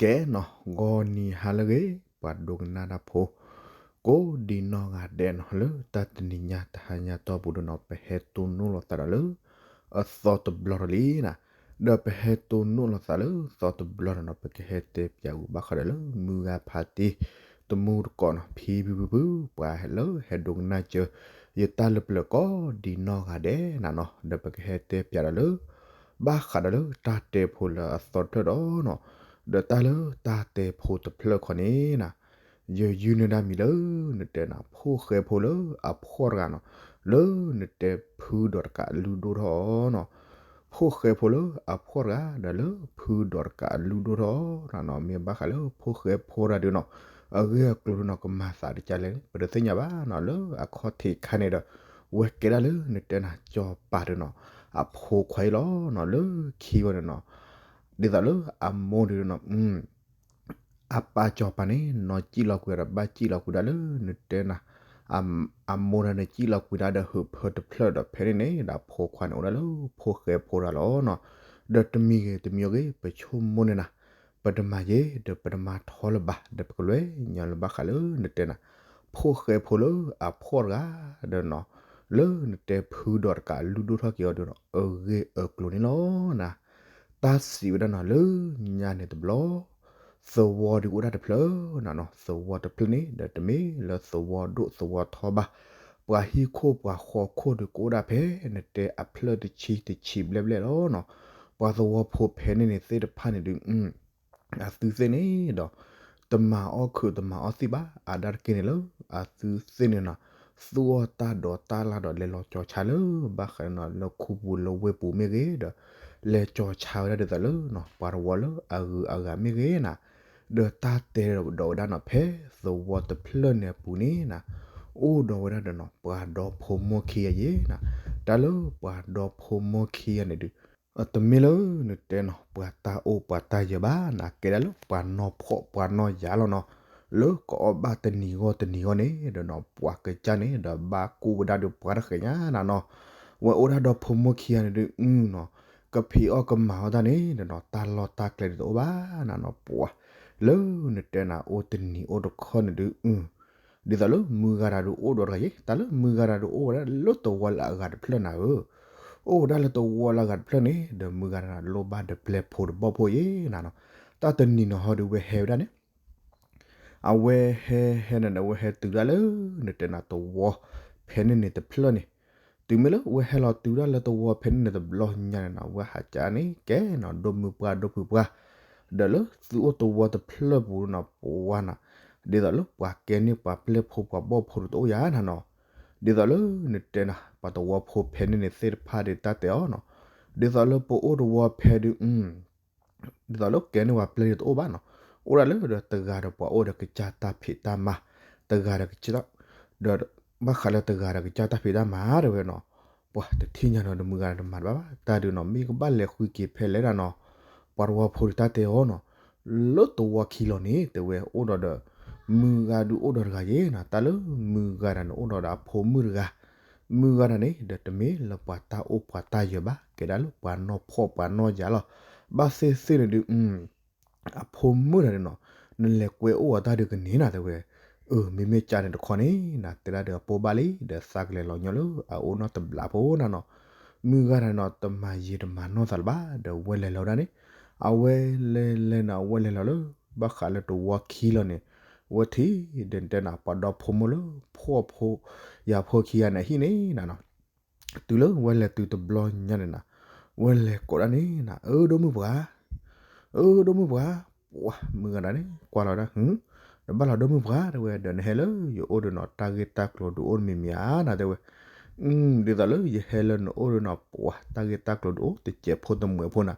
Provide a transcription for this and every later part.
ကဲနီၤ ဂီၤနံၤဟါလၢအဂ့ၤ ပှၤဒိကနၣ်တၢ်ဖိ ကိးဒံနီၢ်ဂၤဒဲးနီၤ လၢတၢ်တနံၤညါတဟါညါတီၢ်ပူၤဒီးနီၤ ပဟဲတိၢ်နီၣ်လိာ်သးဒီးလၢ အသီတဘျီဒီးလံနီၤ, ဒီးပဟဲတိၢ်နီၣ်လိာ်သးလၢသီတဘျီဒီးနီၤ ပကဟဲတဲပၠးဝံၤဘၣ်ဃးဒီးလၢမုၢ်ဂၤဖးတံၢ် တမူတကိးနီၤ ဖံဖုဖုဖု ပှၤလၢဟဲဒိကနၣ်စၢၤ ယတၢ်လၢပျၢၤကိးဒံနီၢ်ဂၤဒဲးနၤနီၤ ဒီးပကဟဲတဲပၠးဒီးလၢ ဘၣ်ဃးဒီးလၢတၢ်တဲဖိလၢအသီတဖျၢၣ်ဒီးနီၤ, ဒီးတၢ်လၢတၢ်တဲဖိတဖျၢၣ်ခီန့ၣ်နၤ, ယယုၢ်န့ၢ်ဒၣ်မံၤလၢ နတဲနၤ ဖိၣ်ဃဲဖိလၢအဖှီၣ်တဂၤနီၤ, လၢနတဲဖုဒိးတကးအလုၢ်ဒိၣ်ထီၣ်နီၤ, ဖိၣ်ဃဲဖိလၢအဖှီၣ်တဂၤ ဒီးလၢဖုဒိးတကးအလုၢ်ဒိၣ်ထီၣ်နၤနီၤ, မ့ၢ်ဘၣ်ဃးလၢဖိၣ်ဃဲဖိတဂၤဒီးနီၤ, အဂ့ၢ်အကျိၤဒီးနီၤ ကမၤသးတကါလဲၣ်န့ၣ် ပတသ့ၣ်ညါဘၣ်နီၤ, လၢအခီၣ်ထံးခါန့ၣ်ဒီး ဝဲကဲဒၣ်လၢနတဲနၤ စီၤပၤဒီးနီၤ, အဖိခွါအံၤလီၤနီၤ, လၢခံဝဲန့ၣ်နီၤ, ဒ်သိးလၢအမိၢ်ဒီးနီၤ အပၢ်စီၤပၤန့ၣ် နီၢ်စံၣ်လီၤကွံာ်ဒီး ဘၣ်စံၣ်လီၤကွံာ်ဒၣ်လၢနတဲနၤ, အမိၢ်ဒီးန့ၣ် စံၣ်လီၤကွံာ်ဒၣ်ဒီး ဟုးဖၢတဖျၢၣ်ဒီး ဖဲန့ၣ်န့ၣ်ဒီး အဖိခွါန့ၣ်အိၣ်ဒၣ်လၢဖိၣ်ဃဲဖိတဂၤလီၤနီၤ, ဒီးတမံၤဂ့ၤတမံၤဂ့ၤ ပဆိကမိၣ်န့ၢ်နၤ, ပတမၤယဲ ဒီးပတမၤထီလၢၤဘၣ် ဒီးပကလဲၤညီလၢဘၣ်ဃးလၢနတဲနၤ, ဖိၣ်ဃဲဖိလၢအဖှီၣ်တဂၤဒီးနီၤ, လၢနတဲဖုဒိးတကးလုၢ်ဒိၣ်ထီၣ်က့ၤအီၤဒီးနီၤ အဂ့ၢ်အကျိၤန့ၣ်လီၤနၤ တၢ်စံးဝဲဒၣ်နီၤ လၢညါန့ၣ်တဘျီ, သဝီဒုးကအိၣ်ဒၣ်တဖျၢၣ်နၤနီၤ, သဝီတဖျၢၣ်န့ၣ်ဒီး တမ့ၢ်လၢသဝီဒိၣ်သဝီထီဘၣ်, ပှၤဟံၣ်ခိၣ်ပှၤဃီခိၣ်ဒုးကအိၣ်ဒၣ်ဖဲ နတဲအဖျၢၣ်တဆံတဆံဘျဲၣ်ဘျဲၣ်လီၤနီၤ, ပှၤသဝီဖိဖဲန့ၣ်န့ၣ်သ့ၣ်တဖၣ်န့ၣ်ဒုး အသုသ့ၣ်န့ၣ်ဒီး တမၤအီၣ်ခုးတမၤအီၣ်သံၣ်ဘၣ်, အါဒၣ်တက့ၢ်န့ၣ်လၢ အသုသ့ၣ်န့ၣ်နီၤ, သူၣ်အီၣ်တၢ်ဒိးတၢ်လၢ်ဒီး လဲၤလီၤကၠီၤဆါလၢ ဘၣ်ဃးနီၤ လၢခူပူၤလၢဝ့ၢ်ပူၤမ့ၢ်ဂ့ၤဒီး လဲၤကၠီၤဆါဝဲဒၣ်ဒ်သိးလၢနီၤ ပှၤတဝီလၢအဂုၤအဂၤမ့ၢ်ဂ့ၤနၤ, ဒီးတၢ်တဲဒီးဝဲဒၣ်နီၤ ဖဲသဝီတဖျၢၣ်န့ၣ်အပူၤန့ၣ်နၤ, အိၣ်ဒီးဝဲဒၣ်ဒီးနီၤ ပှၤဒီဖိမိၢ်ခံဂၤယဲနၤ, တၢ်လၢပှၤဒီဖိမိၢ်ခံဂၤန့ၣ်ဒုး တမ့ၢ်လၢနတဲနီၤ ပှၤတၢ်အိၣ်ပှၤတၢ်ယၢၤဘၣ်နၤ, ကဲဒၣ်လၢပှၤနီၢ်ဖှီၣ်ပှၤနီၢ်ယၤလီၤနီၤ, လၢကအီၣ်ဘၣ်တနံၤဂီၢ်တနံၤဂီၢ်န့ၣ်ဒီးနီၤ ပှၤကစၢ်န့ၣ်ဒီးဘၣ်ကူၣ်ဝဲဒၣ်ဒီးပှၤတဃဲၤညါနၤနီၤ, ဝဲအိၣ်ဒၣ်ဒီဖိမိၢ်ခံဂၤန့ၣ်ဒုး အုနီၤ, ကဖံးအီၣ်ကမၤအီၣ်တၢ်န့ၣ်ဒီးနီၤ တၢ်လီၢ်တၢ်ကျဲဒ်သိးအိၣ်ဘၣ်နၤနီၤ ပှၤ လၢနတဲနၤအိၣ်တနံၤအိၣ်တခီန့ၣ်ဒုး အု ဒ်သိးလၢမုၢ်ဂၤတဂၤဒုးအိၣ်ဒီးတဂၤယဲ တၢ်လၢမုၢ်ဂၤတဂၤဒုးအိၣ်ဝဲဒၣ်လၢသဝီလၢအဂၤတဖျၢၣ်နၤဧၢ, အိၣ်ဝဲဒၣ်လၢသဝီလၢအဂၤတဖျၢၣ်န့ၣ် ဒီးမုၢ်ဂၤတဂၤလိၣ်ဘၣ်ဒီးပျဲၢ်ဖိတဘီၣ်ဖိယဲနၤနီၤ, တၢ်တနံၤနီၤဟီဒုးဝဲဟဲဝဲဒၣ်န့ၣ် အဝဲဟဲဟဲန့ၣ်ဒီး အဝဲဟဲတုၤဒၣ်လၢနတဲနၤသဝီဖဲန့ၣ်န့ၣ်တဖျၢၣ်န့ၣ်, တုၤမ့ၢ်လၢအဝဲဟဲလီၤတုၤဒၣ်လၢသဝီဖဲန့ၣ်န့ၣ်တဘျီညါန့ၣ်နီၤ အဝဲဟးကၠးန့ၣ် ကဲနီၤ ဒိၣ်မုၢ်ပှၢ်ဒိၣ်ဖုပှၢ်, ဒီးလၢသုအိၣ်သဝီတဖျၢၣ်ပူၤနီၤ ပှၤနၤ, ဒ်သိးလၢပှၤကဲန့ၢ်ပှၤပျဲၢ်ဖိပှၤဘီၣ်ဖိတအိၣ်ယၤနၤနီၤ, ဒ်သိးလၢနတဲနၤ ပှၤသဝီဖိဖဲန့ၣ်န့ၣ်သ့ၣ်တဖၣ်ဒီးတၢ်တဲအီၤနီၤ, ဒ်သိးလၢပအိၣ်သဝီဖဲဒုး ဒ်သိးလၢကဲန့ၢ်ပှၤပျဲၢ်ဒုးတအိၣ်ဘၣ်နီၤ, အိၣ်ဒၣ်လၢဒီးတဂၤဒီးပှၤအိၣ်ဒီးကစၢ်တၢ်ဖံးတၢ်မၤ, တဂၤဒီးကစၢ်, ဒီးဘၣ်ဃးလၢတဂၤဒီးကစၢ်တၢ်ဖံးတၢ်မၤတဲဝဲနီၤ, ပှၤတထံၣ်ညါနီၤ ဒီးမုၢ်ဂၤဒီးတမၤတဘၣ်ဘၣ် တၢ်ဒုးနီၤ မ့ၢ်ကဘၣ်လဲၤဃုက့ၤဖဲလဲၣ်ဒၣ်နီၤ, ပှၤသဝီဖိဒုးတၢ်တဲအီၤနီၤ, လၢသဝီခံလီၤန့ၣ် တဲဝဲအိၣ်ဒီးဒီး မုၢ်ဂၤဒုးအိၣ်ဒီးတဂၤယဲနီၤ, တၢ်လၢမုၢ်ဂၤတဂၤန့ၣ်အိၣ်ဒီးဒီးအဖိမုၣ်တဂၤ မုၢ်ဂၤတဂၤန့ၣ် ဒီးတမ့ၢ်လၢပှၤတၢ်အိၣ်ပှၤတၢ်ယၢၤဘၣ် ကဲဒၣ်လၢပှၤနီၢ်ဖှီၣ်ပှၤနီၢ်ယၤလီၤ, ဘၣ်သ့ၣ်သ့ၣ်န့ၣ်ဒုး အဖိမုၣ်တဂၤန့ၣ်နီၤ, နလဲၤကွဲအိၣ်အီၤတၢ်ဒုးကန့ၢ်နၤတဲဝဲ, အၢ မ့မ့ၢ်ကၠၢန့ၣ်တခီန့ၣ် နတဲဒၣ်ဒီးအပိာ်ဘၣ်လံ ဒီးသးကလဲၤလီၤညီလၢအအိၣ်နီတဘျီဖိနၤနီၤ, မုၢ်ဂၤတဂၤန့ၣ်နီၤ တမၤယံာ်တမၤနီၢ်သးလၢၤဘၣ် ဒီးဝဲလဲၤလီၤဝဲဒၣ်န့ၣ်, အဝဲလဲၤလဲၤန့ၣ် အဝဲလဲၤလီၤလၢ ဘၣ်ဃးလၢသဝီခံလီၤန့ၣ်, ဝဲထံၣ် ဒီးတဲနၤ ပှၤဒီဖိမိၢ်လၢ ဖှီၣ်ဖိ ယၤဖိခံဂၤန့ၣ် ဟံၣ်န့ၣ်နၤနီၤ, တုၤလၢဝဲလဲၤတုၤတဘျီညါန့ၣ်နၤ, ဝဲလဲၤကိးဒၣ်န့ၣ်နၤ အၢ ဒိၣ်မုၢ်ပှၢ်, အၢ ဒိၣ်မုၢ်ပှၢ်, ပှၤ မုၢ်ဂၤဒၣ်န့ၣ် ကွၢ်လီၤဒၣ် နဘၣ်လီၤဒိၣ်မုၢ်ပှၢ်တဲဝဲ ဒီးနဟဲလၢယအိၣ်ဒီးနီၤ တၢ်ဂ့ၢ်တၢ်ကျိၤဒုးအိၣ်တမံၤမံၤဧါနၤတဲဝဲ, ဒ်သိးလၢယဟဲလၢနအိၣ်ဒီးနီၤ ပှၤ တၢ်ဂ့ၢ်တၢ်ကျိၤဒုးအိၣ်တစဲးဖိတမှဲးဖိနၤ,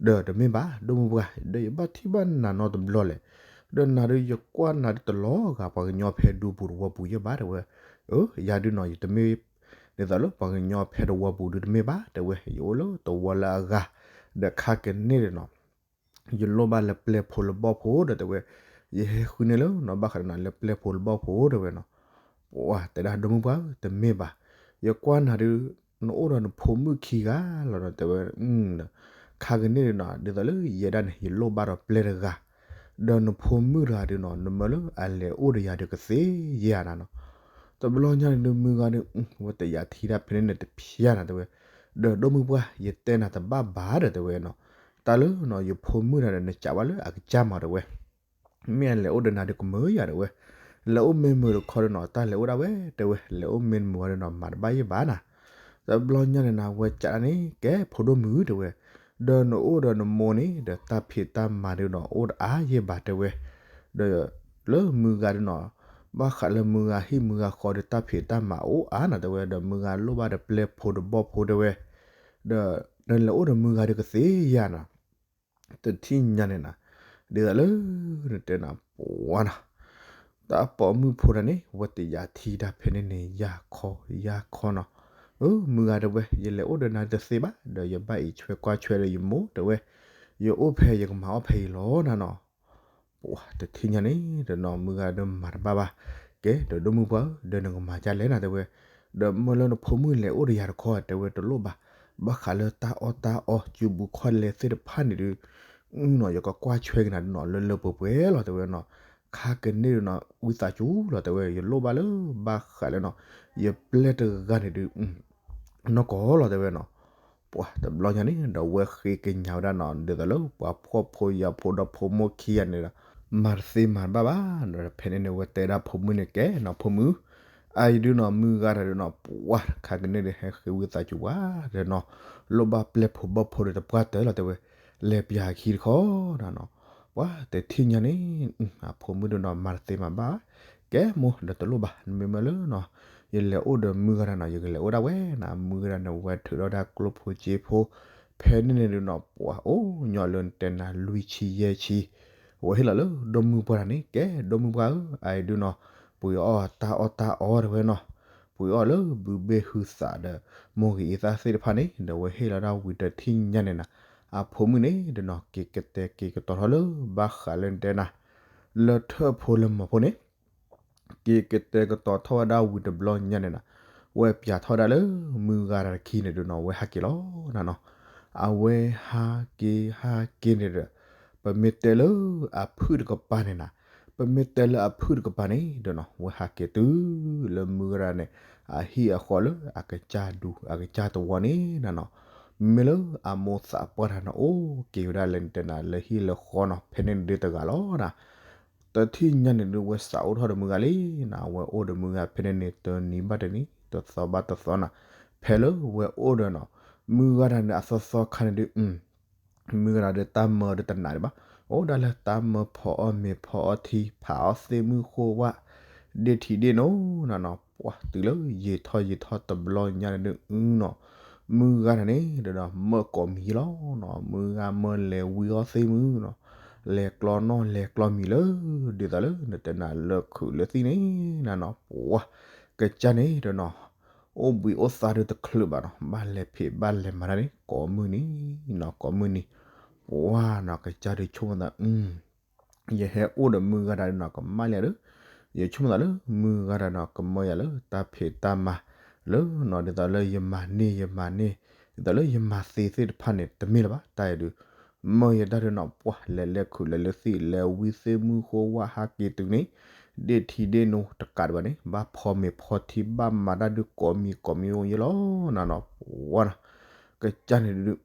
ဒီးတမ့ၢ်ဘၣ် ဒိၣ်မုၢ်ပှၢ် ဒီးယဘၣ်ထံၣ်ဘၣ်နၤနီတဘျီလဲၣ်, ဒီးနၤဒုးယကွၢ်နၤဒုးတလီၤဂာ်ပှၤကညီဖဲဒူပူၤသဝီပူၤယဲၢ်ဘၣ်တဲဝဲ, အၢ ယၤဒုးနီၤ ယတမ့ၢ် ဒ်သိးလၢပှၤကညီဖဲသဝီပူၤဒုးတမ့ၢ်ဘၣ်တဲဝဲ ယအိၣ်လၢသဝီလၢအဂၤ, ဒီးခါကန့ၢ်ဒီးနီၤ ယလိၣ်ဘၣ်လၢပျဲၢ်ဖိလၢဘီၣ်ဖိဒီးတဲဝဲ, ယဟဲဃုန့ၢ်လၢနီၤ ဘၣ်ဃးဒီးနၤလၢပျဲၢ်ဖိလၢဘီၣ်ဖိတဲဝဲနီၤ, ပှၤ တဲဒၣ်ဒိၣ်မုၢ်ပှၢ်ဧၢ တမ့ၢ်ဘၣ်, ယကွၢ်နၤဒုး နအိၣ်ဒီးနဖိမုၣ်ခံဂၤလီၤဒီးတဲဝဲ, ခါကန့ၢ်ဒီးနီၤ ဒ်သိးလၢယဲဒၣ်န့ၣ် ယလိၣ်ဘၣ်ဒီးပျဲၢ်တဂၤ, ဒီးနဖိမုၣ်တဂၤဒုးနီၤ နမၢလၢအလဲၤအိၣ်ဒီးယၤဒုးကသ့ယဲၢ်ဧါနၤနီၤ. တဘျီညါန့ၣ်ဒုး မုၢ်ဂၤဒုး ဝဲတယာ်ထံတၢ်ဖဲန့ၣ်န့ၣ်တဖျါနၤတဲဝဲ, ဒီးဒိၣ်မုၢ်ပှၢ် ယတဲနၤတဘၣ်ဘၣ်ဒီးတဲဝဲနီၤ, တၢ်လၢနီၤ ယဖိမုၣ်တဂၤဒီး နစံးဘၣ်လၢအကစၢ်မးတဲဝဲ မ့ၢ်အလဲၤအိၣ်ဒီးနၤဒုးကမၢယၤတဲဝဲ, လဲၤအိၣ်မ့ၢ်မုာ်တခီဒီးနီၤ တၢ်လဲၤအိၣ်ဒၣ်ဝဲတဲဝဲ, လဲၤအိၣ်မ့ၢ်မုာ်ဝဲဒီးနီၤ မၤတဘၣ်ယဲၢ်ဘၣ်နၤ. တဘျီညါန့ၣ်နၤ ဝဲစံးဒၣ်န့ၣ် ကဲဖိဒိၣ်မုၣ်တဲဝဲ, ဒီးနအိၣ်ဒီးနမိၢ်န့ၣ် ဒီးတၢ်ဖံးတၢ်မၤဒုးနီၤ အိၣ်တအါယဲၢ်ဘၣ်တဲဝဲ, ဒီးလၢမုၢ်ဂၤဒုးနီၤ ဘၣ်ဃးလၢမုၢ်ဂၤဟံၣ်မုၢ်ဂၤဃီဒီး တၢ်ဖံးတၢ်မၤအိၣ်အါနၤတဲဝဲ, ဒီးမုၢ်ဂၤလိၣ်ဘၣ်ဒီးပျဲၢ်ဖိတဘီၣ်ဖိတဲဝဲ, ဒီးနလဲၤအိၣ်ဒီးမုၢ်ဂၤဒုးကသ့ယဲၢ်နၤ. တထံၣ်ညါန့ၣ်နၤ, ဒ်သိးလၢနတဲနၤ ပှၤနီၤ, တၢ်ပိာ်မုၣ်ဖိတဂၤန့ၣ် ဝဲတယာ်ထံတၢ်ဖဲန့ၣ်န့ၣ် ယၢ်ခီယၢ်ခီနီၤ, အၢ မုၢ်ဂၤတဲဝဲ ယလဲၤအိၣ်ဒီးနၤတသ့ဘၣ် ဒီးယဘၣ်အံးဆွဲကွၢ်ဆွဲဒီးယမိၢ်တဲဝဲ, ယအိၣ်ဖဲယကမၤအီၣ်ဖဲအံၤလီၤနၤနီၤ. ပှၤတထံၣ်ညါန့ၣ်ဒီးနီၤ မုၢ်ဂၤဒီးမၤတဘၣ်ဘၣ်, ကဲဒီးဒိၣ်မုၢ်ပှၢ်ဧၢ ဒီးနကမၤဒ်လဲၣ်နၤတဲဝဲ, ဒီးမၢလၢနဖိမုၣ်လဲၤအိၣ်ဒီးယၤတခီတဲဝဲတလိၣ်ဘၣ်, ဘၣ်ဃးလၢတၢ်အီၣ်တၢ်အီ စုဘူးခီၣ်လဲသ့ၣ်တဖၣ်န့ၣ်ဒုး နီၤ ယကကွၢ်ဆွဲက့ၤနၤဒုးနီၤ လၢလၢပှဲၤပှဲၤလီၤတဲဝဲနီၤ, ခါကန့ၢ်ဒုးနီၤ ဝံသးစူၤလီၤတဲဝဲ ယလိၣ်ဘၣ်လၢဘၣ်ဃးလၢနီၤ ယပျဲၢ်တဂၤန့ၣ်ဒုး နီၢ်ကီၢ်လီၤတဲဝဲနီၤ. ပှၤတဘျီညါန့ၣ်ဒီး ဝဲဃ့ကညးဝဲဒၣ်နီၤ ဒ်သိးလၢပှၤဖှီၣ်ဖိယာ်ဖိဒီးဖိမိၢ်ခံဂၤန့ၣ်ဒီး မၤတသ့မၤတဘၣ်ဘၣ်နီၤ, ဖဲန့ၣ်န့ၣ် ဝဲတဲဒၣ်ဖိမုၣ်န့ၣ် ကဲနီၤ ဖိမုၣ် အအံၤဒုးနီၤ မုၢ်ဂၤတဂၤဒုးနီၤ ပှၤတခါကန့ၢ်ဒုး ဟဲဃ့ဝံသးစူၤဝဲဒီးနီၤ လိၣ်ဘၣ်ပျဲၢ်ဖိဘီၣ်ဖိဒီးတပှၢ်တၢၢ်လီၤတဲဝဲ, လဲၤပျၢ်ခံတခီနီၤနီၤ. ပှၤတထံၣ်ညါန့ၣ် အဖိမုၣ်ဒုးနီၤ မၤတသ့မၤဘၣ်, ကဲမိၢ်ဒီးတလိၣ်ဘၣ် နမ့ၢ်မၢလၢနီၤ ယလဲၤအိၣ်ဒီးမုၢ်ဂၤတဂၤနီၤ ယကလဲၤအိၣ်ဒၣ်ဝဲနီၤ, မုၢ်ဂၤတဂၤန့ၣ် ဝဲထုးထီၣ်ဒၣ်ကျိၣ်ဖိစ့ဖိ, ဖဲန့ၣ်န့ၣ်ဒုးနီၤ ပှၤအိၣ်ညီလၢနတဲနၤ လွံၢ်ဆံယဲၢ်ဆံ, ဝဲဟ့ၣ်လီၤလၢဒိၣ်မုၢ်ပှၢ်တဂၤန့ၣ် ကဲဒိၣ်မုၢ်ပှၢ်ဧၢ အအံၤဒုးနီၤ ပှ့ၤအီၣ်တၢ်အီၣ်တၢ်အီတဲဝဲနီၤ, ပှ့ၤအီၣ်လၢဘုဘ့ၣ်ဟုသးဒီး မိၢ်ဂ့ၤအသးသ့ၣ်တဖၣ်န့ၣ် ဒီးဝဲဟ့ၣ်လီၤဒၣ်ဝံၤတထံၣ်ညါန့ၣ်နၤ, အဖိမုၣ်န့ၣ်ဒီးနီၤ က့ၤကတဲက့ၤကတီၤထီၣ်လၢဘၣ်ဃးလၢနတဲနၤ လၢထၢၣ်ဖိလၢမီၤဖိန့ၣ် က့ၤကတဲကတီၤထီၣ်ဝဲဒၣ်ဝံၤတဘျီညါန့ၣ်နၤ, ဝဲပျၢ်ထီၣ်ဝဲဒၣ်လၢမုၢ်ဂၤတၢ်တခံန့ၣ်ဒုးနီၤ ဝဲဟးက့ၤလီၤနၤနီၤ, အဝဲဟးက့ၤဟးက့ၤန့ၣ်ဒီး ပမ့ၢ်တဲလၢအဖုၣ်တကပၤန့ၣ်နၤ, ပမ့ၢ်တဲလၢအဖုၣ်တကပၤန့ၣ်ဒီးနီၤ ဝဲဟးက့ၤတုၤလၢမုၢ်ဂၤတဂၤန့ၣ် အဟံၣ်အဃီလၢအကစၢ်ဒူအကစၢ်သဝီန့ၣ်နၤနီၤ, မ့ၢ်လၢအမိၢ်သးပှၢ်တဂၤန့ၣ် အိၣ်က့ၤဝဲဒၣ်လၢနတဲနၤ လၢဟံၣ်လၢဃီနီၤ ဖဲန့ၣ်န့ၣ်ဒုးတဂၤလီၤနၤ တထံၣ်ညါန့ၣ်ဒုး ဝဲစးအိၣ်ထီၣ်ဒီးမုၢ်ဂၤလံနၤ, ဝဲအိၣ်ဒီးမုၢ်ဂၤဖဲန့ၣ်န့ၣ် တနံၤဘၣ်တနံၤ တသီဘၣ်တသီနၤ, ဖဲလၢဝဲအိၣ်ဒီးနီၤ မုၢ်ဂၤတဂၤန့ၣ် အသီသီခါန့ၣ်ဒုး မုၢ်ဂၤတဂၤဒီးတၢ်မၢဒီးတနာ်ဒံးဘၣ်, အိၣ်ဒၣ်လၢတၢ်မၢဖီအီၣ်မ့ၤဖီအီထံ ဖးအီၣ်သ့ၣ်မုၢ်ဃိဝၣ် ဒ့ၣ်ထံဒ့ၣ်နိနၤနီၤ, ပှၤတုၤလၢယံာ်ထီၣ်ယံာ်ထီၣ်တဘျီညါန့ၣ်ဒုးနီၤ, မုၢ်ဂၤတဂၤန့ၣ်ဒီးနီၤ မၢကိးမံၤလီၤနီၤ, မုၢ်ဂၤမၢလဲၤဝံအီၣ်သ့ၣ်မုၢ်နီၤ, လဲၤကျီနီၣ်လဲၤကျီမံၤလၢ ဒ်သိးလၢနတဲနၤလၢခုးလၢသံၣ်န့ၣ်နၤနီၤ, ပှၤကစၢ်န့ၣ်ဒီးနီၤ အိၣ်ဘှံးအိၣ်သါဒုးတချုးဘၣ်နီၤ, ဘၣ်လဲၤဖံးဘၣ်လဲၤမၤတၢ်န့ၣ် ကိးမုၢ်နံၤနီၤ ကိးမုၢ်နံၤ, ပှၤနီၤ ကစၢ်ဒုးဆိကမိၣ်သး ယဟဲအိၣ်ဒီးမုၢ်ဂၤတဂၤဒီးနီၤ ကမၣ်လံဧါဒီး, ယဆိကမိၣ်သးလၢမုၢ်ဂၤတဂၤနီၤ ကမၢယၤလၢတၢ်ဖံးတၢ်မၤ လၢနီၤ ဒ်သိးလၢယမၤန့ၢ်ယမၤန့ၢ် ဒ်သိးလၢယမၤသ့သ့ၣ်တဖၣ်န့ၣ် တမ့ၢ်လၢၤဘၣ် တၢ်အံၤဒုး မၢယတၢ်ဒုးနီၤ ပှၤလဲၤလဲၤခုးလဲၤလၢသံၣ် လဲၤဝံသ့ၣ်မုၢ်ဃိဝၣ်ဟးက့ၤတုၤန့ၣ် ဒ့ၣ်ထံဒ့ၣ်နိတကးဒံးဘၣ်န့ၣ် ဘၣ်ဖီမ့ၤဖီထံ ဘၣ်မၤတၢ်ဒုးကိးမံၤကိးမံၤအိၣ်ယဲလီၤနၤနီၤ ပှၤနီၤ ကစၢ်န့ၣ်ဒုး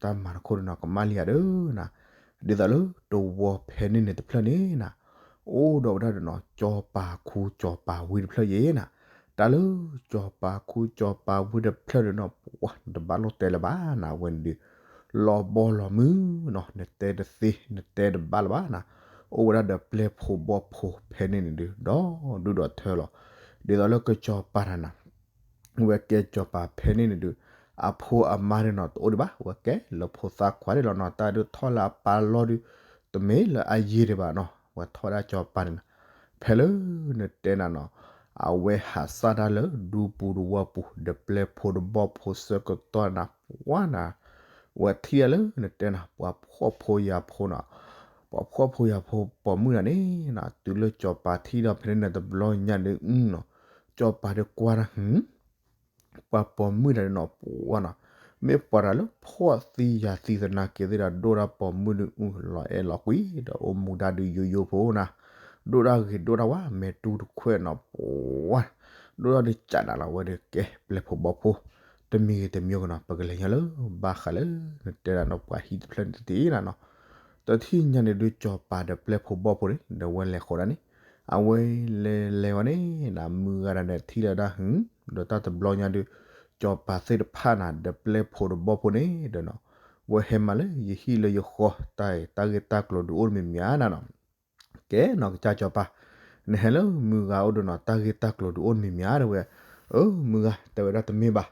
တၢ်မၤတခိၣ်ဒုးနီၤ ကမၣ်လံဧါဒီးနၤ, ဒ်သိးလၢတဝီဖဲန့ၣ်န့ၣ်တဖျၢၣ်န့ၣ်နၤ, အိၣ်ဒီးဝဲဒၣ်ဒီးနီၤ စီၤပၤခူစီၤပၤဝ့တဖျၢၣ်ယဲနၤ, တၢ်လၢစီၤပၤခူစီၤပၤဝ့တဖျၢၣ်ဒီးနီၤ ပှၤနတဘၣ်လိၣ်တဲလၢၤဘၣ်နၤ အဝဲန့ၣ်ဒုး လီၤဘီလီၤမုၢ်နီၤ နတဲတသ့ နတဲတဘၣ်လၢၤဘၣ်နၤ, အိၣ်ဝဲဒၣ်ဒီးပျဲၢ်ဖိဘီၣ်ဖိဖဲန့ၣ်န့ၣ်ဒုး ဒီဒူၣ်ဒီထၢလီၤ, ဒ်သိးလၢကစီၤပၤတဂၤနၤ ဝဲကဲစီၤပၤဖဲန့ၣ်န့ၣ်ဒုး အဖိအမါန့ၣ်နီၤ တအိၣ်ဒံးဘၣ် ဝဲကဲလၢဖိသၣ်ခွါဒၣ်လီၤနီၤ တၢ်ဒုးထီၣ်လၢအပၢ်လီၢ်ဒုး တမ့ၢ်လၢအယံာ်ဒံးဘၣ်နီၤ ဝဲထီၣ်ဒၣ်စီၤပၤန့ၣ်နၤ, ဖဲလၢနတဲနၤနီၤ အဝဲဟးစၢ်ဒၣ်လၢဒူပူၤတဝီပူၤ ဒီးပျဲၢ်ဖိတဘီၣ်ဖိဆၢကတီၢ်နၤ ပှၤနၤ ဝဲထံၣ်ဒၣ်လၢနတဲနၤ ပှၤဖှီၣ်ဖိယာ်ဖိနီၤ, ပှၤဖှီၣ်ဖိယာ်ဖိပိာ်မုၣ်တဂၤန့ၣ်နၤ တုၤလၢစီၤပၤထံၣ်ဒီးဖဲန့ၣ်န့ၣ်တဘျီညါဒုးနီၤ, စီၤပၤဒုးကွၢ်တၢ် ပှၤပိာ်မုၣ်တဂၤဒုးနီၤ ပှၤနီၤ, မ့ၢ်ပှၤတၢ်လၢဖှီၣ်သံယာ်သံသနာ်က့သ့ၣ်ဒီး ဒိၣ်တၢ်ပိာ်မုၣ်ဒုးအူလီၤအဲၣ်လီၤကွံာ် ဒီးအိၣ်မူတၢ်ဒုးယိယိဖိနၤ, ဒိၣ်တၢ်ဂ့ၤဒိၣ်တၢ်ဝါ မဲာ်တူတခွဲးနီၤပှၤ, ဒိၣ်တၢ်ဒုးကးနၤလီၤဝဲဒီးကဲပျဲၢ်ဖိဘီၣ်ဖိ, တမံၤဂ့ၤတမံၤဂ့ၤနီၤ ပကလဲၤညါလၢဘၣ်ဃးလၢ နတဲဒၣ်နီၤ ပှၤဟံၣ်တဖျၢၣ်န့ၣ်တသ့နၤနီၤ, တထံၣ်ညါန့ၣ်ဒုး စီၤပၤဒီးပျဲၢ်ဖိဘီၣ်ဖိန့ၣ် ဒီးဝဲလဲၤဃီဒၣ်န့ၣ်, အဝဲလဲၤလဲၤဝဲန့ၣ်နၤ မုၢ်ဂၤဒၣ်န့ၣ်ထံၣ်လၢဒၣ်ဟု, ဒီးတၢ်တဘျီညါဒုး စီၤပၤသ့ၣ်တဖၣ်နၤ ဒီးပျဲၢ်ဖိဒီးဘီၣ်ဖိန့ၣ်ဒီးနီၤ, ဝဲဟဲမၤလၢယဟံၣ်လၢယဃီ တၢ်ဂ့ၢ်တၢ်ကျိၤဒုးအိၣ်တမံၤမံၤဧါနၤနီၤ ကဲနီၤ ကစၢ်စီၤပၤ, နဟဲလၢမုၢ်ဂၤအိၣ်ဒီးနီၤ တၢ်ဂ့ၢ်တၢ်ကျိၤဒုးအိၣ်တမံၤမံၤဧါ တဲဝဲ, အၢ မုၢ်ဂၤ တဲဝဲဒၣ်တမ့ၢ်ဘၣ်,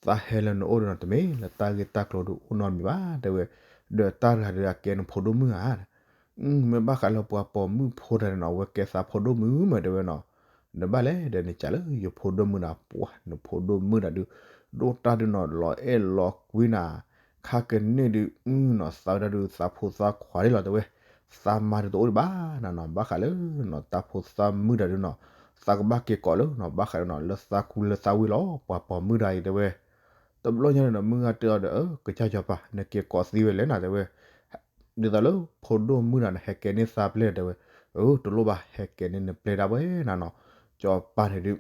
သးဟဲလၢနအိၣ်ဒီးနီၤ တမ့ၢ်လၢတၢ်ဂ့ၢ်တၢ်ကျိၤဒုးအိၣ်နီတမံၤဘၣ် တဲဝဲ, ဒီးတၢ်တဂၤဒီးအကဲနဖိဒိၣ်မုၣ်ဧါ, မ့ၢ်ဘၣ်ဃးလၢပှၤပိာ်မုၣ်ဖိတဂၤန့ၣ်နီၤ အဝဲကဲသးဖိဒိၣ်မုၣ်မ့ၢ်တဲဝဲနီၤ, နဘၣ်လဲၣ်ဒီးနကးလၢယဖိဒိၣ်မုၣ်နၤ ပှၤနဖိဒိၣ်မုၣ်နၤဒုး, ဒိၣ်တၢ်ဒုးနီၤ လီၤအဲၣ်လီၤကွံနၤ, ခါကန့ၢ်ဒုး အုနီၤ သးဝဲဒၣ်ဒုးသးဖိသးခွါဒ်လီၤ တဲဝဲ, သးမါဒုးတအိၣ်ဒံးဘၣ်နၤနီၤ ဘၣ်ဃးလၢနီၤ တၢ်ဖိသၣ်မုၣ်တၢ်ဒုးနီၤ, သးကဘၣ်က့ၤကိးလၢနီၤ ဘၣ်ဃးလၢနီၤ လၢသးကူလၢသးဝ့ၤလီၤ ပှၤပိာ်မုၣ်တၢ်အံၤတဲဝဲ, တဘျီညါန့ၣ်ဒီး မုၢ်ဂၤတဲအီၤဒီး အၢ ကစၢ်စီၤပၤ နက့ၤကိးသံဝဲလဲၣ်နၤ တဲဝဲ, ဒ်သိးလၢဖိဒိၣ်မုၣ်တၢ်န့ၣ် ဟဲကဲန့ၢ်သးပျဲၢ်တဲဝဲ, အၢ တလိၣ်ဘၣ် ဟဲကဲန့ၢ်နပျဲၢ်ဒၣ်ဝဲနၤနီၤ, စီၤပၤန့ၣ်ဒုး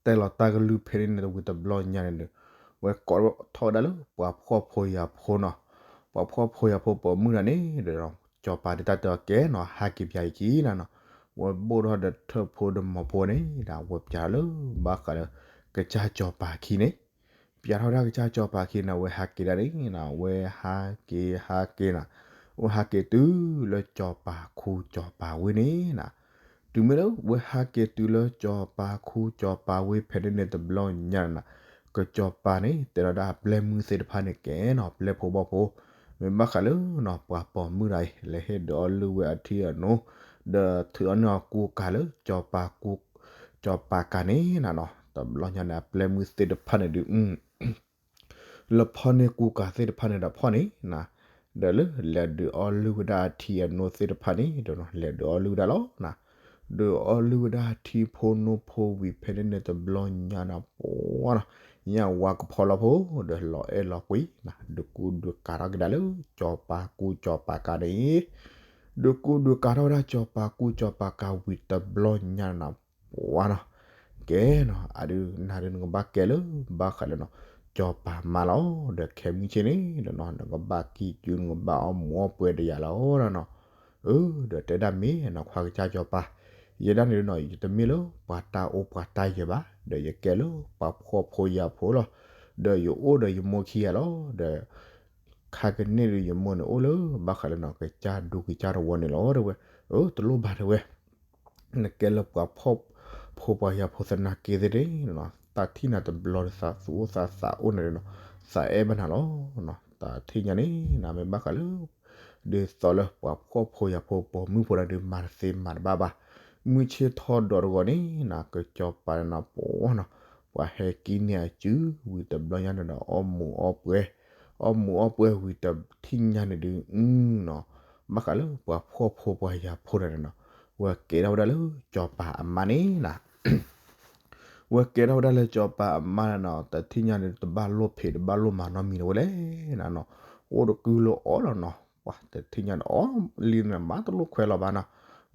တဲလီၤတၢ်ကလုၢ်ဖဲန့ၣ်န့ၣ် တဝံၤတဘျီညါန့ၣ်ဒီး ဝဲကိးထီၣ်ဝဲဒၣ်လၢပှၤဖှီၣ်ဖိယာ်ဖိနီၤ, ပှၤဖှီၣ်ဖိယာ်ဖိပိာ်မုၣ်တၢ်န့ၣ်ဒီး စီၤပၤဒုးတၢ်တဲအီၤကဲနီၤ ဟးက့ၤပၠးအံၤခံနၤနီၤ, ဝဲဘိၣ်ထီၣ်ဒီးထၢၣ်ဖိဒီးမီၤဖိန့ၣ်ဒီး ဝဲပၠးထီၣ်လၢ ဘၣ်ဃးလၢ ကစၢ်စီၤပၤခံန့ၣ် ပၠးထီၣ်ဝဲဒၣ်ကစၢ်စီၤပၤခံန့ၣ် အဝဲဟးက့ၤဒၣ်န့ၣ်နီၤ အဝဲဟးက့ၤဟးက့ၤနီၤ, အဝဲဟးက့ၤတုၤလၢစီၤပၤခူစီၤပၤဝ့ၢ်န့ၣ်နီၤ, တုၤမ့ၢ်လၢဝဲဟးက့ၤတုၤလၢစီၤပၤခူစီၤပၤဝ့ၢ်ဖဲန့ၣ်န့ၣ်တဘျီညါနီၤ, ကစီၤပၤန့ၣ် တဲလီၤဒၣ်အပျဲၢ်မုၣ်သ့ၣ်တဖၣ်န့ၣ်ကဲနီၤ ပျဲၢ်ဖိဘီၣ်ဖိ, မ့ၢ်ဘၣ်ဃးလၢနီၤ ပှၤပိာ်မုၣ်တၢ်အံၤ လဲၤဟ့ၣ်ဒုးအီလုၢ်ဝဲအထံအနိ, ဒီးထုးအီၣ်န့ၢ်အီၤကူကၤလၢ စီၤပၤကူ စီၤပၤကၤန့ၣ်နၤနီၤ, တဘျီညါန့ၣ် အပျဲၢ်မုၣ်သ့ၣ်တဖၣ်န့ၣ်ဒုး လၢဖီၣ်န့ၢ်ကူကၤသ့ၣ်တဖၣ်န့ၣ်ဒီးဖီၣ်န့ၣ်နၤ, ဒီးလၢလဲၤဒုးအီလုၢ်ဝဲဒၣ်အထံအနိသ့ၣ်တဖၣ်န့ၣ်ဒီးနီၤ လဲၤဒုးအီလုၢ်ဝဲဒၣ်လီၤနၤ, ဒုးအီလုၢ်ဝဲဒၣ်ထံဖိနိဖိဝံၤဖဲန့ၣ်န့ၣ်တဘျီညါနီၤ ပှၤနီၤ, ညၣ်ဝါကဖီလီၤဖိ ဒီးလီၤအဲၣ်လီၤကွံနၤ, ဒုးကူဒုးကၤထီၣ်ကဒါလၢ စီၤပၤကူစီၤပၤကၤန့ၣ် ဒုးကူဒုးကၤထီၣ်ဝဲဒၣ်စီၤပၤကူစီၤပၤကၤဝံၤတဘျီညါနၤ ပှၤနီၤ, ကဲနီၤ အဒုးနၤဒုးနကဘၣ်ကဲလၢ ဘၣ်ဃးလၢနီၤ စီၤပၤမါလီၤ, ဒီးခဲမုၢ်ဆ့ၣ်န့ၣ်ဒီးနီၤ နကဘၣ်ကံၢ်ကု နကဘၣ်အီၣ်မူးအီၣ်ပှဲၤဒီးယၤလီၤနၤနီၤ, အၢ ဒီးတဲဒၣ်မ့ၢ်နီၤ ခွါကစၢ်စီၤပၤ, ယဲဒၣ်န့ၣ်ဒီးနီၤ ယတမ့ၢ်လၢပှၤတၢ်အိၣ်ပှၤတၢ်ယၢၤဘၣ်, ဒီးယကဲလၢပှၤဖှီၣ်ဖိယာ်ဖိလီၤ, ဒီးယအိၣ်ဒီးယမိၢ်ခံဂၤလီၤ, ဒီး ခါကန့ၢ်ဒုးယမိၢ်န့ၣ်အိၣ်လၢ ဘၣ်ဃးလၢနီၤ ကစၢ်ဒူကစၢ်တဝီန့ၣ်လီၤ တဲဝဲ, အၢ တလိၣ်ဘၣ်တဲဝဲ, နကဲလၢပှၤဖှီၣ်ဖိပှၤယာ်ဖိသနာ်က့သ့ၣ်န့ၣ်နီၤ တၢ်ထံၣ်နၤတဘျီဒီးသးသူၣ်အိၣ်သးသးအိၣ်န့ၣ်ဒီးနီၤ သးအဲၣ်ဘၣ်နၤလီၤ, တၢ်ထံၣ်ညါန့ၣ်နၤ မ့ၢ်ဘၣ်ဃးလၢ ဒ်သိးလၢပှၤဖှီၣ်ဖိယာ်ဖိပိာ်မုၣ်ဖိတၢ်ဒုးမၤတသ့မၤတဘၣ်ဘၣ်, မုၢ်ဆ့ၣ်ထီၣ်ဒီးတဂီၤန့ၣ်နၤ ကစီၤပၤန့ၣ်နီၤ ပှၤနီၤ, ပှၤဟဲကံၢ်န့ၢ်အစုဝံၤတဘျီညါန့ၣ်ဒီး အီၣ်မူးအီၣ်ပှဲၤ, အီၣ်မူးအီၣ်ပှဲၤဝံၤတထံၣ်ညါန့ၣ်ဒုး နီၤ ဘၣ်ဃးလၢပှၤဖှီၣ်ဖိပှၤယာ်ဖိတၢ်န့ၣ်နီၤ, ဝဲကဲထီၣ်ဝဲဒၣ်လၢစီၤပၤအမါန့ၣ်နၤ ဝဲကဲထီၣ်ဝဲဒၣ်လၢစီၤပၤအမါန့ၣ်နီၤ တထံၣ်ညါန့ၣ် တဘၣ်လိၣ်ဖံးတဘၣ်လိၣ်မၤနီတမံၤလၢၤဝဲလဲၣ်နၤနီၤ, အိၣ်တကုၢ်လၢအီၤလီၤနီၤ, ပှၤတထံၣ်ညါန့ၣ် အီၣ်လံန့ၣ် မၤတလိၣ်ခွဲးလီၤဘၣ်နီၤ,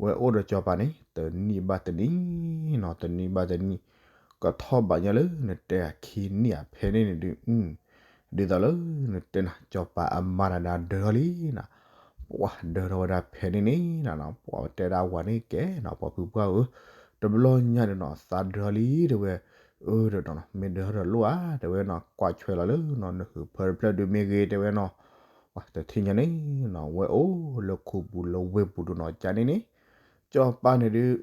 ဝဲအိၣ်ဒီးစီၤပၤန့ၣ် တနံၣ်ဘၣ်တနံၣ်နီၤ တနံၣ်ဘၣ်တနံၣ်, ကထီၣ်ဘးညါလၢနတဲအခံနံၣ်အဖဲန့ၣ်န့ၣ်ဒုး ဒ်သိးလၢနတဲနၤ စီၤပၤအမါန့ၣ်ဒၢထီၣ်လံနၤ, ပှၤဒၢထီၣ်ဝဲဒၣ်ဖဲန့ၣ်န့ၣ်နၤနီၤ ပှၤတဲဒၣ်ဝၤန့ၣ်ကဲနီၤ ပှၤဖုပှၢ်ဧၢ, တဘျီညါန့ၣ်နီၤ သးဒၢထီၣ်လံတဲဝဲ, အၢ ဒီးနီၤ မ့ၢ်ဒၢထီၣ်ဒီးလိၣ်ဧါ တဲဝဲနီၤ ကွၢ်ဆွဲလီၤလၢနီၤ နဟုးဖၢတဖျၢၣ်ဒုးမ့ၢ်ဂ့ၤတဲဝဲနီၤ, ပှၤတထံၣ်ညါန့ၣ်နီၤ ဝဲအိၣ်လၢခူပူၤလၢဝ့ၢ်ပူၤဒုးနီၤ ကန့ၣ်န့ၣ် စီၤပၤန့ၣ်ဒုး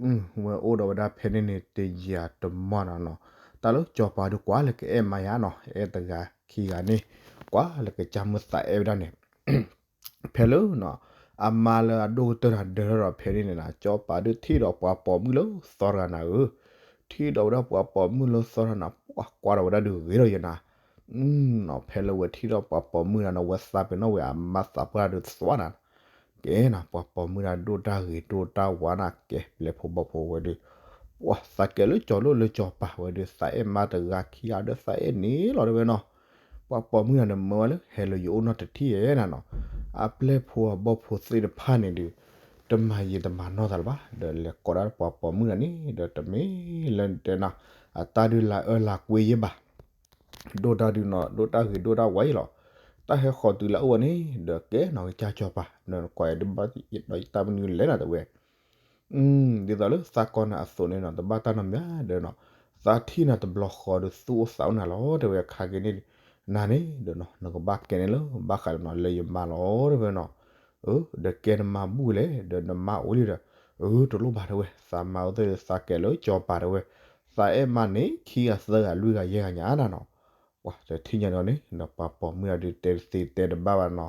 ဝဲအိၣ်ဒီးဝဲဒၣ်ဖဲန့ၣ်န့ၣ် တယံာ်တမီၢ်နီၤနီၤ, တၢ်လၢစီၤပၤဒုးကွၢ်လၢကအဲၣ်မါယါနီၤ အဲၣ်တဂၤခံဂၤန့ၣ် ကွၢ်လၢကစၢ်မုၢ်သးအဲၣ်ဝဲဒၣ်န့ၣ် ဖဲလၢနီၤ အမါလၢအဒိၣ်ကတၢၢ်နၤဒၢထီၣ်ဒီးဖဲန့ၣ်န့ၣ်နၤ စီၤပၤဒုးထံၣ်ဒီးပှၤပိာ်မုၣ်လၢသီတဂၤနၤဧၢ, ထံၣ်ဒီးဝဲဒၣ်ပှၤပိာ်မုၣ်လၢသီတဂၤနၤ ပှၤကွၢ်ဒီးဝဲဒၣ်ဒုးဂ့ၤထီၣ်ယဲနၤ, နီၤ ဖဲလၢဝဲထံၣ်ဒီးပှၤပိာ်မုၣ်နၤနီၤ ဝဲသးပ့ၤနီၣ်ဝဲအမါသးပှၢ်ဒုးသွါနၤ ကဲနီၤ ပှၤပိာ်မုၣ်တၢ်ဒိၣ်တၢ်ဂ့ၤဒိၣ်တၢ်ဝါနၤ ကဲပျဲၢ်ဖိဘီၣ်ဖိဝဲဒုး ပှၤသးကဲလၢကၠီၤလိၣ်လၢစီၤပၤဝဲဒုး သးအဲၣ်မါတဂၤခံဂၤဒီးသးအဲၣ်န့ၣ်လီၤတဲဝဲနီၤ, ပှၤပိာ်မုၣ်တဂၤန့ၣ်မၢဝဲလၢ ဟဲလၢယအိၣ်နီတထံၣ်ဧါနၤနီၤ. အပျဲၢ်ဖိအဘီၣ်ဖိသ့ၣ်တဖၣ်န့ၣ်ဒီး တမၤယံာ်တမၤနီၢ်သးလၢၤဘၣ်, ဒီးလဲၤကိးဒၣ်ပှၤပိာ်မုၣ်တဂၤန့ၣ် ဒီးတမ့ၢ်လၢနတဲနၤ အတၢ်ဒုးလၢအၢလၢကွ့ယဲၢ်ဘၣ် ဒိၣ်တၢ်ဒုးနီၤ ဒိၣ်တၢ်ဂ့ၤဒိၣ်တၢ်ဝါယဲၢ်လီၤ. တၢ်ဟဲဃီၤတုၤလၢအအိၣ်န့ၣ် ဒီးကဲနီၤကစၢ်စီၤပၤ ဒီးနကွၢ်ယဒီးယတၢ်မနုၤလဲၣ်နၤတဲဝဲ ဒ်သိးလၢသးကီၢ်နၤအသိးန့ၣ်နီၤ တဘၣ်တၢ်နီတမံၤဒီးနီၤ, သးထံၣ်နၤတဘျီဃီဒီးသူၣ်အိၣ်သးအိၣ်နၤလီၤ တဲဝဲ ခါက့ၤန့ၣ် နၤန့ၣ်ဒီးနီၤ နကဘၣ်ကဲန့ၣ်လၢ ဘၣ်ဃးလၢနီၤ လၢယမါလီၤ တဲဝဲနီၤ. ဒီးကဲနမါဘူၣ်လဲၣ် ဒီးနမါအိၣ်လံဒီး အၢ တလိၣ်ဘၣ်တဲဝဲ သးမါအိၣ်သ့ၣ်ဒီး သးကဲလၢစီၤပၤတဲဝဲ, သးအဲၣ်မါန့ၣ် ခံဂၤသၢဂၤလွံၢ်ဂၤယဲၢ်ဂၤညါနၤနီၤ. ပှၤတထံၣ်ညါန့ၣ်နီၤ ပှၤပိာ်မုၣ်တဂၤဒီးတဲတသ့တဲတဘၣ်ဘၣ်နီၤ.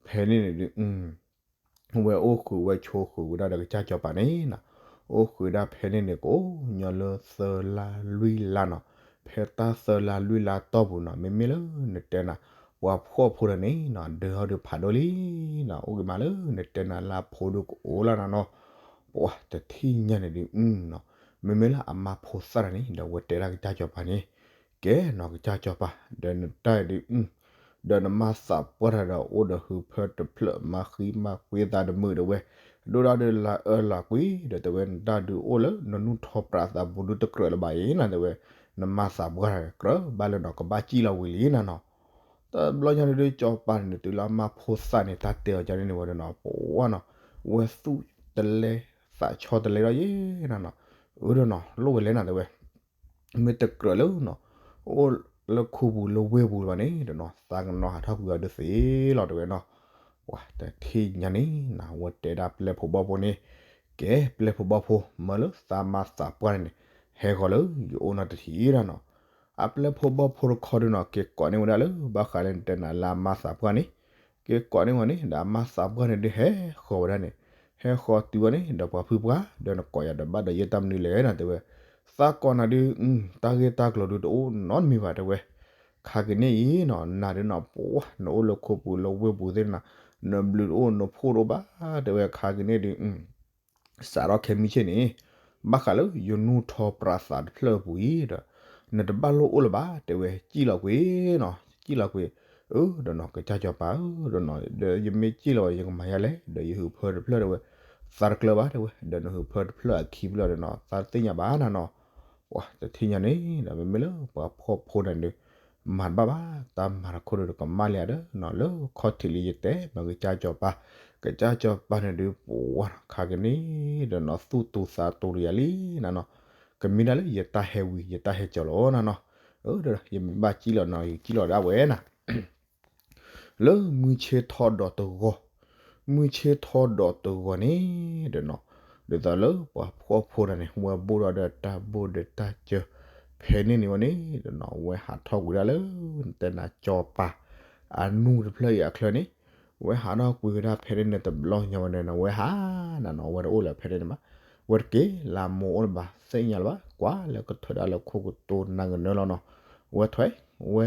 ဖဲန့ၣ်န့ၣ်ဒုး ဝဲအိၣ်ဃုာ်ဝဲဆိးဃုာ်ဝဲဒၣ်ဒီးကစၢ်စီၤပၤန့ၣ်နီၤ, အိၣ်ဃုာ်ဒၣ်ဖဲန့ၣ်န့ၣ် ကအိၣ်ညီလၢသၢလါလွံၢ်လါနီၤ, ဖဲတၢ်သၢလါလွံၢ်လါတီၢ်ပူၤနီၤ မ့မ့ၢ်လၢနတဲနၤ ပှၤဖှီၣ်ဖိတဂၤန့ၣ်နီၤ ဒၢထီၣ်ဒုးဖးဒိၣ်လံနီၤ, အိၣ်က့ၤမးလၢနတဲနၤလၢအဖိဒုးကအိၣ်လၢနၤနီၤ, ပှၤတထံၣ်ညါန့ၣ်ဒုးနီၤ, မ့မ့ၢ်လၢအမါဖိသၣ်တဂၤန့ၣ် ဒီးဝဲတဲဒၣ်ကစၢ်စီၤပၤန့ၣ် ကဲနီၤကစၢ်စီၤပၤ ဒီးနတၢ်ဒုး ဒီးနမါသးပှၢ်တဂၤဒီးအိၣ်ဒီးဟုဖၢတဖျၢၣ်မၤဃံမၤကွ့သးတမုာ်တဲဝဲ, ဒိၣ်ဒၣ်ဒုးလၢအၢလၢကွံ ဒီးတဲဝဲနတၢ်ဒုးအိၣ်လၢနနူၢ်ထီပြးသးဘူးဒုးတကြၢးလၢၤဘၣ်အံၤနၤတဲဝဲ, နမါသးပှၢ်တဂၤကြၢးဘၣ်လၢနီၤ ကဘၣ်စံၣ်လီၤဝံၤလံနၤနီၤ, တဘျီညါန့ၣ်ဒုးစီၤပၤန့ၣ် တုၤလၢအမါဖိသၣ်န့ၣ် တၢ်တဲအီၤကန့ၣ်န့ၣ်ဝဲဒီးနီၤ ပှၤနီၤ, ဝဲသူၣ်တလဲ သးဆီတလဲဒီးယဲနၤနီၤ, အၢဒီးနီၤ လိၣ်ဝဲလဲၣ်နၤတဲဝဲ မ့ၢ်တကြၢးလၢနီၤ, အိၣ်လၢခိပူၤလၢဝ့ၢ်ပူၤလၢၤဘၣ်န့ၣ်ဒီးနီၤ သးကနီၤဟးထီၣ်ကွံာ်အီၤဒုးသ့လီၤတဲဝဲနီၤ, ပှၤတထံၣ်ညါန့ၣ်နီၤ ဝဲတဲဒၣ်ပျဲၢ်ဖိဘီၣ်ဖိန့ၣ်, ကဲပျဲၢ်ဖိဘီၣ်ဖိ မၢလၢသးမါသးပှၢ်န့ၣ်န့ၣ်, ဟဲဃီၤလၢယအိၣ်နီတထံၣ်ဒၣ်နီၤ, အပျဲၢ်ဖိဘီၣ်ဖိတခီဒုးနီၤ က့ၤကိးန့ၢ်ဝဲဒၣ်လၢ ဘၣ်ဃးလၢနတဲနၤလၢအမါသးပှၢ်န့ၣ်, က့ၤကိးန့ၢ်ဝဲန့ၣ် ဒီးအမါသးပှၢ်န့ၣ်ဒုးဟဲဃီၤဝဲဒၣ်န့ၣ်, ဟဲဃီၤတုၤဝဲန့ၣ် ဒီးပှၤဖုပှၢ် ဒီးနကိးယၤဒီးဘၣ်ဒီးယဲၢ်တၢ်မနုၤလဲၣ်နၤတဲဝဲ, သးကိးနၤဒုး တၢ်ဂ့ၢ်တၢ်ကျိၤဒုးတအိၣ်နီတမံၤဘၣ်တဲဝဲ, ခါက့ၤန့ၣ်အံၤနီၤ နၤဒုးနီၤ ပှၤ နအိၣ်လၢခိပူၤလၢဝ့ၢ်ပူၤသ့ၣ်နၤ, နဘျုးတအိၣ်နဖိတအိၣ်ဘၣ်တဲဝဲ ခါက့ၤန့ၣ်ဒုး စးထီၣ်ခဲမုၢ်ဆ့ၣ်န့ၣ်, ဘၣ်ဃးလၢယနူၢ်ထီပြးသးတဖျၢၣ်အပူၤအံၤဒီး, နတဘၣ်လိၣ်အိၣ်လၢၤဘၣ်တဲဝဲ စံၣ်လီၤကွံာ်နီၤ စံၣ်လီၤကွံာ်, အၢဒီးနီၤ ကစၢ်စီၤပၤဧၢဒီးနီၤ ဒီးယမ့ၢ်စံၣ်လီၤဝဲ ယကမၤယၤလဲၣ် ဒီးယဟုးဖၢတဖျၢၣ်တဲဝဲ, သးတကျၢၤဘၣ်တဲဝဲ ဒီးနဟုးဖၢတဖျၢၣ်အခံဖျၢၣ်ဒီးနီၤ သးတသ့ၣ်ညါဘၣ်နၤနီၤ, ပှၤတထံၣ်ညါန့ၣ်ဒီး မ့မ့ၢ်လၢပှၤဖှီၣ်ဖိန့ၣ်ဒုး မၤတဘၣ်ဘၣ် တၢ်မၤတခိၣ်ဒုးကမၣ်လံဧါဒီးနီၤ လၢခီၣ်ထံးလံယတဲမ့ၢ်ကစၢ်စီၤပၤ, ကစၢ်စီၤပၤန့ၣ်ဒုး ပှၤခါက့ၤန့ၣ်ဒီးနီၤ သူၣ်တူၤသးတူၤတယၤလံနၤနီၤ, ကမ့ၢ်ဒၣ်လၢယတၢ်ဟဲဝံၤ ယတၢ်ဟဲကၠီၤလီၤနၤနီၤ, အၢဒီး ယမ့ၢ်ဘၣ်စံၣ်လီၤနီၤ ယစံၣ်လီၤဒၣ်ဝဲနၤ လၢမုၢ်ဆ့ၣ်ထီၣ်ဒီးတဂီၤ, မုၢ်ဆ့ၣ်ထီၣ်ဒီးတဂီၤန့ၣ်ဒီးနီၤ, ဒ်သိးလၢပှၤဖှီၣ်ဖိတဂၤန့ၣ် ဝဲဘိၣ်ထီၣ်ဒီးတၢ်ဘိၣ်ဒီးတၢ်စၢၤ, ဖဲန့ၣ်န့ၣ်ဝဲန့ၣ်ဒီးနီၤ ဝဲဟးထီၣ်ကွံာ်ဒၣ်လၢ နတဲနၤစီၤပၤ အနူၢ်တဖျၢၣ်အံၤအချၢန့ၣ်, ဝဲဟးထီၣ်ကွံာ်ဝဲဒၣ်ဖဲန့ၣ်န့ၣ်တဘျီညါဝဲန့ၣ်နီၤ ဝဲဟးနၤနီၤ ဝဲတအိၣ်လၢၤဖဲန့ၣ်န့ၣ်ဘၣ်, ဝဲတက့ၤလၢမိၢ်အိၣ်လၢၤဘၣ် သ့ၣ်ညါလၢၤဘၣ် ကွၢ်လၢကထွဲဒၣ်လၢခိၣ်ကတိၤနၤကနၢလီၤနီၤ, ဝဲထွဲ, ဝဲ,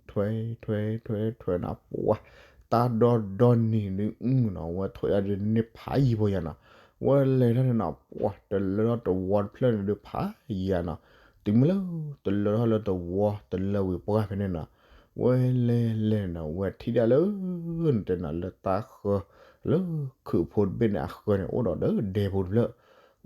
ထွဲ, ထွဲ, ထွဲ, ထွဲနၤ ပှၤ, တၢ်ဒီဒီနံၤဒုးအုၣ်နီၤ ဝဲထွဲဒၣ်ဒုးန့ၢ်ဖးယံၤဖိယၤနီၤ, ဝဲလဲၤထီၣ်န့ၣ်နီၤ ပှၤ တလၢထီၣ်တဝီတဖျၢၣ်န့ၣ်ဒုးဖးယံၤယၤနီၤ, တုၤမ့ၢ်လၢ တလၢထီၣ်လၢတဝီတလၢဝံၤပှၢ်ဖဲန့ၣ်နီၤ, ဝဲလဲၤလဲၤနီၤ ဝဲထံၣ်ဒၣ်လၢ နတဲနၤလၢတၢ်ဃၢၤ လၢခုးဖိတဘ့ၣ်န့ၣ်အဃၢၤန့ၣ် အိၣ်ဒီးဒီးဒဲဖိတဖျၢၣ်,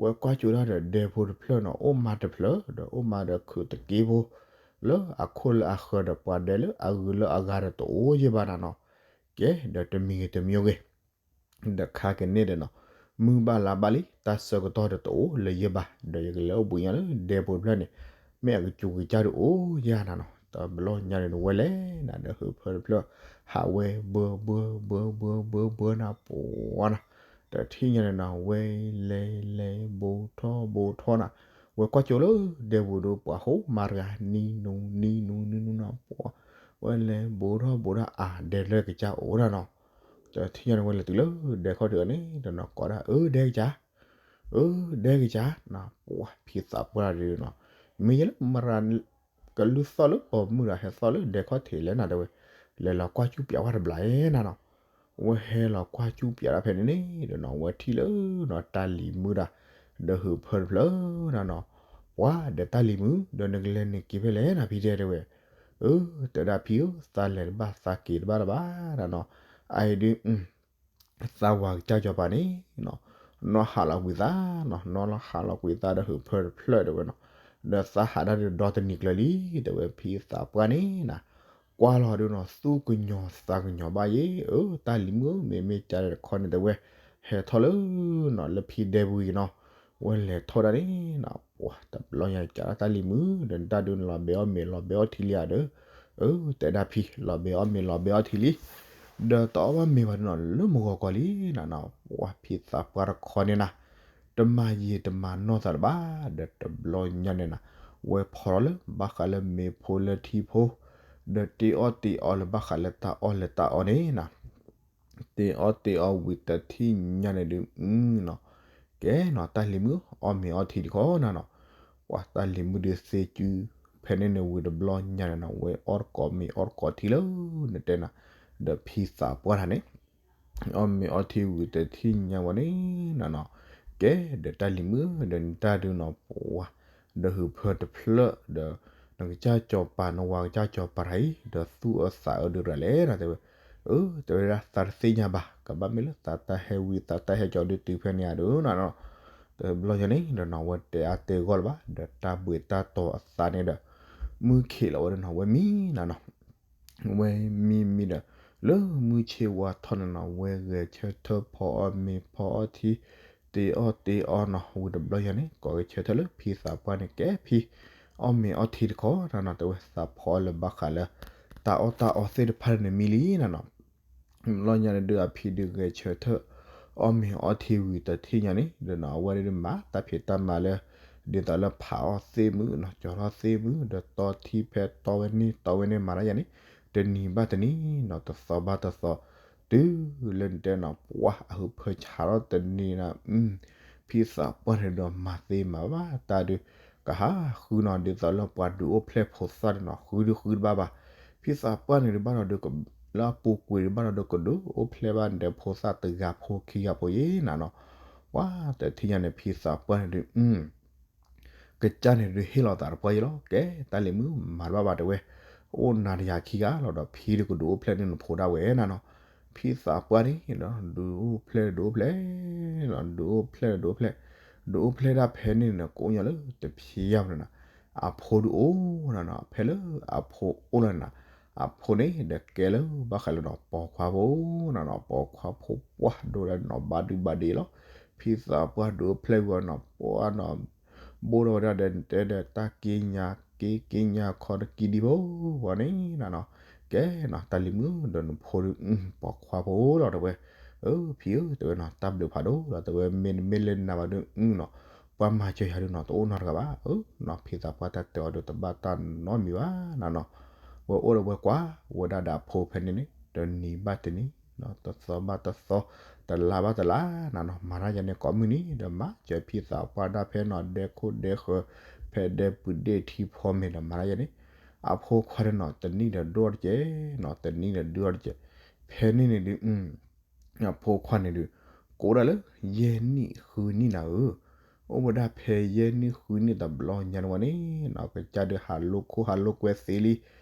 ဝဲကွၢ်ကၠိဒၣ်ဒီးဒဲဖိတဖျၢၣ်နီၤ အိၣ်မါတဖျၢၣ် ဒီးအိၣ်မါဒီးခုးတက့ဖိ လၢအခိၣ်လၢအဃၢၤဒီးပှၤဒဲလၢအဂုၤလၢအဂၤဒီးတအိၣ်ယဲၢ်ဘၣ်နၤနီၤ, ကဲ ဒီးတမံၤဂ့ၤတမံၤဂ့ၤ ဒီးခါက့ၤန့ၣ်ဒီးနီၤ, မုၢ်ဘၣ်လါဘၣ်လံ တၢ်ဆၢကတီၢ်ဒီးတအိၣ်လၢၤယဲၢ်ဘၣ် ဒီးယကလဲၤအိၣ်ဘှံးညါလၢဒဲဖိတဖျၢၣ်န့ၣ်, မ့ၢ်အကစူၤကစၢ်ဒုးအိၣ်ယဲၢ်နၤနီၤ, တဘျီညါန့ၣ်ဝဲလဲၤနၤဒီးဟုးဖၢတဖျၢၣ်, ဟးဝဲဘၢဘၢဘၢဘၢဘၢဘၢနၤ ပှၤနၤ, တထံၣ်ညါန့ၣ်နီၤ ဝဲလဲၤလဲၤဘိးထီၣ်ဘိးထီၣ်နၤ, ဝဲကွၢ်ကၠိလၢဒဲပူၤဒီးပှၤဟိမါတဂၤ နံၤနူၤနံၤနူၤနံၤနူၤနၤ ပှၤ, ဝဲလဲၤဘိးထီၣ်ဘိးထီၣ်အါ ဒဲလၢကစၢ်အိၣ်ဒၣ်နီၤ, တထံၣ်ညါန့ၣ်ဝဲလဲၤတုၤလၢဒဲခီၣ်ထံးအီၤန့ၣ်ဒီးနီၤ ကိးဒၣ် အၢ ဒဲကစၢ်, အၢ ဒဲကစၢ်နၤ ပှၤ ဖံသးပှၢ်တဂၤဒီးနီၤ, မ့ၢ်ယဲလၢမရၤ ကလုၢ်သီၣ်လၢပိာ်မုၣ်ဒီးဟဲသီၣ်လၢဒဲခီၣ်ထံးလဲၣ်နၤတဲဝဲ, လဲၤလီၤကွၢ်စူၣ်ပၠးဝဲတဘျီနၤနီၤ, ဝဲဟဲလီၤကွၢ်စူၣ်ပၠးဒၣ်ဖဲန့ၣ်န့ၣ်ဒီးနီၤ ဝဲထံၣ်လၢနီၤတၢ်လံၤမုၣ်ဒီး, ဒီးဟုးဖၢတဖျၢၣ်နၤနီၤ, ပှၤ ဒီးတၢ်လံၤမုၣ် ဒီးနကလဲၤနုာ်က့ၤဖဲလဲၣ်နၤ ဖံတဲတဲဝဲ, အၢ တဲဒၣ်ဖံဧၢ သးလဲၤတဘၣ်သးက့ၤတဘၣ်တဘၣ်နီၤနီၤ, အအံၤဒုး သးဝၤကစၢ်စီၤပၤန့ၣ်နီၤ, နီၢ်ဟးလီၤကွံာ်သးနီၤ, နီၢ်လီၤဟးလီၤကွံာ်သးဒီးဟုးဖၢတဖျၢၣ်တဲဝဲနီၤ, ဒီးသးဟးဒၣ်ဒုးဒီတနံၤကျၢၤလံ တဲဝဲဖံသးပှၢ်န့ၣ်နီၤ, ကွၢ်လီၤဒုးနီၤ သူၣ်ကညီၤသးကညီၤဘၣ်ယဲ, အၢ တၢ်လံၤမုၣ်ဧၢ မ့မ့ၢ်ကၢ်တခီန့ၣ်တဲဝဲ, ဟဲထီၣ်လၢနီၤ လၢဖံဒဲပူၤအံၤနီၤ, ဝဲလဲၤထီၣ်ဒၣ်န့ၣ်နီၤ, ပှၤတဘျီညါကၢ်တၢ်လံၤမုၣ် ဒီးနတၢ်ဒုးနလီၤဘဲအီၣ်မ့ၤလီၤဘဲအီထံလံဧါဒီး, အၢ တဲဒၣ်ဖံ လီၤဘဲအီၣ်မ့ၤလီၤဘဲအီထံလံ, ဒီးတအီၣ်ဘၣ်မ့ၤဘၣ်ဒုးနီၤ လၢမုၢ်ဂီၤကီၤလံနီၤနီၤ, ပှၤဖံသးပှၢ်တခီန့ၣ်နီၤ တမၤယံာ်တမၤနီၢ်သးတဘၣ်, ဒီးတဘျီညါန့ၣ်နီၤ, ဝဲဖီၣ်ထီၣ်လၢဘၣ်ဃးလၢမ့ၤဖိလၢထံဖိ, ဒီးတ့အီၣ်တ့အီလၢဘၣ်ဃးလၢတၢ်အီၣ်လၢတၢ်အီန့ၣ်နီၤ, တ့အီၣ်တ့အီဝံၤတထံၣ်ညါန့ၣ်ဒုးနီၤ, ကဲနီၤ တၢ်လံၤမုၣ်အီၣ်မ့ၤအီထံတခီနီၤနီၤ, ပှၤတၢ်လံၤမုၣ်ဒုးသ့စု ဖဲန့ၣ်န့ၣ်ဝံၤတဘျီညါန့ၣ်နီၤ ဝဲအီၣ်တကိးမ့ၤအီၣ်တကိးထံလၢ နတဲနီၤ, ဒီးဖံသးပှၢ်တၢ်န့ၣ် အီၣ်မ့ၤအီထံဝံၤတထံၣ်ညါဝဲန့ၣ်နီၤနီၤ, ကဲ ဒီးတၢ်လံၤမုၣ်ဒီးနတၢ်ဒုးနီၤ ပှၤ ဒီးဟုးဖၢတဖျၢၣ်ဒီး နကစၢ်စီၤပၤ နဝၤကစၢ်စီၤပၤတၢ်အံၤ ဒီးသူၣ်အသးအၢဒုးရၤလဲၣ်နီၤ တဲဝဲ, အၢ တဲဝဲဒၣ်သးတသ့ၣ်ညါဘၣ် ကဘၣ်မ့ၢ်လၢသးတၢ်ဟဲဝံသးတၢ်ဟဲကၠီဒုးတုၤဖဲန့ၣ်ဧါဒုးနီၤနီၤ, တဘျီညါန့ၣ်ဒီးနီၤ ဝဲတဲအါတဲဂီၢ်လၢၤဘၣ် ဒီးတၢ်ဘှံးတၢ်တီၤအသးန့ၣ်ဒီး မုၢ်ဆ့ၣ်လီၤဝဲဒၣ်နီၤ ဝဲမံနီၤ ဝဲမံမံဒီး လၢမုၢ်ဆ့ၣ်ဝါထီၣ်န့ၣ်နီၤ ဝဲဂဲၤဆၢထၢၣ်ဖီအီၣ်မ့ၤဖီအီၣ်ထံ တ့အီၣ်တ့အီနီၤ ဝံၤတဘျီညါန့ၣ် ကိးဂဲၤဆၢထၢၣ်လၢဖံသးပှၢ်န့ၣ် ကဲဖံ အီၣ်မ့ၤအီထံတခီနီၤနီၤ တဲဝဲသးဖီအီၣ်လၢဘၣ်ဃးလၢ တၢ်အီၣ်တၢ်အီသ့ၣ်တဖၣ်န့ၣ်မံလံနီၤနီၤ ဘျီညါန့ၣ်ဒုးအဖံဒုးဂဲၤဆၢထၢၣ် အီၣ်မ့ၤအီထံဝံၤတထံၣ်ညါန့ၣ် ဒီးနီၤ အဝဲဒၣ်မၤတၢ်ဖံးတၢ်မၤလၢ ဒ်သိးလၢဖးအီၣ်သ့ၣ်မုၣ်နီၤ ကၠီထီၣ်သ့ၣ်မုၣ် ဒီးတီထံဖဲတီဝဲန့ၣ်တီဝဲန့ၣ်မၤတၢ်ယါန့ၣ် တနံၤဘၣ်တနံၤနီၤ တသီဘၣ်တသီ တုၤလၢနတဲနီၤ ပှၤအဟုးဖၢဆးထီၣ်တနံၤနီၤ ဖံသးပှၢ်န့ၣ်ဒီးမၤသ့မၤဘၣ်တၢ်ဒုး ကဟးဃုနီၤ ဒ်သိးလၢပှၤဒုးအိၣ်ဖျဲၣ်ဖိသၣ်န့ၣ်နီၤ ဃုဒုးဃုတဘၣ်ဘၣ် ဖံသးပှၢ်န့ၣ်ဒုးဘၣ်ဒီးဒုး လၢအပူၤကွံာ်ဒုးဘၣ်ဒီးဒုးကဒုးအိၣ်ဖျဲၣ်ဘၣ်ဒီးဖိသၣ်တဂၤဖိခံဂၤဖိယဲနီၤနီၤ ပှၤတထံၣ်ညါန့ၣ် ဖံသးပှၢ်န့ၣ်ဒုး ကစၢ်န့ၣ်ဒုးဟ့ၣ်လီၤသးတပှၢ်ယဲလီၤ ကဲ တၢ်လံၤမုၣ်မၤတဘၣ်ဘၣ်တဲဝဲ အိၣ်နၤတယၤခံဂၤလီၤဒီး ဖံဒုးကဒုးအိၣ်ဖျဲၣ်န့ၢ်နဖိဒၣ်ဝဲနီၤနီၤ ဖံသးပှၢ်န့ၣ်ဒီး ဒုးအိၣ်ဖျဲၣ်ဒုးအိၣ်ဖျဲၣ် ဒုးအိၣ်ဖျဲၣ်ဒုးအိၣ်ဖျဲၣ် ဒုးအိၣ်ဖျဲၣ်ဒၣ်ဖဲန့ၣ်န့ၣ် ကအိၣ်ညီလၢတဖျါမနီၤ အဖိဒုးအိၣ်နီၤနီၤ ဖဲလၢအဖိအိၣ်လီၤန့ၣ်နီၤ အဖိန့ၣ်ဒီးကဲလၢဘၣ်ဃးလၢနီၤ ပိာ်ခွါဖိနီၤနီၤ ပိာ်ခွါဖိပှၢ်ဒိၣ်ဒီးနီၤ ဘၣ်ဒုဘၣ်ဒ့လီၤ ဖံသးပှၢ်ဒုးအိၣ်ဖျဲၣ်ဝံၤနီၤ ပှၢ်နီၤ ဘိၣ်ထီၣ်ဝဲဒၣ်ဒီးတဲဒီးတၢ်က့ညါက့က့ညါခီတကံဒံဖိ ဝဲန့ၣ်နီၤနီၤ ကဲနီၤ တၢ်လံၤမုၣ်ဒီးနဖိဒုး ပိာ်ခွါဖိလီၤတဲဝဲ အၢ ဖံဧၢ တဲဝဲနီၤ တၢ်ဘျုးဖးဒိၣ်လီၤ တဲဝဲမ့တမ့ၢ်လၢနၤဘၣ်ဒုးနီၤ ပှၤမၤစၢၤယၤဒုးနီၤ တအိၣ်နီတဂၤဘၣ် အၢနီၤ ဖံသးပှၢ်တၢ်တဲအီၤဒုးတဘၣ်တၢ်နီတမံၤဘၣ်နီၤနီၤ ဝဲအိၣ်ဒီးဝဲကွၢ်ဝဲဒၣ်ဒီးအဖိဖဲန့ၣ်န့ၣ် တနံၤဘၣ်တနံၤ တသီဘၣ်တသီ တလါဘၣ်တလါနီၤနီၤ မၤတၢ်ယါန့ၣ်ကိးမုၢ်နံၤဒီး မၤစၢၤဖံသးပှၢ်ဒၣ်ဖဲနီၤ ဒဲခိၣ်ဒဲဃၢၤ ဖဲဒဲပူၤဒ့ထံဖီမ့ၤဒီး မၤတၢ်ယါန့ၣ် အဖိခွါဒီးနီၤ တနံၣ်ဒီးဒိၣ်တကဲးနီၤ တနံၣ်ဒီးဒိၣ်တကဲး ဖဲန့ၣ်န့ၣ်ဒုး အဖိခွါန့ၣ်ဒုး ကအိၣ်ဒၣ်လၢ ယဲၢ်နံၣ်ဃုနံၣ်နၤဧၢ, အိၣ်ဝဲဒၣ်ဖဲယဲၢ်နံၣ်ဃုနံၣ်တဘျီညါန့ၣ်ဝဲန့ၣ်နီၤ ကစၢ်ဒုးဟးလိာ်ခိၣ်ဟးလိာ်ကွဲသ့လံ,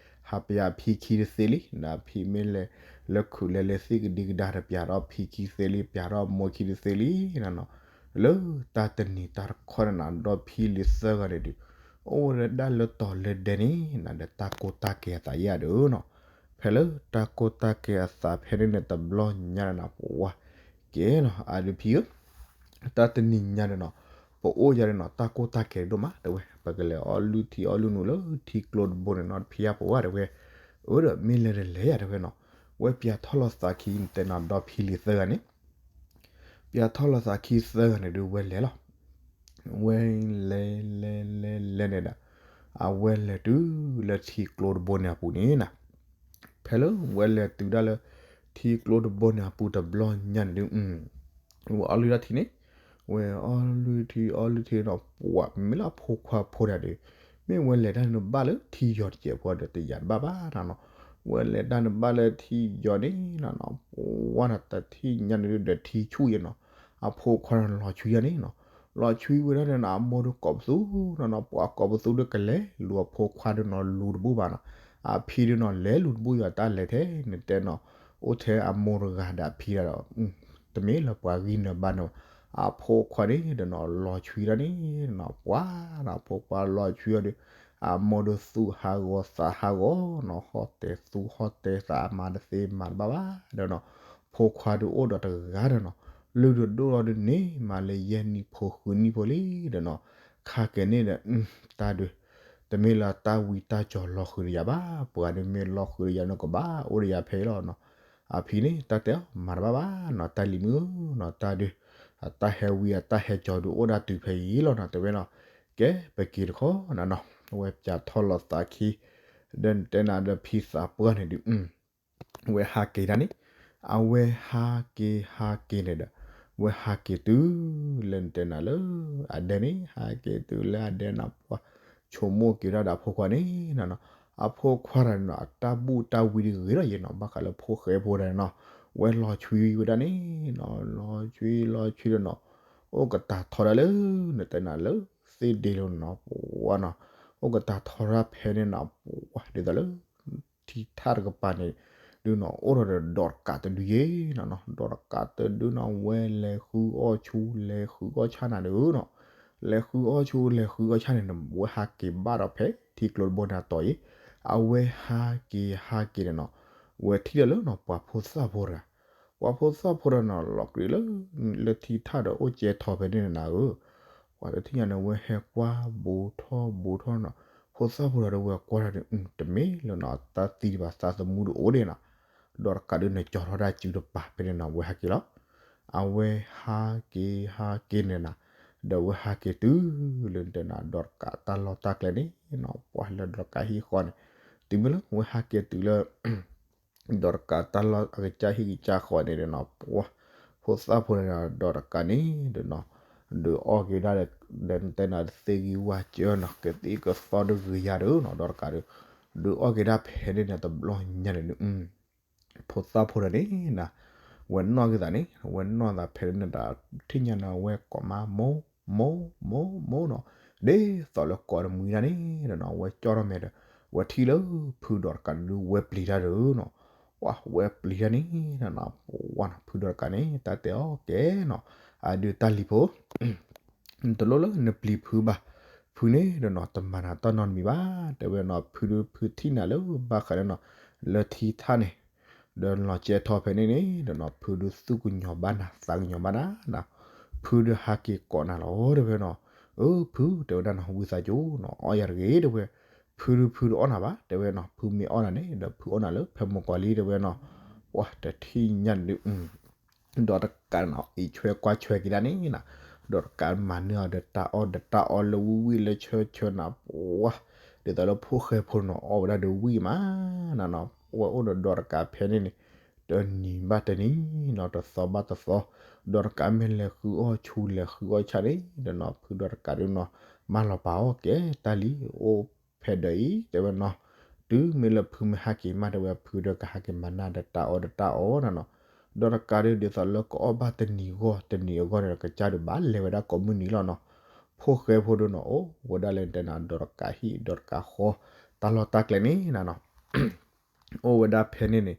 ဟးပျးဖံခံတသ့လံ, ဒီးဖံမ့ၢ်လဲၤလၢခုးလဲၤလၢသ့ၣ်ကဒံကဒါဒီး ပျးထီၣ်ဖံခံသ့လံ, ပျးထီၣ်မိၢ်ခံတသ့လံနီၤနီၤ, လၢတၢ်တနံၤတၢ်တခီန့ၣ်နီၤ ဒီဖံလံၤသၢဂၤန့ၣ်ဒုး အိၣ်ဝဲဒၣ်လၢတီၤလၢဒဲန့ၣ်နီၤ ဒီးတၢ်ကိၢ်တၢ်ကဲၤအသးယါဒုးနီၤ ဖဲလၢတၢ်ကိၢ်တၢ်ကဲၤအသးဖဲန့ၣ်န့ၣ် တဘျီညါန့ၣ်နီၤ ပဝဲကဲနီၤ အါဒုးဖံဧၢ, တၢ်တနံၤညါန့ၣ်နီၤ ပအိၣ်ယါန့ၣ်နီၤ တၢ်ကိၢ်တၢ်ကဲၤဒိၣ်မးတဲဝဲ, ပကလဲၤအီၣ်လုၢ်ထံအီၣ်လုၢ်နုာ်လၢထံကျိတဘိန့ၣ်နီၤ တဖံယါပဝဲတဲဝဲ, အၢဒီးမ့ၢ်လဲၤတလဲၤယါတဲဝဲနီၤ, ဝဲပျးထီၣ်လီၤသးခံန့ၣ် တဲနီၤဒီဖံလံၤသၢဂၤန့ၣ် ပျးထီၣ်လီၤသးခံသၢဂၤန့ၣ်ဒုး ဝဲလဲၤလီၤ. ဝဲလဲၤလဲၤလဲၤလဲၤန့ၣ်ဒီး အဝဲလဲၤတုၤလၢထံကျိတဘိန့ၣ်အပူၤန့ၣ်နီၤ, ဖဲလၢဝဲလဲၤတုၤဒၣ်လၢ ထံကျိတဘိန့ၣ်အပူၤတဘျီညါန့ၣ်ဒုး ဝဲအီၣ်လုၢ်ဒၣ်ထံန့ၣ်, ဝဲအီၣ်လုၢ်ထံအီၣ်လုၢ်ထံနီၤ ပှၤမ့ၢ်လၢအဖိခွါဖိဒၣ်ဒီး မ့ၢ်ဝဲလဲၤတၢ်န့ၣ်ဘၣ်လၢထံယီၤတစဲးဖိဒီးတယာ်တဘၣ်ဘၣ်နီၤနီၤ, ဝဲလဲၤတၢ်န့ၣ်ဘၣ်လၢထံယီၤန့ၣ်နီၤနီၤ ပှၤတထံၣ်ညါန့ၣ်ဒုးဒီးထံဆူၣ်ယဲနီၤ, အဖိခွါန့ၣ်လီၤဆူယဲန့ၣ်နီၤ, လီၤဆူဝဲဒၣ်န့ၣ်နီၤ အမိၢ်ဒုးကိးပသူနီၤနီၤ ပှၤကိးပသူဒုးကလဲၤလူၤအဖိခွါဒုးနီၤ လူၤတဘူၣ်ဘၣ်နီၤ, အဖံဒုးနီၤ လဲၤလူၤတဘူၣ်ယွၤတၢ်လဲၤထဲန့ၣ်တဲနီၤ, အိၣ်ထဲအမိၢ်တဂၤဒီးအဖံဒီး တမ့ၢ်လၢပှၤဂံၢ်နၢၤဘါနၢၤဘၣ်, အဖိခွါန့ၣ်ဒီးနီၤ လီၤဆွံတၢ်န့ၣ်နီၤ ပှၤနီၤ ဖိခွါလီၤဆွံအီၤဒီး အမိၢ်ဒုးသူၣ်ဟးဂီၤသးဟးဂီၤနီၤ ဟီၣ်တဲာ်သူၣ်ဟီၣ်တဲာ်သး အမၤတသ့မၤတဘၣ်ဘၣ်ဒီးနီၤ, ဖိခွါဒုးအိၣ်ဒီးတဂၤဒီးနီၤ, လုၢ်ဒိၣ်ဒိၣ်လီၤဒုးန့ၣ် မၤလၢယဲၢ်နံၣ်ဖိဃုနံၣ်ဖိလံဒီးနီၤ, ခါကဲန့ၣ်ဒီး တၢ်ဒုး တမ့ၢ်လၢတၢ်ဝံတၢ်ကၠီၤလီၤဃုာ်ဒီးယၤဘၣ်, ပှၤဒုးမ့ၢ်လီၤဃုာ်ဒီးယၤန့ၣ်ကဘၣ်အိၣ်ဒီးယၤဖဲအံၤလီၤနီၤ, အဖံန့ၣ် တၢ်တဲအီၤမၤတဘၣ်ဘၣ်နီၤ တၢ်လံၤမုၣ်ဧၢနီၤ တၢ်ဒုး အတၢ်ဟဲဝံအတၢ်ဟဲကၠီၤဒုးအိၣ်ဒၣ်တုၤဖဲအံၤလီၤနီၤ တဲဝဲနီၤ, ကဲပက့ၤတခီနီၤနီၤ, အဝဲပၠးထီၣ်လီၤသးခံ ဒီးတဲနၤဒီးဖံသးပှၢ်န့ၣ်ဒုး ဝဲဟးက့ၤတၢ်န့ၣ်, အဝဲဟးက့ၤဟးက့ၤန့ၣ်ဒီး ဝဲဟးက့ၤတုၤလၢနတဲနၤလၢ အဒဲန့ၣ် ဟးက့ၤတုၤလၢအဒဲန့ၣ် ပှၤဆိကမိၣ်က့ၤဒၣ်ဒီးအဖိခွါန့ၣ်နီၤနီၤ, အဖိခွါတဂၤန့ၣ်နီၤ အတၢ်ဘူၣ်တၢ်ဝံတဂ့ၤလီၤယဲနီၤ ဘၣ်ဃးလၢဖိၣ်ဃဲဖိတဂၤန့ၣ်နီၤ, ဝဲလီၤဆွံဝဲဒၣ်န့ၣ်နီၤ လီၤဆွံလီၤဆွံဒီးနီၤ, အိၣ်ကတၢ်ထီဒၣ်လၢ နတဲနၤလၢ သ့ၣ်ဒ့လီၤနီၤ ပှၤနီၤ, အိၣ်ကတၢ်ထီဒၣ်ဖဲန့ၣ်နီၤ ပှၤဒ်သိးလၢ ထံထၣ်တကပၤန့ၣ် ဒုးနီၤ အိၣ်ထီၣ်ဒီးဒီးတကးတဒုယဲနီၤနီၤ, ဒီးတကးတဒုနီၤ ဝဲလဲၤဃုအီၣ်ဆူလဲၤဃုအီၣ်ဆၣ်နၤဒုးနီၤ, လဲၤဃုအီၣ်ဆူလဲၤဃုအီၣ်ဆၣ်န့ၣ် ဝဲဟးက့ၤဘၣ်ဒီးဖဲထံကျိတဘိန့ၣ်အတီၢ်အံၤ, အဝဲဟးက့ၤဟးက့ၤန့ၣ်နီၤ, ဝဲထံၣ်ဒီးလၢနီၤ ပှၤဖိသၣ်ဖိတဂၤ, ပှၤဖိသၣ်ဖိတဂၤနီၤ လီၤကြံၤလၢ လၢထံထၣ်ဒီးအိၣ်ကဲထီဖဲန့ၣ်နၤဧၢ ပှၤတထံၣ်ညါန့ၣ် ဝဲဟဲကွၢ်ဘူးထီၣ်ဘူးထီၣ်နီၤ, ဖိသၣ်ဖိတဂၤဒီးဝဲကွၢ်တၢ်ဒီး တမ့ၢ်လၢနီၤ တၢ်သံတဘၣ် သးသမူတအိၣ်ဒံးနီၤ, ဒီးတကးဒုးန့ၣ်ကၠီထီၣ်တၢ်စုတပၤဖဲန့ၣ်နီၤ ဝဲဟးက့ၤလီၤ, အဝဲဟးက့ၤဟးက့ၤန့ၣ်နၤ, ဒီးဝဲဟးက့ၤတုၤလၢနတဲနၤ ဒီးတကးတၢ်လီၢ်တၢ်ကျဲန့ၣ်နီၤ ပှၤလၢဒီးတကးဟံၣ်ဃီန့ၣ်, တုၤမ့ၢ်လၢဝဲဟးက့ၤတုၤလၢ ဒီးတကးတၢ်လီၢ်အကစၢ်ဟံၣ်ကစၢ်ဃီန့ၣ်ဒီးနီၤ ပှၤ ဖိသၣ်ဖိန့ၣ်ဒီးတကးန့ၣ်ဒီးနီၤ, ဒုးအီၣ်က့ၤဒၣ်ဒီး ဒီးတဲနၤသ့ၣ်ဂံၢ်ဝၢ်စၢၤနီၤ ကသံၣ်ကသီဒုးဂ့ၤယၤဒီးနီၤ ဒီးတကးဒီး ဒုးအီၣ်က့ၤဒၣ်ဖဲန့ၣ်န့ၣ် တဘျီညါန့ၣ်ဒုး ဖိသၣ်ဖိဒီးန့ၣ်နၤ, ဝဲနီၣ်က့ၤသးန့ၣ် ဝဲနီၣ်သးဖဲန့ၣ်ဒီး ထံၣ်ညါန့ၣ် အဝဲကိးမး မိၢ် မိၢ် မိၢ် မိၢ်နီၤ, ဒ်သိးလၢကိးတမှံတၢ်န့ၣ်ဒီးနီၤ ဝဲကၠီထီၣ်မဲာ်ဒီး ဝဲထံၣ်လၢဖုဒီးတကးဒုးဝဲပျံၤတၢ်ဒီးနီၤ, ပှၤဝဲပျံၤတၢ်န့ၣ်နၤနီၤ ပှၤနီၤ ဖုဒီးတကးန့ၣ် တၢ်တဲအီၤကဲနီၤ, အဒုးတၢ်လံၤဖိ တလိၣ်လၢနပျံၤဖုဘၣ်, ဖုန့ၣ်ဒီးနီၤ တမၤနၤတၢ်နီတမံၤဘၣ်, တဲဝဲနီၤ ဖုဒုးဖုထံၣ်နၤလၢဘၣ်ဃးဒီးနီၤ လၢထံထၣ်န့ၣ် ဒီးလီၤကဲထီဖဲန့ၣ်န့ၣ်ဒီးနီၤ ဖုဒုးသူၣ်ကညီၤဘၣ်နၤ သးကညီၤဘၣ်နၤနီၤ, ဖုဒုးဟးက့ၤကိးနၤလီၤ တဲဝဲနီၤ, အၢ ဖု တဲဝဲဒၣ်နီၤ ဝံသးစူၤနီၤ အီၣ်ယၤတဂ့ၤ တဲဝဲ, ဖုဒုးဖုတအီၣ်နၤဘၣ် တဲဝဲနီၤ, ဖုမ့ၢ်အီၣ်နၤန့ၣ်ဒီး ဖုအီၣ်နၤလၢဖဲမိၢ်ကီၤလံ တဲဝဲနီၤ, ပှၤတထံၣ်ညါဒုး ဒီးတကးနီၤ အံးဆွဲကွၢ်ဆွဲက့ၤဒၣ်န့ၣ်နၤ, ဒီးတကးမၤန့ၢ်အီၤဒီးတၢ်အီၣ်ဒီးတၢ်အီလၢဝံၣ်ဝံၣ်လၢဆၢဆၢနၤ, ပှၤ ဒ်သိးလၢဖိၣ်ဃဲဖိနီၤ အီၣ်ဝဲဒၣ်ဒီးဝံၣ်မးနၤနီၤ, ပှၤအိၣ်ဒီးဒီးတကးဖဲန့ၣ်န့ၣ် တနံၤဘၣ်တနံၤနီၤ တသီဘၣ်တသီ, ဒီးတကးမ့ၢ်လဲၤဃုအီၣ်ဆူလဲၤဃုအီၣ်ဆၣ်န့ၣ်ဒီးနီၤ ဖုဒီးတကးဒုးနီၤ မၢလီၤပာ်အီၤ ကဲတၢ်လံၤအိၣ်ဖဲဒၢးအံၤ တဲဝဲနီၤ, တုၤမ့ၢ်လၢဖုမ့ၢ်ဟးက့ၤမး တဲဝဲ ဖုဒီးကဟးက့ၤမၤနၤဒီးတၢ်အီၣ်ဒီးတၢ်အီနၤနီၤ, ဒီးတကးဒုးဒ်သိးလၢကအီၣ်ဘၣ်တနံၤဂီၢ်တနံၤအဂီၢ်န့ၣ်ဒီး ကစၢ်ဒုးဘၣ်လဲၤဝဲဒၣ်ကိးမုၢ်နံၤလီၤနီၤ, ဖိၣ်ဃဲဖိဒုးနီၤ အိၣ်ဝဲဒၣ်လၢနတဲနၤ ဒီးတကးဟံၣ်ဒီးတကးဃီ တၢ်လီၢ်တၢ်ကျဲန့ၣ်နၤနီၤ အိၣ်ဝဲဒၣ်ဖဲန့ၣ်န့ၣ်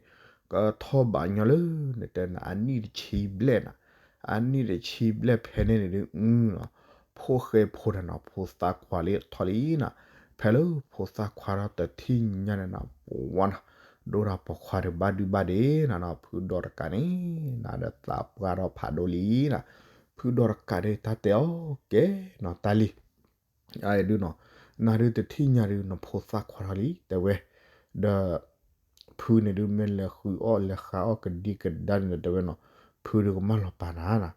ကထီၣ်ဘးညီလၢ နတဲနၤ အနံၣ်တဆံဘျဲၣ်နၤ, အနံၣ်တဆံဘျဲၣ်ဖဲန့ၣ်န့ၣ်ဒုး အုနီၤ, ဖိၣ်ဃဲဖိတနီၤ ဖိသၣ်ခွါလံထီၣ်လံနၤ, ဖဲလၢဖိသၣ်ခွါထီၣ်တထံၣ်ညါန့ၣ်နၤ ပဝါနၤ, ဒိၣ်တၢ်ပိာ်ခွါဒုးဘၣ်ဒုဘၣ်ဒ့နၤနီၤ, ဖုဒီးတကးန့ၣ် နၤဒီးသးပှၢ်ထီၣ်ဖးဒိၣ်လံနၤ, ဖုဒီးတကးဒုးတၢ်တဲအီၤကဲနီၤတၢ်လံၤ အဒုးနီၤ, နၤဒုးတထံၣ်ညါဒုး နဖိသၣ်ခွါထီၣ်လံ တဲဝဲ, ဒီး ဖုန့ၣ်ဒုး မ့ၢ်လဲၤဃုအီၣ်လဲၤဃုအီၣ်ကဒံကဒါန့ၣ်ဒီး တဲဝဲနီၤ, ဖုဒုးကမၢလီၤပာ်နၤနၤ,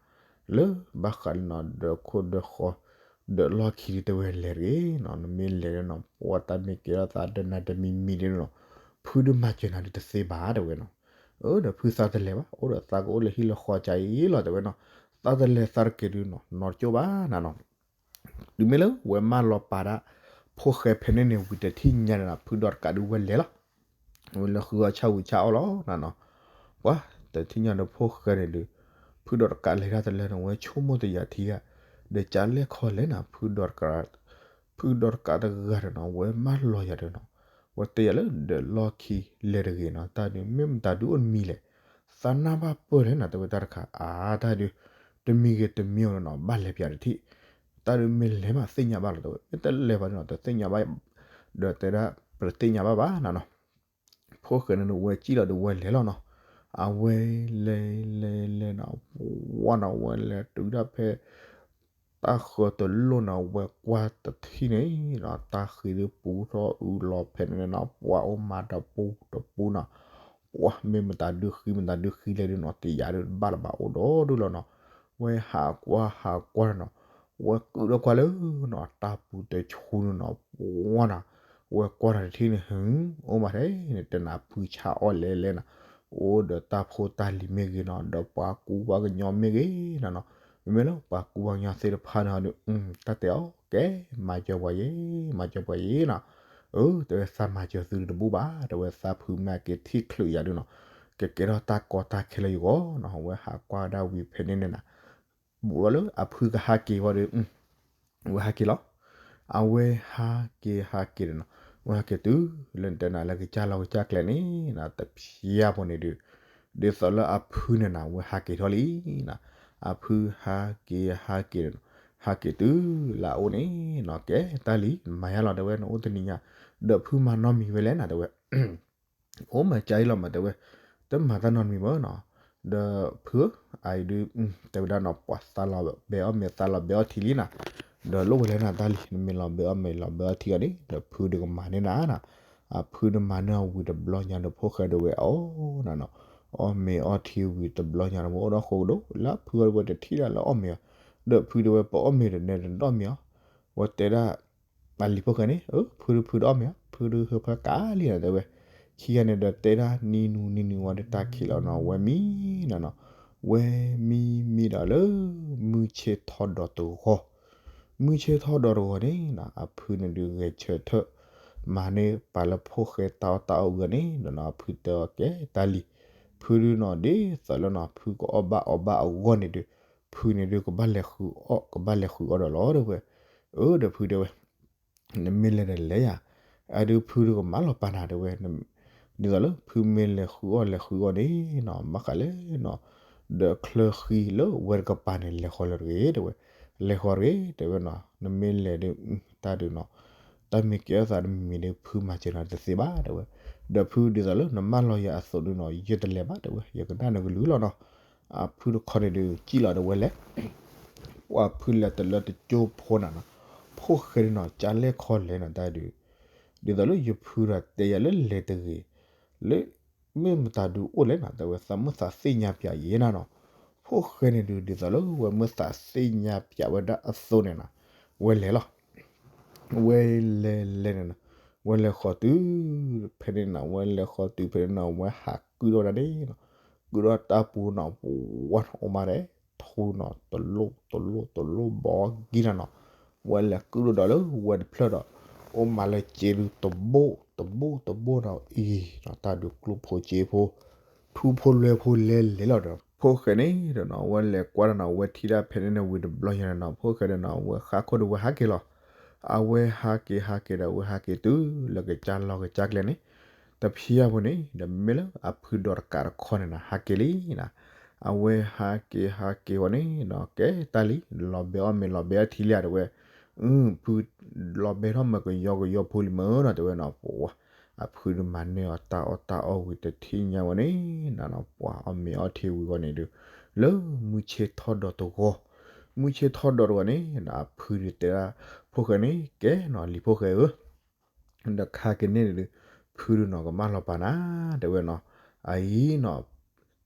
လၢဘၣ်ဃးန့ၣ်နီၤ ဒီးခိၣ်ဒီးဃီ ဒီးလီၢ်ခံဒုး တဲဝဲလဲၤတဂ့ၤနီၤ, နမ့ၢ်လဲၤဒုးနီၤ ပှၤတၢ်မ့ၢ်ကဲထီၣ်သးဒီးနၤတမံၤမံၤဒုးနီၤ, ဖုဒုးမၤစၢၤနၤဒုးတသ့ဘၣ် တဲဝဲနီၤ, အၢ ဒီးဖုသးတလဲၤဘၣ် အိၣ်ဒီးသးကအိၣ်လၢဟံၣ်လၢဃီကါအံၤလီၤ တဲဝဲနီၤ, သးတလဲၤသးတက့ၤဒုးနီၤ နီတကၠိၢ်ဘၣ်နၤနီၤ တုၤမ့ၢ်လၢဝဲမၢလီၤပာ်ဒၣ် ဖိၣ်ဃဲဖဲန့ၣ်န့ၣ် ဝံၤတထံၣ်ညါန့ၣ်နီၤ ဖုဒီးတကးဒုးဝဲလဲၤလီၤ, ဝဲလၢဃုအီၣ်ဆၣ်ဝံၤဆၣ်အီၣ်လီၤနၤနီၤ, ပှၤတထံၣ်ညါဒီးဖိၣ်ဃဲန့ၣ်ဒုး ဖုဒီးတကးလဲၤတၢ်တလၢန့ၣ် ဝဲဆိကမိၣ်တယာ်ထံဂၤ, ဒီးကလဲၣ်ခီလဲၣ်နၤ ဖုဒီးတကး ဖုဒီးတကးတဂၤဒီးနီၤ ဝဲမၢလီၤယၤဒီးနီၤ, ဝဲတဲယၤလၢဒီးလီၢ်ခံလဲၤတဂ့ၤနီၤ, တၢ်ဒုးမ့ၢ်မတၤဒုးအိၣ်တမံၤလဲၣ်, သးနၢ်ဘၣ်ပၢၢ်လဲၣ်နီၤ, တဲဝဲတၢ်တခါ အါတၢ်ဒုး တမံၤဂ့ၤတမံၤအီၤနီၤ ဘၣ်လဲၤပၠးတထံၣ်, တၢ်ဒုးမ့ၢ်လဲၤမးသ့ၣ်ညါဘၣ်လီၤ တဲဝဲ, မ့ၢ်တလဲၤဘၣ်ဒုးနီၤ တသ့ၣ်ညါဘၣ်, ဒီးတဲဒၣ် ပတသ့ၣ်ညါဘၣ်ဘၣ်နၤနီၤ ဖိၣ်ဃဲန့ၣ်ဝဲကံၣ်လီၤဒီးဝဲလဲၤလီၤနီၤ, အဝဲလဲၤလဲၤလဲၤနီၤ, ဝါနီၤ ဝဲလဲၤတုၤဒၣ်ဖဲ တၢ်ဃၢၤတလိၣ်နီၤ ဝဲကွၢ်တထံၣ်န့ၣ်နီၤ တၢ်ဃံၤဒုးပူထီၣ်အုးလီၤဖဲန့ၣ်နီၤ ပှၤအိၣ်မးတပူၤတပူၤနီၤ, ပှၤမ့ၢ်မတၤဒုးဃံမတၤဒုးဃံလဲၣ်ဒုးနီၤ တယၤဒုးဘၣ်လၢၤဘၣ်အိၣ်ဒီးဒုးလီၤနီၤ, ဝဲဟးကွၢ်ဟးကွၢ်နီၤ, ဝဲကုၣ်ထီၣ်ကွၢ်လၢနီၤ တၢ်ပူၤတဆူန့ၣ်နီၤ ပှၤနီၤ, ဝဲကွၢ်တထံၣ်န့ၣ် ဟူ အိၣ်မးထဲန့ၣ် တဲနၤဖုဆါအီၣ်လဲၤလဲၤနီၤ, အိၣ်ဒီးတၢ်ဖိတၢ်လံၤမ့ၢ်ဂ့ၤနီၤ ဒီးပှၤကူပှၤကညီမ့ၢ်ဂ့ၤနီၤနီၤ, မ့မ့ၢ်လၢပှၤကူပှၤကညီသ့ၣ်တဖၣ်န့ၣ်ဒီး တၢ်တဲအီၤ ကဲ မၤစၢၤပှၤယဲ မၤစၢၤပှၤယဲနီၤ, အၢ တဲဝဲသးမၤစၢၤသုတဘူၣ်ဘၣ် တဲဝဲသးဖုမ့ၢ်က့ၤထံၣ်ချုးယၤဒုးနီၤ, ကကဲထီၣ်တၢ်ကီတၢ်ခဲလၢယဂီၢ်နီၤ, ဝဲဟးကွၢ်ဒၣ်ဝံၤဖဲန့ၣ်န့ၣ်နၤ ဘူးထီၣ်လၢအဖုကဟးက့ၤဝံၤဒီး ဝဲဟးက့ၤလီၤ, အဝဲဟးက့ၤဟးက့ၤဒီးနီၤ, ဝဲဟးက့ၤတုၤလၢနတဲနၤလၢကစၢ်လီၢ်ကစၢ်ကျဲန့ၣ်နီၤ တဖျၢၣ်ဖိန့ၣ်ဒုး, ဒ်သိးလၢအဖုန့ၣ်နၤ ဝဲဟးက့ၤထီၣ်လံနီၤ, အဖုဟးက့ၤဟးက့ၤဒီးနီၤ, ဟးက့ၤတုၤလၢအအိၣ်န့ၣ်နီၤ ကဲတၢ်လံၤ နမၤယါလီၤ တဲဝဲ နအိၣ်တနံၤညါ, ဒီးဖုမၤနီတမံၤဝဲလဲၣ်နၤ တဲဝဲ အိၣ်မးကါအံၤလီၤမး တဲဝဲ, တမၤတၢ်နီတမံၤမ့ၢ်နီၤ, ဒီးဖုဧၢ, အအံၤဒုး တဲဝဲဒၣ်နီၤ ပှၤသးလီၤဘဲအီၣ်မ့ၤသးလီၤဘဲအီထံလံနီၤ, ဒီးလိၣ်ဝဲလဲၣ်နၤတၢ်လံၤ နမ့ၢ်လီၤဘဲအီၣ်မ့ၤလီၤဘဲအီထံဂီၢ်န့ၣ် ဒီးဖုဒုးကမၤန့ၢ်နၤနီၤ, အဖုဒုးမၤန့ၢ်အီၤဝံၤတဘျီညါဒီးဖိၣ်ဃဲဒုးဝဲအီၣ်နၤနီၤ, အီၣ်မ့ၤအီထံဝံၤတဘျီညါဒီး ဝဲအိၣ်ဒီးဃိကဒိၣ် လၢဖုအီၤဒုးဝဲတထံၣ်ဒၣ်လၢအီၣ်မ့ၤအီၤ, ဒီးဖုဒုးဝဲပအီၣ်မ့ၤဒီးနဲဒၣ်ဒီးအီၣ်မ့ၤအီၤ, ဝဲတဲဒၣ် အလံၤဖိၣ်ဃဲန့ၣ် အၢ ဖုဒုးဖုဒုးအီၣ်မ့ၤအီၤ ဖုဒုးဟၢဖၢကးလံနီၤ တဲဝဲ, ခံဂၤန့ၣ်ဒီးတဲဒၣ်နံၤနုၤနံၤနုၤဝံၤဒီးတၢ်ခံးလီၤနီၤ ဝဲမံနီၤနီၤ, ဝဲမံမံဒီးလၢ မုၢ်ဆ့ၣ်ထီၣ်ဒီးတဂီၤ, မုၢ်ဆ့ၣ်ထီၣ်ဒီးတဂီၤန့ၣ်နီၤ အဖုန့ၣ်ဒုးဂဲၤဆၢထၢၣ် မၤန့ၢ်ပာ်လၢဖိၣ်ဃဲတၢ်အီၣ်တၢ်အီဝံၤအီၤန့ၣ်နီၤ အဖုတဲအီၤကဲတၢ်လံၤ, ဖုဒုးနီၤ ဒ်သိးလၢနီၤ ဖုကအီၣ်ဘၣ်အီဘၣ်အဂီၢ်န့ၣ်ဒုး ဖုန့ၣ်ဒုးကဘၣ်လဲၤဃုအီၣ် ကဘၣ်လဲၤဃုအီၣ်ဒီးလီၤ တဲဝဲ, အၢ ဒီးဖုတဲဝဲ နမ့ၢ်လဲၤဒီးလဲၤယၤ, အဒုးဖုဒုးကမၤလီၤပာ်နၤ တဲဝဲ, ဒ်သိးလၢဖုမ့ၢ်လဲၤဃုအီၣ်လဲၤဃုအီၣ်န့ၣ်နီၤ ဘၣ်ဃးလဲၣ်နီၤ, ဒီးချၢဃံလၢဝဲတကပၤန့ၣ် လဲၤဃီၤလၢတဂ့ၤ တဲဝဲ, လဲၤဃီၤတဂ့ၤ တဲဝဲနီၤ, နမ့ၢ်လဲၤဒုး တၢ်ဒုးနီၤ တၢ်မ့ၢ်ကဲထီၣ်သးတမံၤမံၤဒီး ဖုမၤစၢၤနၤတသ့ဘၣ် တဲဝဲ, ဒီးဖုဒ်သိးလၢနမၢလီၤယၤအသိးဒုးနီၤ ယတလဲၤဘၣ် တဲဝဲ, ယကနၣ်နကလုၢ်လီၤနီၤ, အဖုတခီန့ၣ်ဒုး ကံၣ်လီၤဒီးဝဲလဲၤ ပှၤဖုလဲၤတလၢတကၠိဖိနၤနီၤ, ဖိၣ်ဃဲဒုးနီၤ ကၢ်လဲၣ်ခီလဲၣ်နီၤ တၢ်ဒုး, ဒ်သိးလၢယဖုဒီးတဲယၤလၢလဲၤတဂ့ၤ, လၢ မ့ၢ်မတၤဒုးအိၣ်လဲၣ်နီၤ တဲဝဲ သးမုၢ်သးသ့ၣ်ညါပၠးယဲနၤနီၤ, ဖိၣ်ဃဲန့ၣ်ဒုး ဒ်သိးလၢဝဲမုၢ်သးသ့ၣ်ညါပၠးဝဲဒၣ်အသိးန့ၣ်နီၤ, ဝဲလဲၤလီၤ ဝဲလဲၤလဲၤန့ၣ်နီၤ, ဝဲလဲၤဃီၤတုၤ ဖဲန့ၣ်နီၤ ဝဲလဲၤဃီၤတုၤဖဲန့ၣ်နီၤ ဝဲဟးကုၣ်ထီၣ်ဝဲဒၣ်န့ၣ်နီၤ, ကုၣ်ထီၣ်တၢ်ပူၤနီၤ ပှၤအိၣ်မးဒဲး ထူနီၤ တလိၣ်တလိၣ်တလိၣ်ဘီကံနၤနီၤ, ဝဲလဲၤကုၣ်ထီၣ်ဒီးလၢဝဲတဖျၢၣ်ဒီး အိၣ်မးလၢစ့ဒုးတဘိၣ်တဘိၣ်တဘိၣ်နီၤ အံၤနီၤ တၢ်ဒုးကျိၣ်ဖိစ့ဖိ ထူဖိလွဲဖိလဲၤလဲၤလီၤဒီး ဖိၣ်ဃဲန့ၣ်ဒီးနီၤ ဝဲလဲၤကွၢ်ဒီးနီၤ ဝဲထံၣ်ဒၣ်ဖဲန့ၣ်န့ၣ်ဝံၤတဘျီညါန့ၣ်နီၤ ဖိၣ်ဃဲဒီးနီၤ ဝဲဃါခိၣ်ဒီးဝဲဟးက့ၤလီၤ, အဝဲဟးက့ၤဟးက့ၤဒီး ဝဲဟးက့ၤတုၤလၢကစၢ်လီၢ်ကစၢ်ကျဲန့ၣ်, တဖျၢၣ်ဖိန့ၣ် ဒီးမ့ၢ်လၢအဖုဒီးတကးတခီန့ၣ်နီၤ ဟးက့ၤလံနီၤ, အဝဲဟးက့ၤဟးက့ၤဝဲန့ၣ်နီၤ ကဲတၢ်လံၤ လီၤဘဲအီၣ်မ့ၤလီၤဘဲအီၣ်ထံလံဧါ တဲဝဲ, အု ဖု လီၤဘဲထီၣ်မ့ၤကယီကယီဖိလံမ့ၢ်နီၤ တဲဝဲနီၤ ပှၤ အဖုဒုးမၤန့ၢ်အီၤတၢ်အီၣ်တၢ်အီဝံၤတထံၣ်ညါဝဲန့ၣ်နီၤ ပှၤအီၣ်မ့ၤအီၣ်ထံဝံၤဝဲန့ၣ်ဒုး လၢမုၢ်ဆ့ၣ်ထီၣ်ဒီးတဂီၤ, မုၢ်ဆ့ၣ်ထီၣ်ဒီးတဂီၤန့ၣ် အဖုဒုးတဲဒၣ် ဖိၣ်ဃဲန့ၣ် ကဲနီၤ လံၤဖိၣ်ဃဲဧၢ ဒီးခါက့ၤန့ၣ်ဒုး ဖုဒုးနီၤ ကမၢလီၤပာ်နၤ တဲဝဲနီၤ, အအံၤနီၤ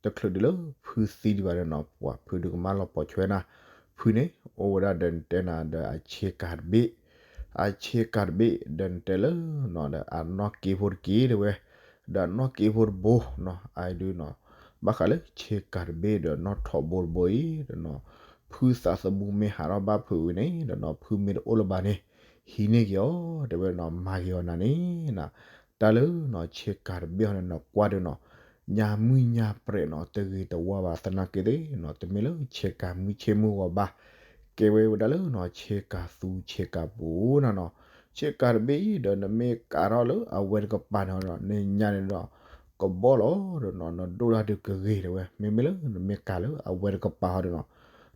တချုးဒုးလၢဖုသံဒံးဘၣ်ဒီးနီၤ ပှၤဖုဒုးကမၢလီၤပိာ်ထွဲနၤ, ဖုန့ၣ် အိၣ်ဝဲဒၣ်ဒီးနတဲနၤဒီးအဆ့ကၤတဘ့ၣ်, အဆ့ကၤတဘ့ၣ် ဒီးနတဲလၢနီၤ ဒီးအနီၢ်က့ဖိတက့ၢ် တဲဝဲ, ဒီးအနီၢ်က့ဖိတဘိနီၤ အအံၤဒုးနီၤ ဘၣ်ဃးလၢဆ့ကၤတဘ့ၣ်ဒီးနီၢ်ထိးဘိတဘိအံၤဒီးနီၤ, ဖုသးသမူမ့ၢ်ဟးထီၣ်ဘၣ်ဖုးဝံၤန့ၣ်ဒီးနီၤ ဖုမ့ၢ်တအိၣ်လၢၤဘၣ်န့ၣ် ဟံးန့ၢ်က့ၤအီၤ တဲဝဲနီၤ မၤက့ၤအီၤနၤန့ၣ်နီၤ, တၢ်လၢနီၤ ဆ့ကၤတဘ့ၣ်ဟီန့ၣ်နီၤ ကွၢ်ဒုးနီၤ ညါမုၢ်ညါပြဲးနီၤ တဂ့ၤတဝါဘၣ်သနာ်က့သ့ၣ်နီၤ တမ့ၢ်လၢဆ့ကၤမုၢ်ဆ့ၣ်မုၢ်ဂီၤဘၣ်, ကဲဝဲဝဲဒၣ်လၢနီၤ ဆ့ကၤသူဆ့ကၤပူၤနၤနီၤ, ဆ့ကၤတဘ့ၣ်အံၤဒီး နမ့ၢ်ကၤထီၣ်လၢအဝဲတကပၤန့ၣ်ဒီး နညါန့ၣ်ဒီး ကဘီလီၤဒီးနီၤ နဒိၣ်တၢ်ဒုးကဂ့ၤတဲဝဲ. မ့မ့ၢ်လၢနမ့ၢ်ကၤလၢအဝဲတကပၤဟီဒီးနီၤ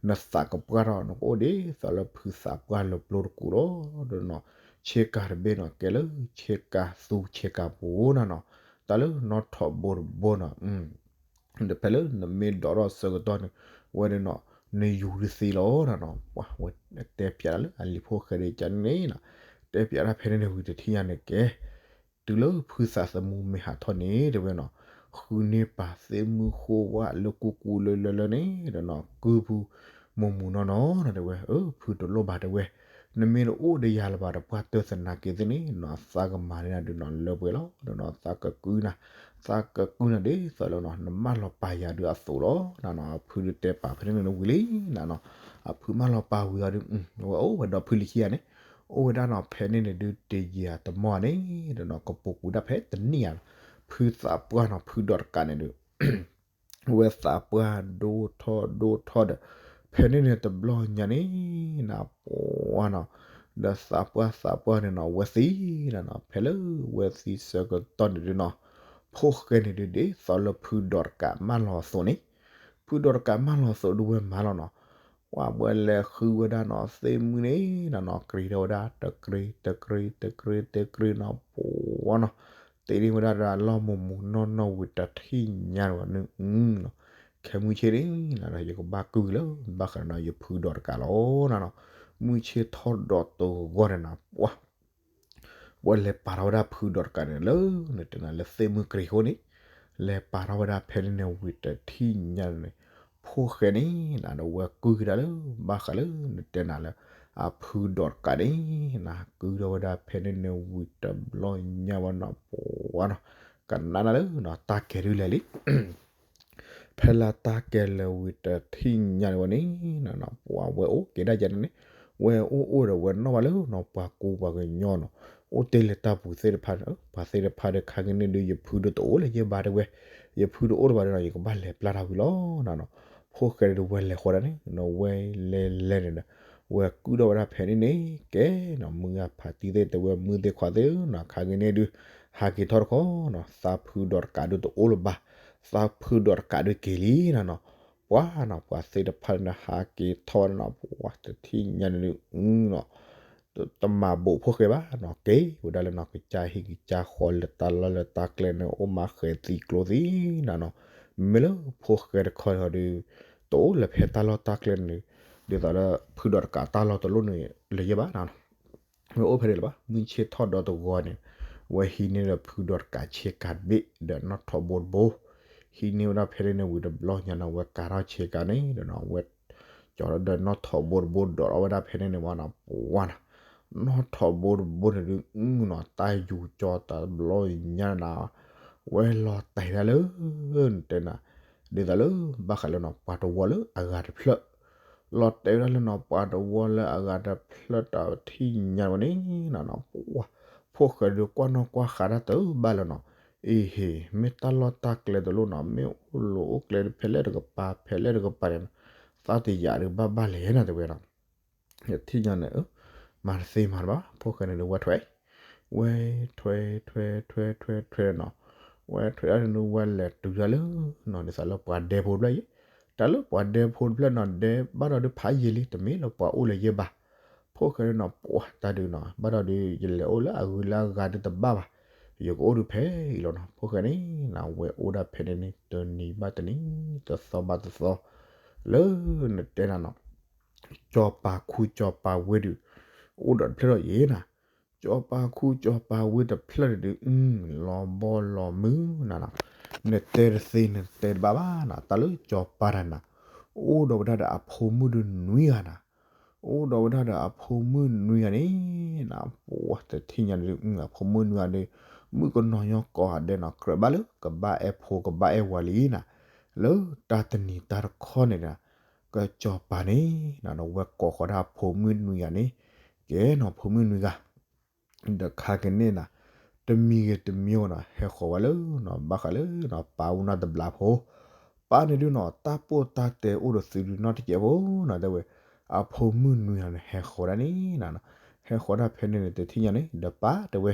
နသးကပှၢ်ထီၣ် နကအိၣ်ဒ်သိးလၢဖုသးပှၢ်လၢပျိတကူၣ်လီၤဒီးနီၤ. ဆ့ကၤတဘ့ၣ်နီၤ ကဲလၢဆ့ကၤသူဆ့ကၤပူၤနၤနီၤ တၢ်လၢနီၣ်ထိးဘိတဘိနီၤ ဒီးဖဲလၢနမ့ၢ်ဒိးထီၣ်ဆၢကတီၢ်န့ၣ် ဝဲဒၣ်နီၤ နယူၤတသ့လီၤနၤနီၤ. ပှၤဝဲတဲပၠးတၢ်လၢအလံာ်ဖိၣ်ဃဲဒ်ကန့ၣ်နီၤ တဲပၠးတၢ်ဖဲန့ၣ်န့ၣ်ဝံၤတထံၣ်ညါန့ၣ်ကဲ တုၤလၢဖုသးသမူမ့ၢ်ဟးထီၣ်န့ၣ်တဲဝဲနီၤ ဃုန့ၢ်ပာ်သ့ၣ်မုၢ်ဃိဝဲလၢကူကူလၢလၢလၢန့ၣ်ဒီးနီၤ ကုၢ်ဖု မိၢ်မူနီၢ်နီၢ်တဲဝဲ အၢ ဖုတလိၣ်ဘၣ်တဲဝဲ နမ့ၢ်တအိၣ်ဒီးယၤလၢၤဘၣ်ဒီး ပှၤတသနာ်က့သ့ၣ်န့ၣ်နီၤ သးကမၤန့ၢ်နၤဒုးနီၤ လၢပှဲၤလီၤဒီးနီၤ သးကကုၢ်နၤ သးကကုၢ်နၤဒ်သိးလၢနီၤ နမၢလီၤပာ်ယၤဒုးအသိးလီၤနၤနီၤ. အဖုဒုးတဲပာ်ဖဲန့ၣ်န့ၣ်ဝံၤလံနၤနီၤ အဖုမၢလီၤပာ်ဝံၤအီၤဒုး ဝဲအိၣ်ဝဲဒီးဖုလံၤခံဂၤန့ၣ် အိၣ်ဝဲဒၣ်နီၤ ဖဲန့ၣ်န့ၣ်ဒုးတယံာ်အတမီၢ်န့ၣ်ဒီးနီၤ ကပူၤကွံာ်ဒၣ်ဖဲတနံၣ်ဧါ ဖုသးပှၢ်နီၤ ဖုဒီးတကးန့ၣ်ဒုး ဝဲသးပှၢ်ဒိၣ်ထီၣ်ဒိၣ်ထီၣ်ဒီး ဖဲန့ၣ်န့ၣ်တဘျီညါန့ၣ် နပှၤနီၤ ဒီးသးပှၢ်သးပှၢ်န့ၣ်နီၤ ဝဲသံနၤနီၤ ဖဲလၢဝဲသံဆၢကတီၢ်န့ၣ်ဒုးနီၤ ဖိၣ်ဃဲန့ၣ်ဒုးဒ်သိးလၢဖုဒီးတကးမၢလီၤအသိးန့ၣ် ဖုဒီးတကးမၢလီၤအသိးဒုးဝဲမၤလီၤနီၤ ပှၤဝဲလဲၤဃုဝဲဒၣ်နီၤ သ့ၣ်မုၢ်န့ၣ်နၤနီၤ ကြ့ထီၣ်ဝဲဒၣ် တကြ့ တကြ့ တကြ့ တကြ့နီၤ ပှၤနီၤ တ့န့ၢ်ဝဲဒၣ်ဒီးလီၢ်မိၢ်မူနီၢ်နီၢ်ဝံၤတထံၣ်ညါန့ၣ်ဝဲန့ၣ် နီၤ ခဲမုၢ်ဆ့ၣ်န့ၣ် နၤဒီးယကဘၣ်ကုၢ်က့ၤလၢ ဘၣ်ဃးဒီးနီၤ ယဖုဒီးတကးလီၤနၤနီၤ မုၢ်ဆ့ၣ်ထီၣ်ဒီးတဂီၢ်န့ၣ်နၤ ပှၤ ပှၤလဲၤပာ်ထီၣ်ဝဲဒၣ်ဖုဒီးတကးန့ၣ်လၢ နတဲနၤလၢသ့ၣ်မုၢ်ကြ့အဃိန့ၣ် လဲၤပာ်ထီၣ်ဝဲဒၣ်ဖဲန့ၣ်န့ၣ်ဝံၤတထံၣ်ညါန့ၣ် ဖိၣ်ဃဲန့ၣ်နၤဒီးဝဲကုၢ်က့ၤဒၣ်လၢ ဘၣ်ဃးလၢနတဲနၤလၢ အဖုဒီးတကးန့ၣ် နၤကုၢ်ထီၣ်ဝဲဒၣ်ဖဲန့ၣ်န့ၣ်ဝံၤတဘျီညါဝဲနီၤ ပှၤနီၤ ကနၣ်နၤလၢနီၤ တၢ်ကဲၤဒုးလဲၤလံ ဖဲလၢတၢ်ကဲၤလၢာ်ဝံၤတထံၣ်ညါန့ၣ်ဝဲန့ၣ် ပှၤဝဲအိၣ်က့ၤဒၣ်ယဲန့ၣ်န့ၣ် ဝဲအိၣ်အိၣ်ဒီးဝဲနီၣ်ဘၣ်လၢနီၤ ပှၤကူပှၤကညီနီၤ အိၣ်တ့ၢ်လၢတၢ်ပူၤသ့ၣ်တဖၣ်န့ၣ် ပှၤသ့ၣ်တဖၣ်ဒီးခါက့ၤန့ၣ်ဒုး ယဖုဒုးတအိၣ်လၢၤယဲဘၣ်တဲဝဲ ယဖုတအိၣ်လၢၤဘၣ်ဒီးနီၤ ယကဘၣ်လဲၤပျၢ်တၢ်ဝံၤလီၤနၤနီၤ ဖိၣ်ဃဲဒုးဝဲလဲၤဃီဒၣ်န့ၣ် နဝဲလဲၤလဲၤန့ၣ်ဒီး ဝဲကုၢ်ထီၣ်ဝဲဒၣ်ဖဲန့ၣ်န့ၣ် ကဲနီၤ မုၢ်ဂၤဖးတံၢ်သ့ၣ်တဲဝဲ မုၢ်သ့ၣ်ခွါသ့ၣ်နီၤ ခါက့ၤန့ၣ်ဒုး ဟးက့ၤထီၣ်တခီနီၤ သးဖုဒီးတကးဒုးတအိၣ်လၢၤဘၣ် သးဖုဒီးတကးဒုးက့ၤလံနၤနီၤ ပှၤနီၤ ပှၤသ့ၣ်တဖၣ်န့ၣ်ဟးက့ၤထီၣ်ဝဲဒၣ်နီၤ ပှၤတထံၣ်ညါန့ၣ်ဒုးနီၤ တမၤဘိးဖိၣ်ဃဲဘၣ်နီၤ က့ၤဝဲဒၣ်လၢနီၤ ကစၢ်ဟံၣ်ကစၢ်ဃီလၢတၢ်လီၢ်လၢတၢ်ကျဲန့ၣ် အိၣ်မးဃဲၤသံကျိသံနၤနီၤ မ့မ့ၢ်လၢဖိၣ်ဃဲတခီန့ၣ်ဒီး တအိၣ်လၢၤဖဲတၢ်လီၢ်တၢ်ကျဲန့ၣ် ဒ်သိးလၢဖုဒီးတကးတၢ်လီၢ်တလိၣ်န့ၣ် လၢၤယဲဘၣ်နၤနီၤ ဝဲအိၣ်ဖဲန့ၣ်လၢၤဘၣ် မုၢ်ဆ့ၣ်ထီၣ်ဒီးတဂီၤန့ၣ် ဝဲဟံးန့ၢ်ဒီးဖုဒီးတကးဆ့ကၤတဘ့ၣ် ဒီးနီၣ်ထိးဘိတဘိ ဟံးန့ၢ်ဝဲဒၣ်ဖဲန့ၣ်န့ၣ်ဝံၤတဘျီညါနီၤ ဝဲကၤထီၣ်ဆ့ကၤန့ၣ်ဒီးနီၤ ဝဲ ကၠီဒီးနီၣ်ထိးဘိတဘိဒိးထီၣ်ဝဲဒၣ်ဖဲန့ၣ်န့ၣ်ဝဲနီၤ ပှၤနီၤ နီၣ်ထိးဘိတဘိန့ၣ်ဒုးနီၤ တၢ်ယူၤကၠီတဘျီညါနၤ ဝဲလီၤတဲာ်ဒၣ်လၢ နတဲနၤ ဒ်သိးလၢ ဘၣ်ဃးလၢနီၤ ပှၤတဝီလၢအဂၤတဖျၢၣ် လီၤတဲာ်ဝဲဒၣ်လၢနီၤ ပှၤတဝီလၢအဂၤတဖျၢၣ်တထံၣ်ညါဝဲန့ၣ်နီၤ ပှၤ ဖိၣ်ဃဲဒုးကွၢ်နီၣ်ကွၢ်ဃးတၢ်တဘၣ်လၢၤနီၤ အ့ဟ့ မ့ၢ်တၢ်လီၢ်တၢ်ကျဲတလိၣ်နီၤ မ့ၢ်အိၣ်လိာ်အိၣ်ကျဲဒုးဖဲလဲၣ်တကပၤ ဖဲလဲၣ်တကပၤန့ၣ် သးတယာ်ဒုးဘၣ်ဘၣ်လဲၣ်နၤတဲဝဲနီၤ ယထံၣ်ညါန့ၣ် မၤတသ့မၤတဘၣ် ဖိၣ်ဃဲန့ၣ်ဒုးဝဲထွဲ ဝဲထွဲထွဲထွဲထွဲနီၤ ဝဲထွဲဒၣ်န့ၣ်ဒုးဝဲလဲၤတုၤဒၣ်လၢနီၤ ဒ်သိးလၢပှၤဒဲဖိတဖျၢၣ်အံၤ တၢ်လၢပှၤဒဲဖိတဖျၢၣ်နီၤ ဒဲဘၣ်ဒီးဒုးဖးယံာ်လံ တမ့ၢ်လၢပှၤအိၣ်လၢၤယဲဘၣ် ဖိၣ်ဃဲန့ၣ်နီၤ ပှၤတၢ်ဒုးနီၤ ဘၣ်ဒီးဒုး ယလဲၤအိၣ်လၢအဂုၤလၢအဂၤဒုးတဘၣ်ဘၣ် ယကအိၣ်ဒုးဖဲအံၤလီၤနီၤ ဖိၣ်ဃဲန့ၣ်နီၤ ဝဲအိၣ်ဒၣ်ဖဲန့ၣ်န့ၣ် တနံၤဘၣ်တနံၤ တသီဘၣ်တသီ လၢနတဲနၤနီၤ စီၤပၤခူစီၤပၤဝ့ဒုး အိၣ်ဒီးတဖျၢၣ်ထီၣ်ယဲနၤ, စီၤပၤခူစီၤပၤဝ့တဖျၢၣ်န့ၣ်ဒုး လီၤဘီလီၤမုၢ်နၤနီၤ, နတဲတသ့နတဲတဘၣ်ဘၣ်နၤ, တၢ်လၢစီၤပၤတဂၤနၤ, အိၣ်ဒီးဝဲဒၣ်ဒီးအဖိမုၣ်ဒုးနွံဂၤနၤ, အိၣ်ဒီးဝဲဒၣ်ဒီးအဖိမုၣ်နွံဂၤန့ၣ်နၤ, ပှၤတထံၣ်ညါန့ၣ်ဒုး အဖိမုၣ်နွံဂၤဒီး မုၣ်ကနီၤညီကိးဂၤဒဲးနီၤ ကြၢးဘၣ်လၢကဘၣ်အဲၣ်ဖိကဘၣ်အဲၣ်ဝၤလံနၤ, လၢတၢ်တနံၤတၢ်တခီန့ၣ်ဒီး ကစီၤပၤန့ၣ်နၤ ဒီးဝဲကိးဃီၤဒၣ်အဖိမုၣ်နွံဂၤန့ၣ်, ကဲနီၤ ဖိမုၣ်နွံဂၤ ဒီးခါကန့ၣ်နၤ, တမံၤဂ့ၤတမံၤဂ့ၤနီၤ ဟဲဃီၤဝဲလၢနီၤ ဘၣ်ဃးလၢနီၤ ပၢ်အိၣ်နီတဘျီဖိ, ပၢ်န့ၣ်ဒုးနီၤ တၢ်ပိၢ်တၢ်တဲအိၣ်ဒီးသုးဒုးနီတစဲးဖိနီၤ တဲဝဲ, အဖိမုၣ်နွံဂၤန့ၣ် ဟဲဃီၤဝဲဒၣ်န့ၣ်နၤ, ဟဲဃီၤဒၣ်ဖဲန့ၣ်န့ၣ် တထံၣ်ညါန့ၣ် ဒီးပၢ်တဲဝဲ,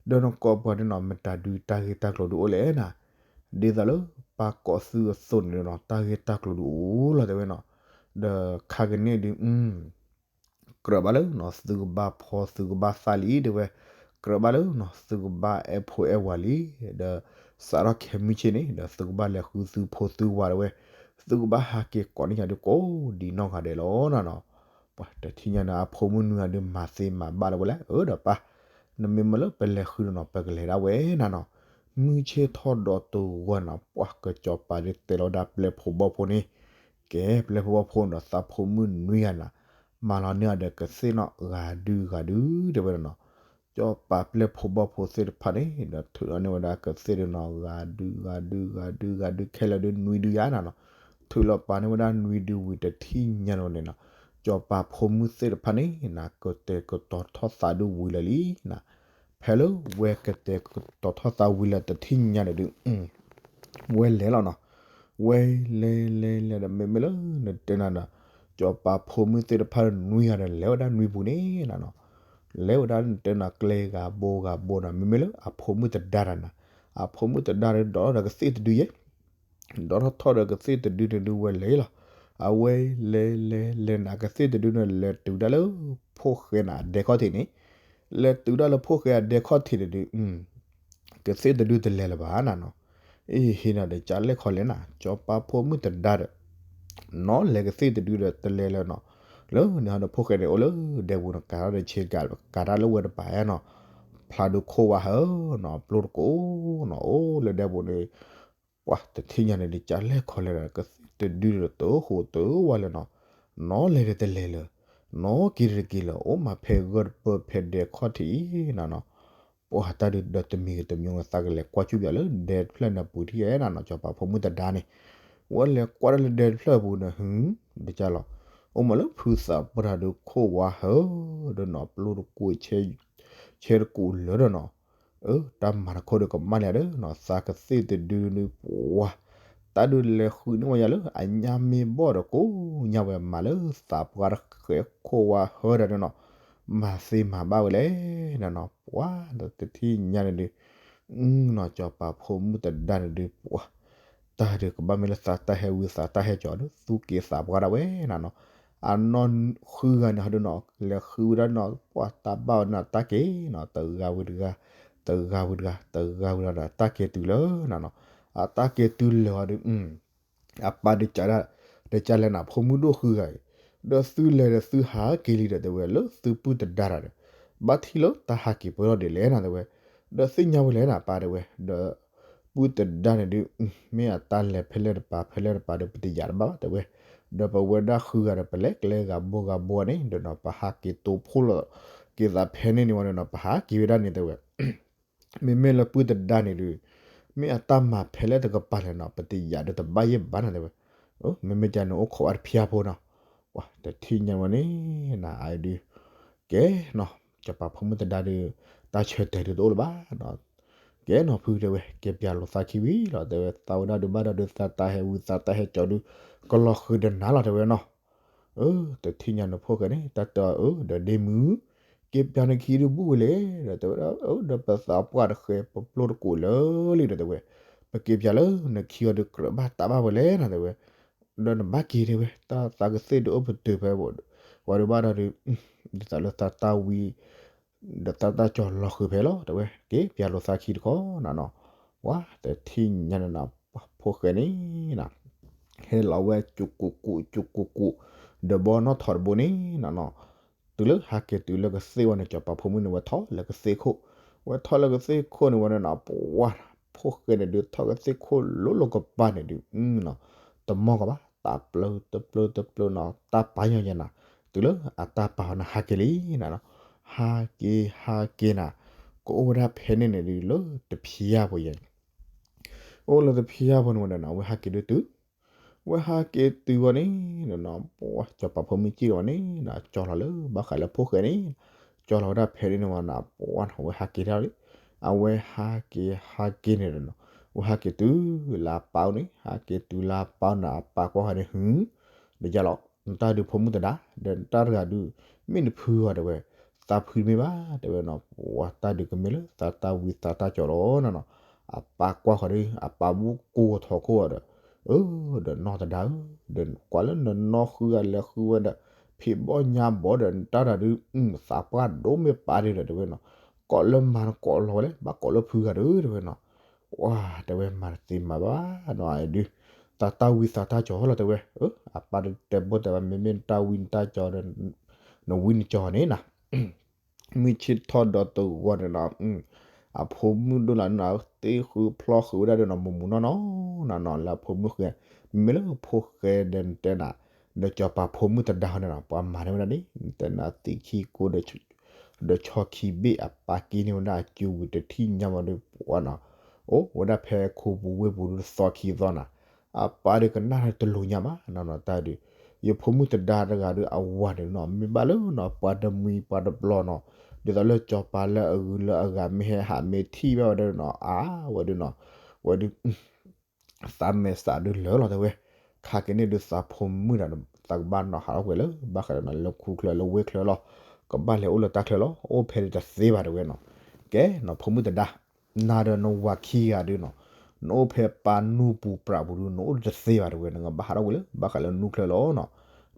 ဒီးနကိးပှၤဒုးနီၤ မတၤဒုးတၢ်ဂ့ၢ်တၢ်ကျိၤဒုးအိၣ်လဲၣ်နၤ, ဒ်သိးလၢပၢ်ကိးသုအသိးန့ၣ်နီၤ တၢ်ဂ့ၢ်တၢ်ကျိၤဒုးအိၣ်လီၤတဲဝဲနီၤ, ဒီးခါကန့ၣ်ဒုး ကြၢးဘၣ်လၢနီၤ သုကဘၣ်ဖီသုကဘၣ်သၣ်လံတဲဝဲ, ကြၢးဘၣ်လၢနီၤ သုကဘၣ်အဲၣ်ဖိအဲၣ်ဝၤလံ, ဒီးစးထီၣ်ခဲမုၢ်ဆ့ၣ်န့ၣ် ဒီးသုကဘၣ်လဲၤဃုသုဖိသုဝၤတဲဝဲ, သုကဘၣ်ဟးက့ၤကိးန့ၢ်ယၤဒုးကိးဒံးနီၢ်ဂၤဒဲးလီၤနၤနီၤ. ပှၤတထံၣ်ညါန့ၣ် အဖိမုၣ်နွံဂၤဒုးမၤသ့မၤဘၣ်လၢၤဝဲလဲၣ်, အၢဒီးပၢ် နမ့ၢ်မၢလၢပလဲၤဃုန့ၣ်နီၤ ပကလဲၤဒၣ်ဝဲနၤနီၤ. မုၢ်ဆ့ၣ်ထီၣ်ဒီးတဂီၢ်နီၤ ပှၤကစီၤပၤဒုးတဲလီၤဝဲဒၣ်ပျဲၢ်ဖိဘီၣ်ဖိန့ၣ်, ကဲပျဲၢ်ဖိဘီၣ်ဖိဒီးသးဖိမုၣ်နွံဂၤနၤ, မၤလီၤန့ၢ်အီၤဒီးကသ့ၣ်နီၤ ဂၤဒုဂၤဒုတဲဝဲဒၣ်နီၤ. စီၤပၤပျဲၢ်ဖိဘီၣ်ဖိသ့ၣ်တဖၣ်န့ၣ် ဒီးထုးလီၤန့ၢ်ဝဲဒၣ်ကသ့ၣ်ဒုးနီၤ ဂၤဒုဂၤဒုဂၤဒုဂၤဒုခဲလၢာ်ဒုးနွံဒုယါနၤနီၤ. ထုးလီၤပာ်န့ၢ်ဝဲဒၣ်နွံဒုဝံၤတထံၣ်ညါန့ၣ်နီၤ, စီၤပၤဖိမုၣ်သ့ၣ်တဖၣ်န့ၣ်နၤ ကတဲာ်ကတီၤထီၣ်သးဒုးဝံၤလၢာ်လံနၤ. ဖဲလၢဝဲကတဲာ်ကတီၤထီၣ်သးဝံၤလၢာ်တထံၣ်ညါန့ၣ်ဒုး ဝဲလဲၤလီၤနီၤ. ဝဲလဲၤလဲၤလဲၤဒီး မ့မ့ၢ်လၢနတဲနၤဒီး စီၤပၤဖိမုၣ်သ့ၣ်တဖၣ်နွံဂၤဒီး လဲၤဝဲဒၣ်နွံပူၤန့ၣ်နၤနီၤ. လဲၤဝဲဒၣ်နတဲနၤကျဲဂၤဘိဂၤဘိနီၤ, မ့မ့ၢ်လၢအဖိမုၣ်တဒါတၢ်နၤ, အဖိမုၣ်တဒါဒီး ဒိးထီၣ်ဒီးကသ့ၣ်တဒုယဲ ဒိးထီၣ်ထီၣ်ဒီးကသ့ၣ်တဒုန့ၣ်ဒုးဝဲလဲၤလီၤ. အဝဲလဲၤလဲၤလဲၤနၤ ကသ့ၣ်တဒုန့ၣ် လဲၤတုၤဒၣ်လၢဖိၣ်ဃဲနၤအဒဲခီၣ်ထံးန့ၣ်, လဲၤတုၤဒၣ်လၢဖိၣ်ဃဲအဒဲခီၣ်ထံးန့ၣ်ဒုး ကသ့ၣ်တဒုတလဲၤလၢၤဘၣ်နၤနီၤ. အ့ဟ့ၣ်နၤဒီးကလဲၣ်ခီလဲၣ်နၤ, စီၤပၤဖိမုၣ်တဒါဒီး နီၤလဲၤကသ့ၣ်တဒုဒီးတလဲၤလၢၤနီၤ. လၢန့ၣ်ဟီဒီးဖိၣ်ဃဲန့ၣ် အိၣ်လၢဒဲပူၤနီၤ ကၤထီၣ်ဒီးဆ့ကၤ ကၤတၢ်လၢဝဲတပၤနီၤ, ဖျါဒုးခိၣ်ဝါဟၢနီၤ ပျိတကိးနီၤ အိၣ်လၢဒဲပူၤန့ၣ် ပှၤတထံၣ်ညါန့ၣ်ဒုး ကလဲၣ်ခီလဲၣ်ဒီး ကသ့ၣ်တဒုဒီးတဟိးတဝါလၢၤနီၤ. နီၤလဲၤဒီးတလဲၤလၢၤ, နီၤက့ၤဒီးတက့ၤလၢၤ, အိၣ်မးဖဲဂၢၢ်တပၢၢ်ဖဲဒဲခီၣ်ထံးအံၤနၤနီၤ. ပှၤတၢ်ဒုးဒီးတမံၤဂ့ၤတမံၤဂ့ၤ သးကလဲၤကွၢ်ကူၣ်ပၠးလၢဒဲတဖျၢၣ်န့ၣ်ပူၤထံၣ်ဧါနၤနီၤ, စီၤပၤဖိမုၣ်တဒါန့ၣ် ဝဲလဲၤကွၢ်တၢ်လၢဒဲတဖျၢၣ်ပူၤန့ၣ် ဟူ ဒ်ကၢ်လီၤ, အိၣ်မးလၢဖုသးပှၢ်တၢ်ဒုးခိၣ်ဝါဟၢဒီးနီၤ ပျိတကိး ဆ့တကိးလၢၤဒီးနီၤ. အၢ တၢ်မၤတခီဒီးကမၣ်လၢၤဒီးနီၤ သးကသ့ၣ်တဒုဒုး ပှၤ တၢ်ဒုးလဲၤဃုန့ၢ်ဝဲယၤလၢအညါမ့ၢ်ဘီၣ်ဒီးကိးညါဝဲမးလၢသးပှၢ်တဃဲခိၣ်ဝါဟၢဒီးနီၤ, မၤသ့မၤဘၣ်ဝဲလဲၣ်နၤနီၤ. ပှၤဒီးတထံၣ်ညါန့ၣ်ဒုး နီၤ စီၤပၤဖိမုၣ်တဒါန့ၣ်ဒုး ပှၤ တၢ်ဒုးကဘၣ်မ့ၢ်လၢသးတၢ်ဟဲဝံသးတၢ်ဟဲကၠီဒုး သူက့ၤသးပှၢ်ဒၣ်ဝဲနၤနီၤ. အနီၢ်ဃုဂၤန့ၣ်ဟီဒုးနီၤ လဲၤဃုဝဲဒၣ်နီၤ ပှၤတၢ်ဘၣ်ဝဲဒၣ်တၢ်က့ၤနီၤ တဂၤဝံၤတဂၤ တဂၤဝံၤတဂၤ တဂၤဝံၤတဂၤဒီး တၢ်က့ၤတုၤလၢၤနၤနီၤ. အတၢ်က့ၤတုၤလၢၤအီၤဒုး အပၢ်ဒုးကးဒၣ် ဒုးကးလဲၣ်နၤ ဖိမုၣ်ဒိၣ်ဃုဂၤအံၤ ဒီးသုလဲၤဒီးသုဟးက့ၤလံဒီးတဲဝဲ လၢသုပုၢ်တဒါတၢ်ဒီး ဘၣ်ထံၣ်လၢတၢ်ဟးက့ၤပၢၢ်ထီၣ်ဒ်လဲၣ်နၤတဲဝဲ, ဒီးသ့ၣ်ညါဝဲလဲၣ်နၤပၢ်တဲဝဲ, ဒီး ပုၢ်တဒါန့ၣ်ဒုး မ့ၢ်အတၢ်လဲၤဖဲလဲၣ်တပၤ ဖဲလဲၣ်တပၤဒီး ပတယာ်တဘၣ်ဘၣ်တဲဝဲ, ဒီးပဝဲဒၣ်ဃုဂၤဒီး ပလဲၤကျဲဂၤဘိဂၤဘိန့ၣ် ဒီးနီၤ ပဟးက့ၤတိဖှိၣ်လီၤက့ၤသးဖဲန့ၣ်န့ၣ်ဝဲဒီးနီၤ ပဟးက့ၤဝဲဒၣ်န့ၣ်တဲဝဲ မ့မ့ၢ်လၢပုၢ်တဒါန့ၣ်ဒုး မ့ၢ်အတၢ်မၤဖဲလဲၣ်တကပၤလဲၣ်နီၤ ပတယာ်ဒီးတဘၣ်ယဲၢ်ဘၣ်နၤတဲဝဲ, မ့မ့ၢ်ကန့ၣ်အိၣ်ခိးအါတဖျါဖိနီၤ, ပှၤတထံၣ်ညါဝဲန့ၣ်နၤ အဒုး ကဲနီၤ စီၤပၤဖိမုၣ်တဒါဒုး တၢ်ဆၢတဲာ်ဒုးတအိၣ်လၢၤဘၣ်နီၤ, ကဲနီၤဖုတဲဝဲ ကဲပၠးလိာ်သးခံဝံၤလီၤတဲဝဲ သးဝဲဒၣ်ဒုးဘၣ်ဒီးဒုးသးတၢ်ဟဲဝံသးတၢ်ဟဲကၠီဒုး ကလီၤဃုာ်ဒီးနၤလီၤတဲဝဲနီၤ အၢ တထံၣ်ညါနဖိၣ်ဃဲန့ၣ် တၢ်တဲအီၤ အၢ ဒီးဒ့မုၣ် က့ၤပၠးနခံဒုးဘူးဝဲလဲၣ် ဒီးတဲဝဲဒၣ် အၢ ဒီးပသးပှၢ်တဃဲ ပပျိတကိးလၢာ်လံဒီးတဲဝဲ ပက့ၤပၠးလၢနခံအီၤဒုးကြၢးဘၣ်တၢ်ဘၣ်ဝဲလဲၣ်နၤတဲဝဲ ဒီးနဘၣ်က့ၤတဲဝဲ တၢ်သးကသ့ၣ်ဒုးအိၣ်ပတုာ်ဖဲ ဝဲဒုးဘၣ်ဒီးဒုး ဒ်သိးလၢသးတၢ်ဝံ ဒီးတၢ်တၢ်ကၠီၤလီၤဃုာ်ဖဲလီၤတဲဝဲ က့ၤပၠးလိာ်သးခံတခီနၤနီၤ ပှၤတထံၣ်ညါနၤ ပှၤဖိၣ်ဃဲန့ၣ်နၤ ဟဲလီၤဝဲ ကၠူၤကူၤကူၤ ကၠူၤကူၤကူၤ ဒီးဘီနီၣ်ထိးတဘိန့ၣ်နၤနီၤ တုၤလၢဟးက့ၤတုၤလၢကသ့ၣ်ဝဲန့ၣ် စီၤပၤဖိမုၣ်န့ၣ် ဝဲထီၣ်လၢကသ့ၣ်ခိၣ် ဝဲထီၣ်လၢကသ့ၣ်ခိၣ်န့ၣ်ဝဲန့ၣ်နၤ ပှၤဖိၣ်ဃဲန့ၣ်ဒုး ထီၣ်ကသ့ၣ်ခိၣ်လိၤလိၤကပၤန့ၣ်ဒုး တမီၢ်ကဘၣ် တၢ်ပျၢၤတပျၢၤတပျၢၤနီၤ တၢ်ပာ်ညီညါနၤ တုၤလၢအတၢ်ပာ်အီၤန့ၣ် ဟးက့ၤလံနၤနီၤ ဟးက့ၤ ဟးက့ၤနၤ ကအိၣ်ဝဲဒၣ်ဖဲန့ၣ်န့ၣ်ဒုး လၢတဖျါဖိယဲၢ် အိၣ်လၢတဖျါဖိန့ၣ်ဝဲန့ၣ်နီၤ အဝဲဟးက့ၤဒုးတုၤ ဝဲဟးက့ၤတုၤဝဲန့ၣ်နီၤ ပှၤစီၤပၤဖိမုၣ်စံၣ်ဝဲန့ၣ်နီၤ ကၠီလီၤလၢဘၣ်ဃးလၢဖိၣ်ဃဲန့ၣ် ကၠီလီၤဝဲဒၣ်ဖဲန့ၣ်န့ၣ်ဝဲနီၤ ပှၤနီၤ အဝဲဟးက့ၤထီၣ်လံ အဝဲဟးက့ၤဟးက့ၤန့ၣ်နီၤ အဝဲဟးက့ၤတုၤလၢအပၢ်အိၣ်န့ၣ် ဟးက့ၤတုၤလၢအပၢ်န့ၣ် အပၢ်ကွၢ်ဃီန့ၣ် ဟု ဒီးယလီၤ နတၢ်ဒုးဖိမုၣ်တဒါ ဒီးနတၢ်တဂၤဒုး မ့ၢ်နဖုဂီၤတဲဝဲ သးဖုတမ့ၢ်ဘၣ် တဲဝဲနီၤ, ပှၤတၢ်ဒုးကမ့ၢ်လၢသးတၢ်ဝံသးတၢ်ကၠီၤလီၤနီၤနီၤ. အပၢ်ကွၢ်ဃီၤဒီး အပၢ်ဘူးကိးထီၣ်ခိၣ်အီၤဒီး, အၢ, ဒီးနီၢ်သဒါဧၢ, ဒီးကွၢ်လၢနနီၢ်ဃုဂၤလဲၤဃုဝဲဒီး ဖံးဘီၣ်ညါဘီဒီး နတၢ်တၢ်ဒုး သးပှၢ်ဒိၣ်မ့ၢ်ပၢ်ဒုးဒီး တဲဝဲနီၤ, ကိးလၢမၤနကိးလီၤဝဲလဲၣ်, ဘၣ်ကိးလၢဖုဂၤဒီး တဲဝဲနီၤ. ဝါ တဲဝဲမၤတသ့မၤဘၣ်နီၤ အဒုး, သးတၢ်ဝံသးတၢ်ကၠီၤလီၤ တဲဝဲ. အပၢ်တဲဘိတဲဘၣ် မ့မ့ၢ်နတၢ်ဝံနတၢ်ကၠီၤဒီး နဝံနကၠီၤန့ၣ်နီၤ မုၢ်ဆ့ၣ်ထီၣ်ဒီးတဂီၤန့ၣ်နီၤ, အဖိမုၣ်ဒိၣ်လၢန့ၣ်နီၤ သ့ဃုဖျီဃုာ်ဝဲဒၣ်ဒီးနီၤ မိၢ်မူနီၢ်နီၢ်နီၤနီၤ လၢအဖိမုၣ်ဃဲ, မ့မ့ၢ်လၢဖိဃဲဒီးနတဲနၤ, ဒီးစီၤပၤဖိမုၣ်သဒါန့ၣ်နီၤ ပှၤမၤန့ၢ်ဝဲဒၣ်န့ၣ် နတဲနၤသံခံကိဒီး ဒီးဆီခံဘ့ၣ် အပၢ်က့န့ၢ်ဝဲဒၣ်အစုဝံၤတထံၣ်ညါဝဲဒီးပှၤနီၤ, အိၣ်ဝဲဒၣ်ဖဲခူပူၤဝ့ၢ်ပူၤဒုးသီခံသီနီၤ, အပၢ်ဒုးကနၣ်တလိၤညါမးနီၤနီၤ တၢ်ဒုး, ယဖိမုၣ်သဒါတဂၤဒီးအဝၤန့ၣ်နီၤ မ့ၢ်ဘၣ်လၢနီၤ ပှၤတမှံၤပှၤတဘျီနီၤ, ဒ်သိးလၢစီၤပၤလၢအဂုၤလၢအဂၤမ့ၢ်ဟဲဟးမ့ၢ်ထံၣ်ဘၣ်ဝဲဒၣ်နီၤ အါဝဲဒုးနီၤ, ဝဲဒုး သးမဲာ်သးဒုးလၢာ်လီၤတဲဝဲ, ခါက့ၤန့ၣ်ဒုးသးဖိမုၣ်ဒီး သးကဘၣ်နီၤဟးထီၣ်ကွံာ်လၢ ဘၣ်ဃးဒီးနီၤ လၢခူချၢလၢဝ့ၢ်ချၢလီၤ, ကဘၣ်လဲၤအိၣ်လၢတၢ်ချၢလီၤ, အိၣ်ဖဲဒုးတသ့ဘၣ်တဲဝဲနီၤ, ကဲနီၤ ဖိမုၣ်သဒါ, နၤဒီးနဝၤခံဂၤဒုးနီၤ, နအိၣ်ဖဲပၢ်နူၢ်ပူၤပြးပူၤဒုး နအိၣ်တသ့ဘၣ်တဲဝဲ နကဘၣ်ဟးထီၣ်ကွံာ်လၢ ဘၣ်ဃးလၢနူၢ်ချၢလီၤနီၤ,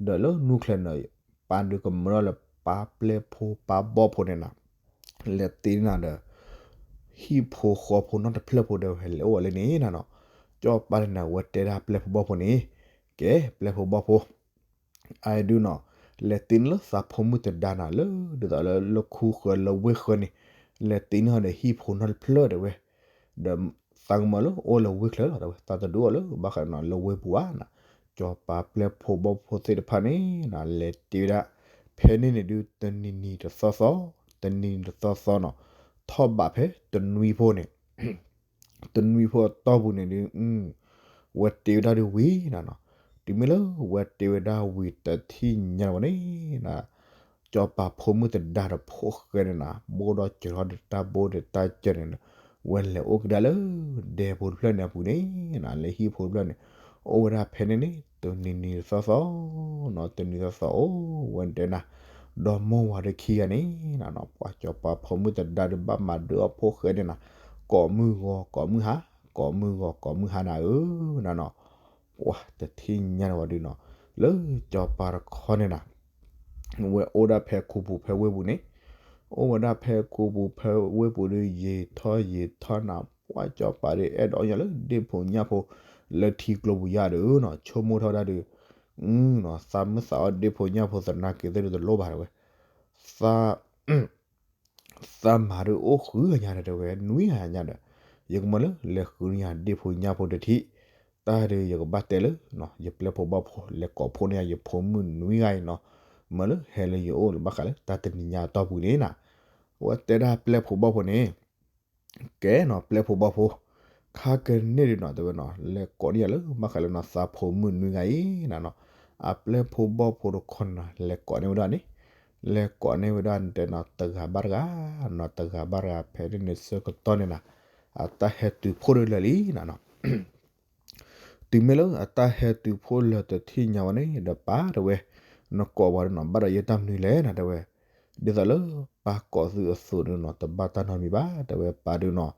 ဒီးလၢနူၢ်ချၢန့ၣ် ပၢ်ဒုးကမၢလီၤလၢပၢ်ပျဲၢ်ဖိပၢ်ဘီၣ်ဖိန့ၣ်နီၤ လဲၤတ့နၤဒီး ဟံၣ်ဖိဃီဖိနီတဖျၢၣ်ဖိဒီး ဟဲလဲၤအိၣ်ဝဲလၢန့ၣ်နီၤနီၤ, စီၤပၤန့ၣ်နီၤ ဝဲတဲဒၣ်ပျဲၢ်ဖိဘီၣ်ဖိန့ၣ်, ကဲ ပျဲၢ်ဖိဘီၣ်ဖိ, အဒုးနီၤ, လဲၤတ့န့ၢ်လၢသးဖိမုၣ်သဒါနီၤ လၢဒ်သိးလၢလၢခူဃၢၤလၢဝ့ၢ်ဃၢၤန့ၣ်, လဲၤတ့န့ၢ်ဒီးဟံၣ်ဖိနီတဖျၢၣ်တဲဝဲ, ဒီးသးကမၢလၢအိၣ်လၢဝ့ၢ်ချၢလီၤတဲဝဲ သးတဒိၣ်အီၤလၢဘၣ်ဃးနီၤ လၢဝ့ၢ်ပူၤဘၣ်နီၤ, စီၤပၤပျဲၢ်ဖိဘီၣ်ဖိသ့ၣ်တဖၣ်န့ၣ်နီၤ လဲၤတ့ဝဲဒၣ်, ဖဲန့ၣ်န့ၣ်ဒုး တနံၤနံၤတသီသီ, တနံၤနံၤတသီသီနီၤ, ထီၣ်ဘးဖဲတနွံဖိန့ၣ် တနွံဖိအတီၢ်ပူၤန့ၣ်ဒုး, ဝဲတ့ဝဲဒၣ်ဒုးဝံၤနီၤနီၤ, တုၤမ့ၢ်လၢဝဲတ့ဝဲဒၣ်ဝံၤတထံၣ်ညါဝဲန့ၣ်နီၤ, စီၤပၤဖိမုၣ်သဒါဒီးဖိၣ်ဃဲန့ၣ်နီၤ ဘိၣ်ဒီးစၢၤထီၣ်ဒီးတၢ်ဘိဒီးတၢ်စၢၤန့ၣ်နီၤ, ဝဲလဲၤအိၣ်ကဒါလၢ ဒဲဖိတဖျၢၣ်န့ၣ်အပူၤန့ၣ်နီၤ လၢဟံၣ်ဖိတဖျၢၣ်န့ၣ်, အိၣ်ဝဲဒၣ်ဖဲန့ၣ်န့ၣ် တနံၤနံၤသီသီနီၤ တနံၤသီသီအိၣ်ဝဲတဲနၤ, ဒီမါဝၤဒီးခံဂၤန့ၣ်နီၤနီၤ ပှၤစီၤပၤဖိမုၣ်သဒါဒီးဘၣ်မၤဒုးအီၣ်ဖိၣ်ဃဲန့ၣ်နီၤ, ကိးမုၢ်ဂီၤကိးမုၢ်ဟါ, ကိးမုၢ်ဂီၤကိးမုၢ်ဟါနၤဧၢနီၤနီၤ, ပှၤတထံၣ်ညါန့ၣ်ဝဲဒုးနီၤ, လၢစီၤပၤတခီန့ၣ်နီၤ ဝဲအိၣ်ဒၣ်ဖဲခူပူၤဖဲဝ့ၢ်ပူၤန့ၣ်, အိၣ်ဝဲဒၣ်ဖဲခူပူၤဖဲဝ့ၢ်ပူၤဒီး ယံာ်ထီၣ်ယံာ်ထီၣ်နၤ ပှၤစီၤပၤဒီးအဲၣ်ဒိးအီၣ်ညီလၢဒ့ၣ်ဖိညၣ်ဖိ လၢထံကျိပူၤယါဒီးနီၤ ဆိကမိၣ်ထီၣ်ဝဲဒၣ်ဒီး, သးမုၢ်သးအီၣ်ဒ့ၣ်ဖိညၣ်ဖိသနာ်က့သ့ၣ်ဒုးတလိၣ်ဘၣ်တဲဝဲ, သး သးမၤဒုးအိၣ်ဃုဂၤညါဒီးတဲဝဲ နွံဂၤညါဒီး, ယကမၢလၢလဲၤဃုန့ၢ်ယၤဒ့ၣ်ဖိညၣ်ဖိတထံၣ်, တၢ်ဒုးယကဘၣ်တဲလၢ ယပျဲၢ်ဖိဘီၣ်ဖိ လဲၤကိးဖှိၣ်န့ၢ်ယၤယဖိမုၣ်နွံဂၤအံၤနီၤ, မၢလၢဟဲလၢယအိၣ်လၢဘၣ်ဃးလၢတၢ်တနံၤညါအတီၢ်ပူၤန့ၣ်နီၤ, ဝဲတဲဒၣ်ပျဲၢ်ဖိဘီၣ်ဖိန့ၣ် ကဲနီၤ ပျဲၢ်ဖိဘီၣ်ဖိ, ခါကန့ၣ်ဒုးနီၤ တဲဝဲနီၤ လဲၤကိးန့ၢ်ယၤလၢ ဘၣ်ဃးလၢနီၤ သးဖိမုၣ်နွံဂၤအံၤနီၤနီၤ, အပျဲၢ်ဖိဘီၣ်ဖိတခီနီၤ လဲၤကိးန့ၢ်ဝဲဒၣ်န့ၣ်, လဲၤကိးန့ၢ်ဝဲဒၣ်တဲနီၤ တဂၤဘၣ်တဂၤနီၤ တဂၤဘၣ်တဂၤ ဖဲန့ၣ်န့ၣ်ဆၢကတီၢ်န့ၣ်နီၤ, အတၢ်ဟဲတုၤဖှိၣ်ဒုးလၢာ်လံနီၤနီၤ တုၤမ့ၢ်လၢအတၢ်ဟဲတုၤဖှိၣ်လၢာ်တထံၣ်ညါဝဲန့ၣ် ဒီးပၢ်တဲဝဲ, နကိးဝဲဒၣ်နီၤ ဘၣ်ဒီးယတၢ်မနုၤလဲၣ်နီၤ တဲဝဲ, ဒ်သိးလၢပၢ်ကိးသုအသိးန့ၣ်နီၤ တဘၣ်တၢ်နီတမံၤဘၣ် တဲဝဲ ပၢ်ဒုးနီၤ,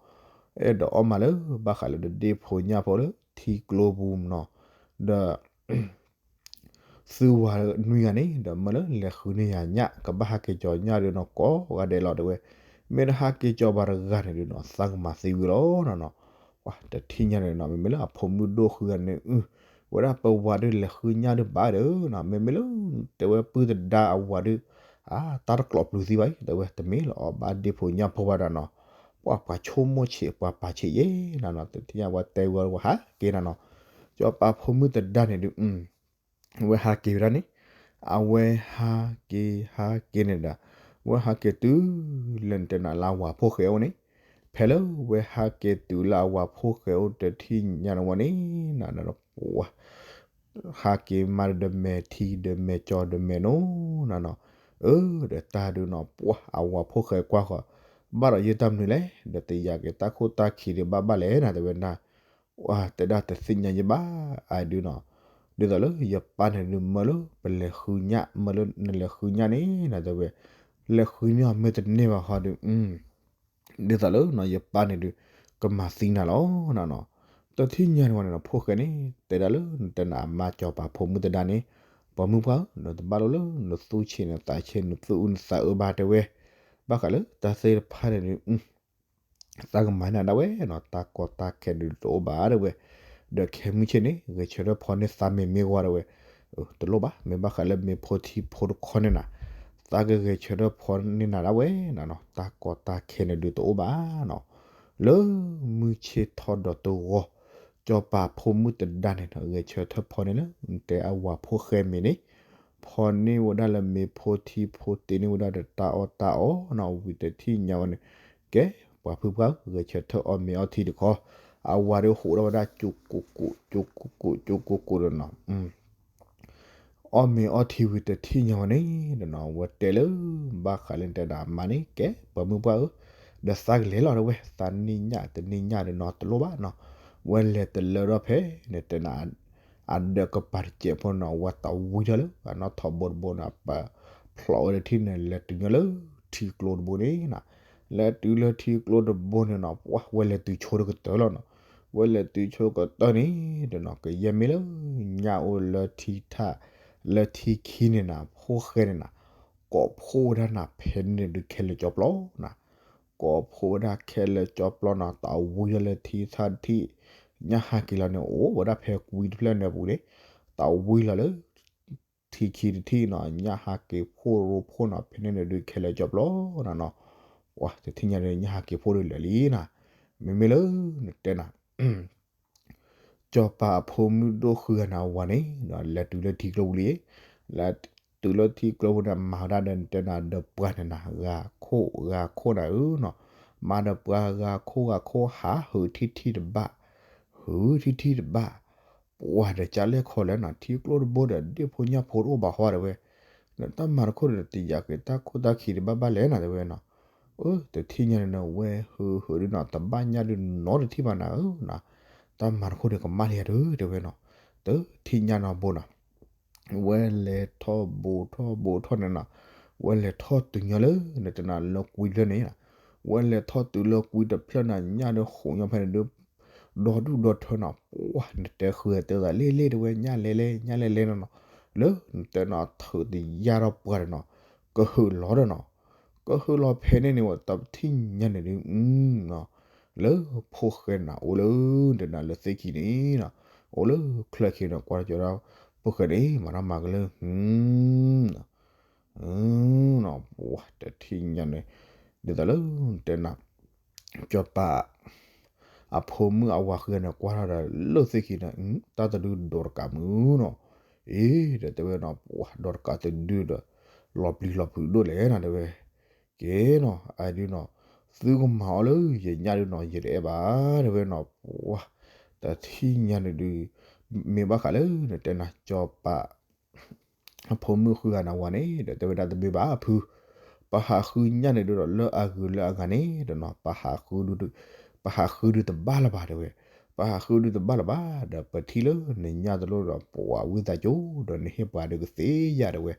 အဲၣ်ဒိးအီၣ်မးလၢ ဘၣ်ဃးလၢဒ့ၣ်ဖိညၣ်ဖိလၢထံကျိပူၤနီၤ, ဒီး သုဝၤနွံဂၤန့ၣ် ဒီးမၢလၢလဲၤဃုန့ၢ်ယၤညၣ် ကဘၣ်ဟးက့ၤကၠီၤညၣ်ဒုးနီၤ ကိးဂၤဒဲးလီၤ တဲဝဲ, မ့ၢ်တဟးက့ၤကၠီၤဘၣ်တဂၤန့ၣ်ဒုးနီၤ သးကမၤသံဝံၤလီၤနီၤနီၤ, ပှၤတထံၣ်ညါန့ၣ်နီၤ မ့မ့ၢ်လၢအဖိမုၣ်ဒိၣ်ဃုဂၤန့ၣ် ဝဲဒၣ်ပဝၤဒုးလဲၤဃုညၣ်ဒုးဘၣ်ဒီးနီၤ မ့မ့ၢ်လၢ တဲဝဲပုၢ်သဒါအဝၤဒုး အတၢ်တကျိးပျုၤသံဘၣ်အံၤ တဲဝဲတမ့ၢ်လၢအီၣ်ဘၣ်ဒ့ၣ်ဖိညၣ်ဖိဘၣ်ဒီးနီၤ, ပှၤပှၤဆိကမိၣ်ဆံး ပှၤပာ်ဆံးယဲနီၤနီၤ တထံၣ်ညါဝဲတဲဝဲဝဲဟးက့ၤနီၤနီၤ, စီၤပၤဖိမုၣ်သဒါန့ၣ်ဒုး ဝဲဟးက့ၤဝဲဒၣ်န့ၣ်, အဝဲဟးက့ၤဟးက့ၤန့ၣ်ဒီး, ဝဲဟးက့ၤတုၤလၢနတဲနၤလၢအဝၤဖိၣ်ဃဲအိၣ်န့ၣ်, ဖဲလၢဝဲဟးက့ၤတုၤလၢအဝၤဖိၣ်ဃဲအိၣ်တထံၣ်ညါန့ၣ်ဝဲန့ၣ်, ပှၤ ဟးက့ၤမးဒီးမဲာ်ထံဒီးမဲာ်ကၠီဒီးမဲာ်နိနီၤနီၤ, အၢ ဒီးတၢ်ဒုးနီၤ ပှၤအဝၤဖိၣ်ဃဲကွၢ်ဃီၤ, ဘၣ်ဒီးယတၢ်မနုၤလဲၣ်, ဒီးတယာ်က့ၤတၢ်ခိၣ်တၢ်ခံဒီးဘၣ်ဘၣ်လဲၣ်နၤ တဲဝဲဒၣ်, တဲဒၣ်တသ့ၣ်ညါယဘၣ် အဒုးနီၤ, ဒ်သိးလၢယပၢ်န့ၣ်ဒုးမၢလၢပလဲၤဃုညၣ် မၢလၢနလဲၤဃုညၣ်န့ၣ်နၤ တဲဝဲ, လဲၤဃုန့ၢ်အီၤမ့ၢ်တန့ၢ်ဘၣ်ဃီဒီး ဒ်သိးလၢယပၢ်န့ၣ်ဒုး ကမၤသံနၤလီၤနၤနီၤ. တထံၣ်ညါန့ၣ်ဝဲန့ၣ်နီၤ ဖိၣ်ဃဲန့ၣ် တဲဒၣ်လၢနတဲနၤအမါစီၤပၤဖိမုၣ်သဒါန့ၣ်, ပှၤမုၣ်ပှၢ်ဧၢ, နတဘၣ်လိၣ်လၢနသူၣ်ဆံးနသးဆံး နသူၣ်အုးနသးအၢဘၣ်တဲဝဲ, ဘၣ်ဃးလၢတၢ်သ့ၣ်တဖၣ်န့ၣ်ဒုး သးကမၤန့ၢ်နၤဒၣ်ဝဲနီၤ, တၢ်ကီတၢ်ခဲဒုးတအိၣ်ဘၣ်တဲဝဲ, ဒီးခဲမုၢ်ဆ့ၣ်န့ၣ် ဂဲၤဆၢထၢၣ်ဖီန့ၢ်သးမ့ၢ်မ့ၢ်ဂီၢ်တဲဝဲ, တလိၣ်ဘၣ်, မ့ၢ်ဘၣ်ဃးလၢမ့ၢ်ဖိထံဖိတခီန့ၣ်နၤ, သးကဂဲၤဆၢထၢၣ်ဖီန့ၢ်နၤဒၣ်ဝဲနီၤ, တၢ်ကီတၢ်ခဲန့ၣ်ဒုးတအိၣ်ဘၣ်နီၤ. လၢမုၢ်ဆ့ၣ်ထီၣ်ဒီးတဂီၢ်, စီၤပၤဖိမုၣ်သဒါန့ၣ်နီၤ ဂဲၤဆၢထၢၣ်ဖီန့ၢ်လၢ တဲအဝၤဖိၣ်ဃဲမ့ၢ်န့ၣ် ဖီန့ၢ်ဝဲဒၣ်လၢမ့ၢ်ဖိထံဖိတ့န့ၢ်ဝဲဒၣ်ဒီးတၢ်အီၣ်တၢ်အီနီၤ, ဝံၤတထံၣ်ညါဝဲန့ၣ်, ကဲ, ပှၤဖုပှၢ်ဧၢ, ဂဲၤဆၢထၢၣ်အီၣ်မ့ၤအီထံတခီ, အဝၤဒီးဟိးထီၣ်ဝဲဒၣ် ကၠိကိးကိး ကၠိကိးကိး ကၠိကိးကိးဒီးနီၤ အီၣ်မ့ၤအီထံဝံၤတထံၣ်ညါဝဲန့ၣ်ဒီးနီၤ ဝဲတဲလၢ ဘၣ်ဃးလၢနတဲနၤအမါန့ၣ် ကဲ ပှၤမုၣ်ပှၢ်ဧၢ, ဒီးသးကလဲၤလီၤတဲဝဲ, သးနံၣ်ညၣ်တနံၣ်ညၣ်ဒီးနီၤ တလိၣ်ဘၣ်နီၤ, ဝဲလဲၤတလၢထီၣ်ဖဲန့ၣ်တဲနၤ အဒၢးကပၤတစဲးဖိနီၤ ဝဲသးဝံထီၣ်လၢအနီၣ်ထိးဘိတဘိန့ၣ် ပာ်ဖျိးဝဲတထံၣ်န့ၣ် လဲၤတုၤညီလၢထံကျိတဘိန့ၣ်နီၤ, လဲၤတုၤလၢထံကျိတဘိန့ၣ်နီၤ ပှၤဝဲလဲၤတုၤဆိတကတၢၢ်လီၤနီၤ, ဝဲလဲၤတုၤဆိကတၢၢ်န့ၣ်ဒီးနီၤ ကယဲၢ်မ့ၢ်လၢ ညၣ်အိၣ်လၢထံထၣ် လၢထံခံန့ၣ်နၤ ဖိၣ်ဃဲန့ၣ်နၤ ကိးဖှိၣ်ဝဲဒၣ်နၤဖဲန့ၣ်ဒုးခဲလၢာ်ကၠီပျီနီၤ, ကိးဖှိၣ်ဝဲဒၣ်ခဲလၢာ်ကၠီပျီနီၤ သးဝံထီၣ်လၢထံထၣ်တထံၣ်, ညၣ်ဟးက့ၤလီၤန့ၣ် အိၣ်ဝဲဒၣ်ဖဲကွံတဖျၢၣ်န့ၣ်အပူၤန့ၣ်, သးဝံလီၤလၢ ထံခံတထံၣ်နီၤ ညၣ်ဟးက့ၤဖှိၣ်ရိဖှိၣ်နီၤ ဖဲန့ၣ်န့ၣ်ဒုးခဲလၢာ်ကၠီပျီနီၤနီၤ, ပှၤတထံၣ်ညါဒီးညၣ်ဟးက့ၤဖှိၣ်ဒုးလၢာ်လံနီၤ, မ့မ့ၢ်လၢနတဲနၤ စီၤပၤအဖိမုၣ်ဒိၣ်ဃုဂၤန့ၣ်အဝၤန့ၣ် လဲၤတုၤလၢထံကျိပူၤလံ, လဲၤတုၤလၢထံကျိပူၤန့ၣ် မၤဝဲဒၣ်ဒီးနတဲနၤဒီးပှၤန့ၣ်နၤ ဂၤခိၣ်ဂၤခိၣ်နၤဧၢနီၤ, မၤဒီးပှၤဂၤခိၣ်ဂၤခိၣ်ဟးဟုးထံထံၣ်တဘၣ်, ဟုးထံထံၣ်တဘၣ်, ပှၤဒီးကၢလဲၣ်ခီလဲၣ်နီၤ ထံကျိတဘိဒီးဒ့ၣ်ဖိညၣ်ဖိတအိၣ်ဘၣ်ဃီတဲဝဲ, နတၢ်မၤတခိၣ်ဒီးတယာ်က့ၤတၢ်ခိၣ်တၢ်ခံးတဘၣ်ဘၣ်လဲၣ်နီၤတဲဝဲနီၤ, အၢ တထံၣ်ညါန့ၣ်နဝဲဟုးဟုးဒုးနီၤ တဘၣ်ညၣ်ဒုးနီတထံၣ်ဘၣ်နၤဧၢနီၤ, တၢ်မၤတခိၣ်ဒီးကမၣ်လံယၤဒုးတဲဝဲနီၤ, တထံၣ်ညါနီၤဘိနီၤ ဝဲလဲၤထီၣ်ဘိထီၣ်ဘိထီၣ်န့ၣ်နီၤ, ဝဲလဲၤထီၣ်တုၤညီလၢ နတဲနၤလၢကွံတဖျၢၣ်န့ၣ်, ဝဲလဲၤထီၣ်တုၤလၢကွံတဖျၢၣ်န့ၣ် ညၣ်ဒီးဟူးညီဖဲန့ၣ်ဒုး, ဒီဒူၣ်ဒီထၢနီၤ, ပှၤနတဲဃုတဲသးလ့ၣ်လ့ၣ်တဲဝဲ ညၣ်လဲၤလဲၤ ညၣ်လဲၤလဲၤနီၤနီၤ, လၢနတဲနၤထုးတယၢ်ထီၣ်ပှၤဒီးနီၤ, ကဟုးလီၤဒီးနီၤ, ကဟုးလီၤဖဲန့ၣ်န့ၣ် ဝဲတထံၣ်ညါန့ၣ်ဒုး လၢဖိၣ်ဃဲနၤအိၣ်လၢ နတဲနၤလၢသ့ၣ်ခံန့ၣ်နီၤ, အိၣ်လၢချၢခံန့ၣ် ကွၢ်ကၠီဒီး ဖိၣ်ဃဲန့ၣ် မၤတၢ်မၤကလၢ နီၤ, ပှၤတထံၣ်ညါန့ၣ် ဒ်သိးလၢတဲနၤ စီၤပၤ အဖိမုၣ်အဝၤဃုဂၤန့ၣ် ကွၢ်ထီၣ်ဒီးလၢသ့ၣ်ခံန့ၣ် တၢ်တဒုးဒိးတကးမုၢ်နီၤ, အ့ ဒီးတဲဝဲနီၤ ပှၤဒိးတကးတဒုဒီး လီၤပျံၤလီၤဖုးဒိၣ်လဲၣ်နီၤတဲဝဲ, ကဲနီၤ အဒုးနီၤ သုကမၤအီၤလၢယညၣ်ဒုးနီၤ ယတအဲၣ်ဘၣ်တဲဝဲနီၤ, ပှၤတထံၣ်ညါန့ၣ်ဒုး မ့ၢ်ဘၣ်ဃးလၢနတဲနၤ စီၤပၤ အဖိမုၣ်ဃုဂၤန့ၣ်ဝဲန့ၣ် ဒီးတဲဝဲဒၣ်တမ့ၢ်ဘၣ်ဖု, ပဟးဃုညၣ်န့ၣ်ဒုးဒီး လၢအဂုၤလၢအဂၤန့ၣ်ဒီးနီၤ ပဟးဃုဒုး, ပဟးဃုဒုးတဘၣ်လၢၤဘၣ်တဲဝဲ, ပဟးဃုဒုးတဘၣ်လၢၤဘၣ် ဒီးပထံၣ်လၢနညၣ်တလိၣ်ဒီး ပှၤဝံသးစူၤ ဒီးနဟ့ၣ်ပှၤဒုးကသ့ယၤတဲဝဲ,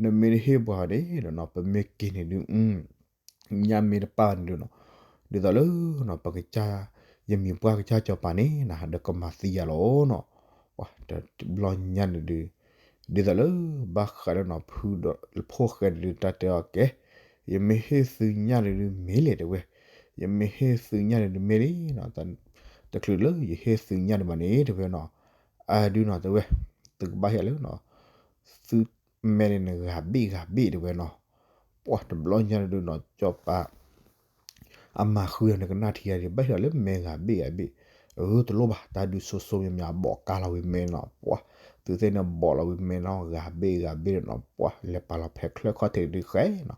နမ့ၢ်တဟ့ၣ်ပှၤန့ၣ်ဒီးနီၤ ပမ့ၢ်က့ၤန့ၣ်ဒုး ညၣ်မ့ၢ်တပၣ်ဘၣ်န့ၣ်ဒုးနီၤ, ဒ်သိးလၢနီၤ ပကစၢ် ယမံၤပှၢ်ကစၢ်စီၤပၤန့ၣ်နၤ ဒီးကမၤသံယၤလီၤနီၤ, ပှၤတဘျီညါန့ၣ်ဒုး ဒ်သိးလၢ ဘၣ်ဃးလၢနီၤ ဖုဒီးဖိၣ်ဃဲန့ၣ်ဒုး တၢ်တဲအီၤကဲ, ယမ့ၢ်ဟ့ၣ်သုညၣ်န့ၣ်ဒုးမ့ၢ်လဲၣ်တဲဝဲ, ယမ့ၢ်ဟ့ၣ်သုညၣ်န့ၣ်ဒုးမ့ၢ်လံနီၤ, တချုးလၢယဟ့ၣ်သုညၣ်ဒံးဘၣ်န့ၣ်တဲဝဲနီၤ, အဒုးနီၤတဲဝဲ, သုကဘၣ်ဟ့ၣ်လၢနီၤ သုမဲန့ၣ်နဂၤဘ့ၣ်ဂၤဘ့ၣ်တဲဝဲနီၤ, ပှၤတဘျီညါန့ၣ်ဒုးနီၤ စီၤပၤ အမၤဃုန့ၣ် ကနၣ်ထံဂၤဒံး ဘၣ်ဟ့ၣ်လီၤလၢမဲဂၤဘ့ၣ်ဂၤဘ့ၣ်, အၢ တလိၣ်ဘၣ် တၢ်ဒုးစိၤစိၤမံၤမံၤ အဘီးကါလီၤဝံၤမဲနီၤ, ပှၤ သုသ့ၣ်န့ၣ်ဘီးလီၤဝံၤမဲနီၤ ဂၤဘ့ၣ်ဂၤဘ့ၣ်ဒီးနီၤ ပှၤလဲၤပာ်လီၤဖဲချၢၣ်ခီၣ်ထံးဒုးဃဲနီၤ,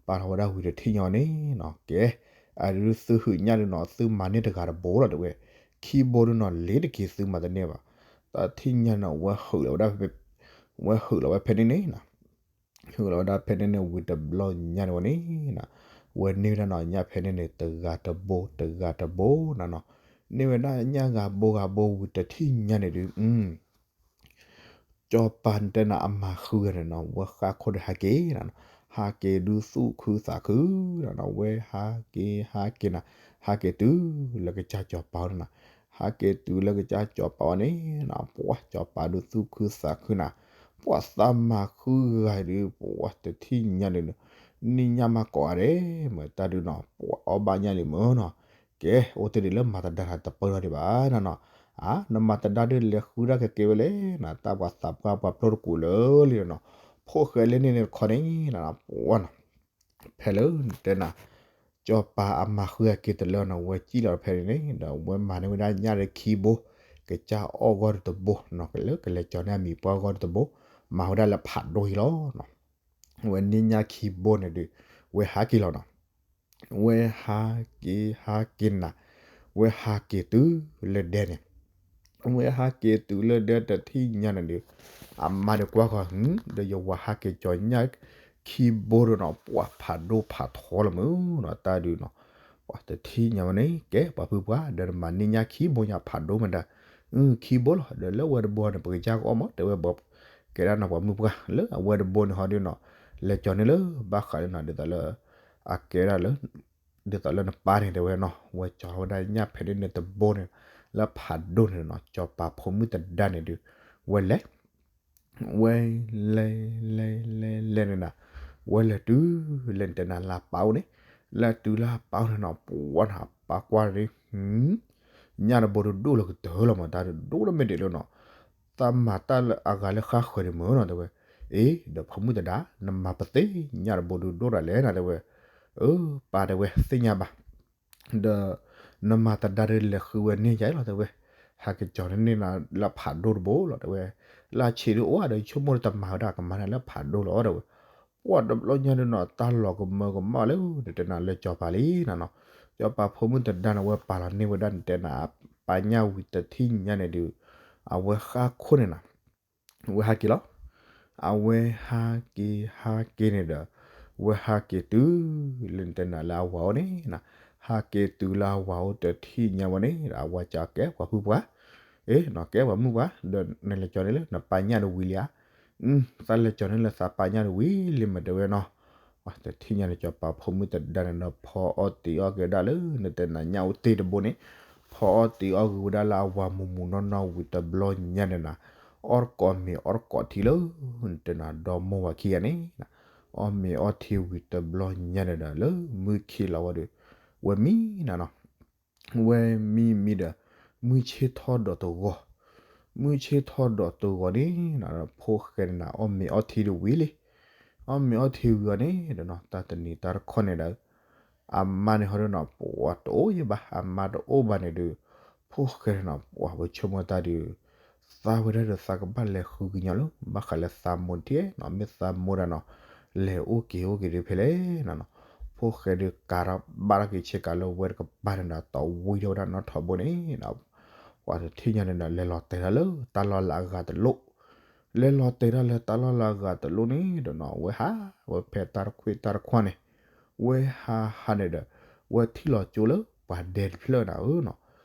ပာ်လီၤဝဲဒၣ်ဝံၤတထံၣ်ညါန့ၣ်နီၤ ကဲ, အဒုးသုဟုးညၣ်ဒုးနီၤ သုမၤန့ၢ်တဂၤတဘိလီၤတဲဝဲ, ခံဘိဒုးနီၤ လ့ၤတက့ၤသုမၤတန့ၢ်ဘၣ်, တၢ်ထံၣ်ညါန့ၣ် ဝဲဟုးလီၤဝဲဒၣ်ဖဲ, ဝဲဟုးလီၤဝဲဖဲန့ၣ်န့ၣ်နီၤ ဟုးလီၤဝဲဒၣ်ဖဲန့ၣ်န့ၣ် ဝံၤတဘျီညါန့ၣ်ဝဲန့ၣ်နီၤ, ဝဲန့ၢ်ဝဲဒၣ်နီၤ ညၣ်ဖဲန့ၣ်န့ၣ် တဂၤတဘိ တဂၤတဘိနီၤနီၤ, န့ၢ်ဝဲဒၣ်ညၣ်ဂၤဘိဂၤဘိဝံၤတထံၣ်ညါန့ၣ်ဒုး, စီၤပၤတဲနၤအမၤဃုဂၤန့ၣ်နီၤ ဝဲဃါခိၣ်ဒီးဟးက့ၤနီၤနီၤ, ဟးက့ၤဒုးသူၣ်ခုသးခု, ဝဲဟးက့ၤဟးက့ၤနၤ, ဟးက့ၤတုၤလၢကစၢ်စီၤပၤအအိၣ်န့ၣ်နၤ, ဟးက့ၤတုၤလၢကစၢ်စီၤပၤအအိၣ်န့ၣ်နၤ, ပှၤစီၤပၤဒုးသူၣ်ခုသးခုနၤ, ပှၤသးမၤဃုဂၤဒုး ပှၤတထံၣ်ညါန့ၣ်ဒုး, နံၣ်ညါမၤကိးဂၤဒဲး မ့ၢ်တၢ်ဒုးနီၤ, ပှၤအီၣ်ဘၣ်ညၣ်လံမ့ၢ်နီၤ, ကဲ အိၣ်တ့ၢ်ဒံးလၢမၤတဒါနၤတပၢၢ်ထီၣ်ဒံးဘၣ်နၤနီၤ, အါ နမၤတဒါဒုးလဲၤဃုဒၣ်ကကဲဝဲလဲၣ်နၤ, တၢ်ပှၤသးပှၢ်ပှၤဖျိတကူးလၢလံနၤနီၤ, ဖိၣ်ဃဲလၢန့ၣ်န့ၣ်တခီန့ၣ်နၤ, ပှၤနီၤ ဖဲလၢနတဲနၤ, စီၤပၤအမၤဃုအက့ၤတလၢနၤ ဝဲစံၣ်လီၤဖဲန့ၣ်န့ၣ် ဒီးဝဲမၤန့ၢ်ဝဲဒၣ်ညၣ်ဒီးခံဘိ, ကစၢ်အီၣ်ဂီၢ်တဘိနီၤ, လၢကလဲၤကၠီၤန့ၢ်အမံၤပှၢ်ဂီၢ်တဘိ, မၤဝဲဒၣ်လၢဖးဒိၣ်အံၤလီၤနီၤ, ဝဲန့ၢ်ညၣ်ခံဘိန့ၣ်ဒုး, ဝဲဟးက့ၤလီၤနီၤ, ဝဲဟးက့ၤဟးက့ၤနၤ, ဝဲဟးက့ၤတုၤလၢဒဲန့ၣ် ဝဲဟးက့ၤတုၤလၢဒဲတထံၣ်ညါန့ၣ်ဒုး, အမါဒုးကွၢ်ဃီ, ဒီးယဝၤဟးက့ၤကၠီၤညၣ်ခံဘိဒုးနီၤ, ပှၤဖးဒိၣ်ဖးထီလီၤမုၢ်နီၤ, တၢ်ဒုးနီၤ, ပှၤတထံၣ်ညါဝဲန့ၣ် ကဲပှၤဖုပှၢ် ဒီးနမၤန့ၢ်ညၣ်ခံဘိညါဖးဒိၣ်မတၤ, ခံဘိလီၤ, ဒီးလၢအဝဲတဘိန့ၣ် ပကစၢ်ကအီၣ်မး တဲဝဲဘၣ်, ကဲဒၣ်နီၤပှၤမုၣ်ပှၢ် လၢအဝဲတဘိန့ၣ်ဟီဒုးနီၤ, လဲၤကၠီၤန့ၢ်လၢဘၣ်ဃးလၢနီၤ ဒ်သိးလၢ အကဲဒၣ်လၢ ဒ်သိးလၢနပၢ်န့ၣ်တဲဝဲနီၤ, ဝဲကၠီၤဝဲဒၣ်ညၣ်ဖဲန့ၣ်န့ၣ်တဘိန့ၣ်, လၢဖးဒိၣ်န့ၣ်နီၤ, စီၤပၤဖိမုၣ်တဒါန့ၣ်ဒုး, ဝဲလဲၤ ဝဲလဲၤလဲၤလဲၤလဲၤန့ၣ်နၤ, ဝဲလဲၤတုၤလၢနတဲနၤလၢအပၢ်အိၣ်န့ၣ်, လဲၤတုၤလၢအပၢ်အိၣ်န့ၣ်နီၤ, ပှၤနၤပၢ်ကွၢ်န့ၣ် ညၣ်တဘိဒုးဒိၣ်လၢကတၢၢ်လီၤမး တၢ်ဒုးဒိၣ်လၢမ့ၢ်ဒဲးလၢနီၤ, သးမၤတၢ်လၢအဂၤလၢဃါဃၢၤဒံးမုၢ်နီၤ တဲဝဲ, အ့ ဒီးဖိမုၣ်တဒါ နမၤပသ့ၣ်ညၣ်တဘိဒုးဒိၣ်ဒၣ်လဲၣ်နၤ တဲဝဲ, အၢ ပၢ်တဲဝဲသ့ၣ်ညါဘၣ် ဒီး နမၤတဒါဒုးလဲၤဃုဝဲန့ၢ်ယၤလီၤ တဲဝဲ, ဟးက့ၤကၠီၤန့ၢ်နၤလၢဖးဒိၣ်တဘိလီၤ တဲဝဲ, လၢအဆံးဒုးအိၣ်ဒီးဆိကမိၣ်တမၤဝဲဒၣ်ကမၤန့ၢ်လၢဖးဒိၣ်လီၤ တဲဝဲ, ပှၤတဘျီညါဒုးနီၤ တၢ်လီၤကမၢကမၣ်လၢနတဲနၤလၢစီၤပၤလံနၤနီၤ, စီၤပၤဖိမုၣ်တဒါန့ၣ် ဝဲပာ်လီၤန့ၢ်ဝဲဒၣ်နတဲနၤ ပၢ်ညၣ်ဝံၤတထံၣ်ညါန့ၣ်ဒုး, အဝဲဃါခိၣ်န့ၣ်နၤ ဝဲဟးက့ၤလီၤ, အဝဲဟးက့ၤဟးက့ၤန့ၣ်ဒီး, ဝဲဟးက့ၤတုၤလၢနတဲနၤလၢအဝၤအိၣ်န့ၣ်နၤ, ဟးက့ၤတုၤလၢအဝၤအိၣ်တထံၣ်ညါဝဲန့ၣ်ဒီး အဝၤကၠီၤကဲပှၤဖုပှၢ်, အ့ နီၤကဲပှၤမုၣ်ပှၢ် ဒီးနလဲၤကၠီၤန့ၢ်လၢနပၢ်ညၣ်တဝံၤလံဧါ, သးလဲၤကၠီၤန့ၢ်လၢသးပၢ်ညၣ်တဝံၤလံမ့ၢ်တဲဝဲနီၤ, တထံၣ်ညါန့ၣ် စီၤပၤဖိမုၣ်တဒါန့ၣ်ဒီး ဖီအီၣ်တံၤအီၣ်က့ၤဝဲဒၣ်လၢနတဲနၤညၣ်အိၣ်တ့ၢ်တဘိန့ၣ်, ဖီအီၣ်တံၤအီၣ်ဂ့ၤဝဲဒၣ်လၢအဝၤမူးမူးနီၢ်နီၢ်ဝံၤတဘျီညါန့ၣ်နၤ, အီၣ်တကိးမ့ၤအီၣ်တကိးထံလၢ နတဲနၤဒီမိၢ်ဝၤခံဂၤန့ၣ်, အီၣ်မ့ၤအီၣ်ထံဝံၤတဘျီညါန့ၣ်ဒီး လၢမုၢ်ခံလီၤဝဲဒီး, ဝဲမံနၤနီၤ ဝဲမံမံဒီး, မုၢ်ဆ့ၣ်ထီၣ်ဒီးတဂီၤ, မုၢ်ဆ့ၣ်ထီၣ်ဒီးတဂီၤန့ၣ်, ဖိၣ်ဃဲန့ၣ်နၤ အီၣ်မ့ၤအီၣ်ထံတဝံၤလံ, အီၣ်မ့ၤအီၣ်ထံဝံၤအီၤန့ၣ်ဒီးနီၤ တၢ်တနံၤတၢ်တခီန့ၣ်ဒီး, အမါန့ၣ်ဟီဒုးနီၤ ပှၤတအိၣ်ယဲဘၣ် အမါတအိၣ်ဘၣ်န့ၣ်ဒီး, ဖိၣ်ဃဲန့ၣ်နီၤ ပှၤဝဲဆိကမိၣ်တၢ်ဒီး သးဝဲဒၣ်ဒီးသးကဘၣ်လဲၤဃုကညီလၢ ဘၣ်ဃးလၢသးမိၢ်တထံၣ်နီၤ မ့ၢ်သးမိၢ်ဒၣ်နီၤ, လဲၤအိၣ်က့ၤအိၣ်က့ၤဒုးဖဲလဲၣ်နီၤနီၤ, ဖိၣ်ဃဲဒုးကၤထီၣ်ဘၣ်ထီၣ်က့ၤဆ့ကၤလၢဝဲတကပၤန့ၣ်ဒီး တဝံၤထီၣ်ဝဲဒၣ်နီၢ်ထီဘိန့ၣ်နီၤ, ပှၤတထံၣ်ညါန့ၣ်ဒီး လဲၤလီၤတဲာ်တၢ်လၢတၢ်လီၢ်လၢအဂၤတလိၣ်, လဲၤလီၤတဲာ်တၢ်လၢတၢ်လီၢ်လၢအဂၤတလိၣ်န့ၣ်ဒီးနီၤ ဝဲဟး ဝဲဖဲတၢ်တခွံတၢ်တခွါန့ၣ်, ဝဲဟးဟးန့ၣ်ဒီး, ဝဲထံၣ်လီၤကၠိလၢပှၤဒဲတဖျၢၣ်နၤဧၢနီၤ,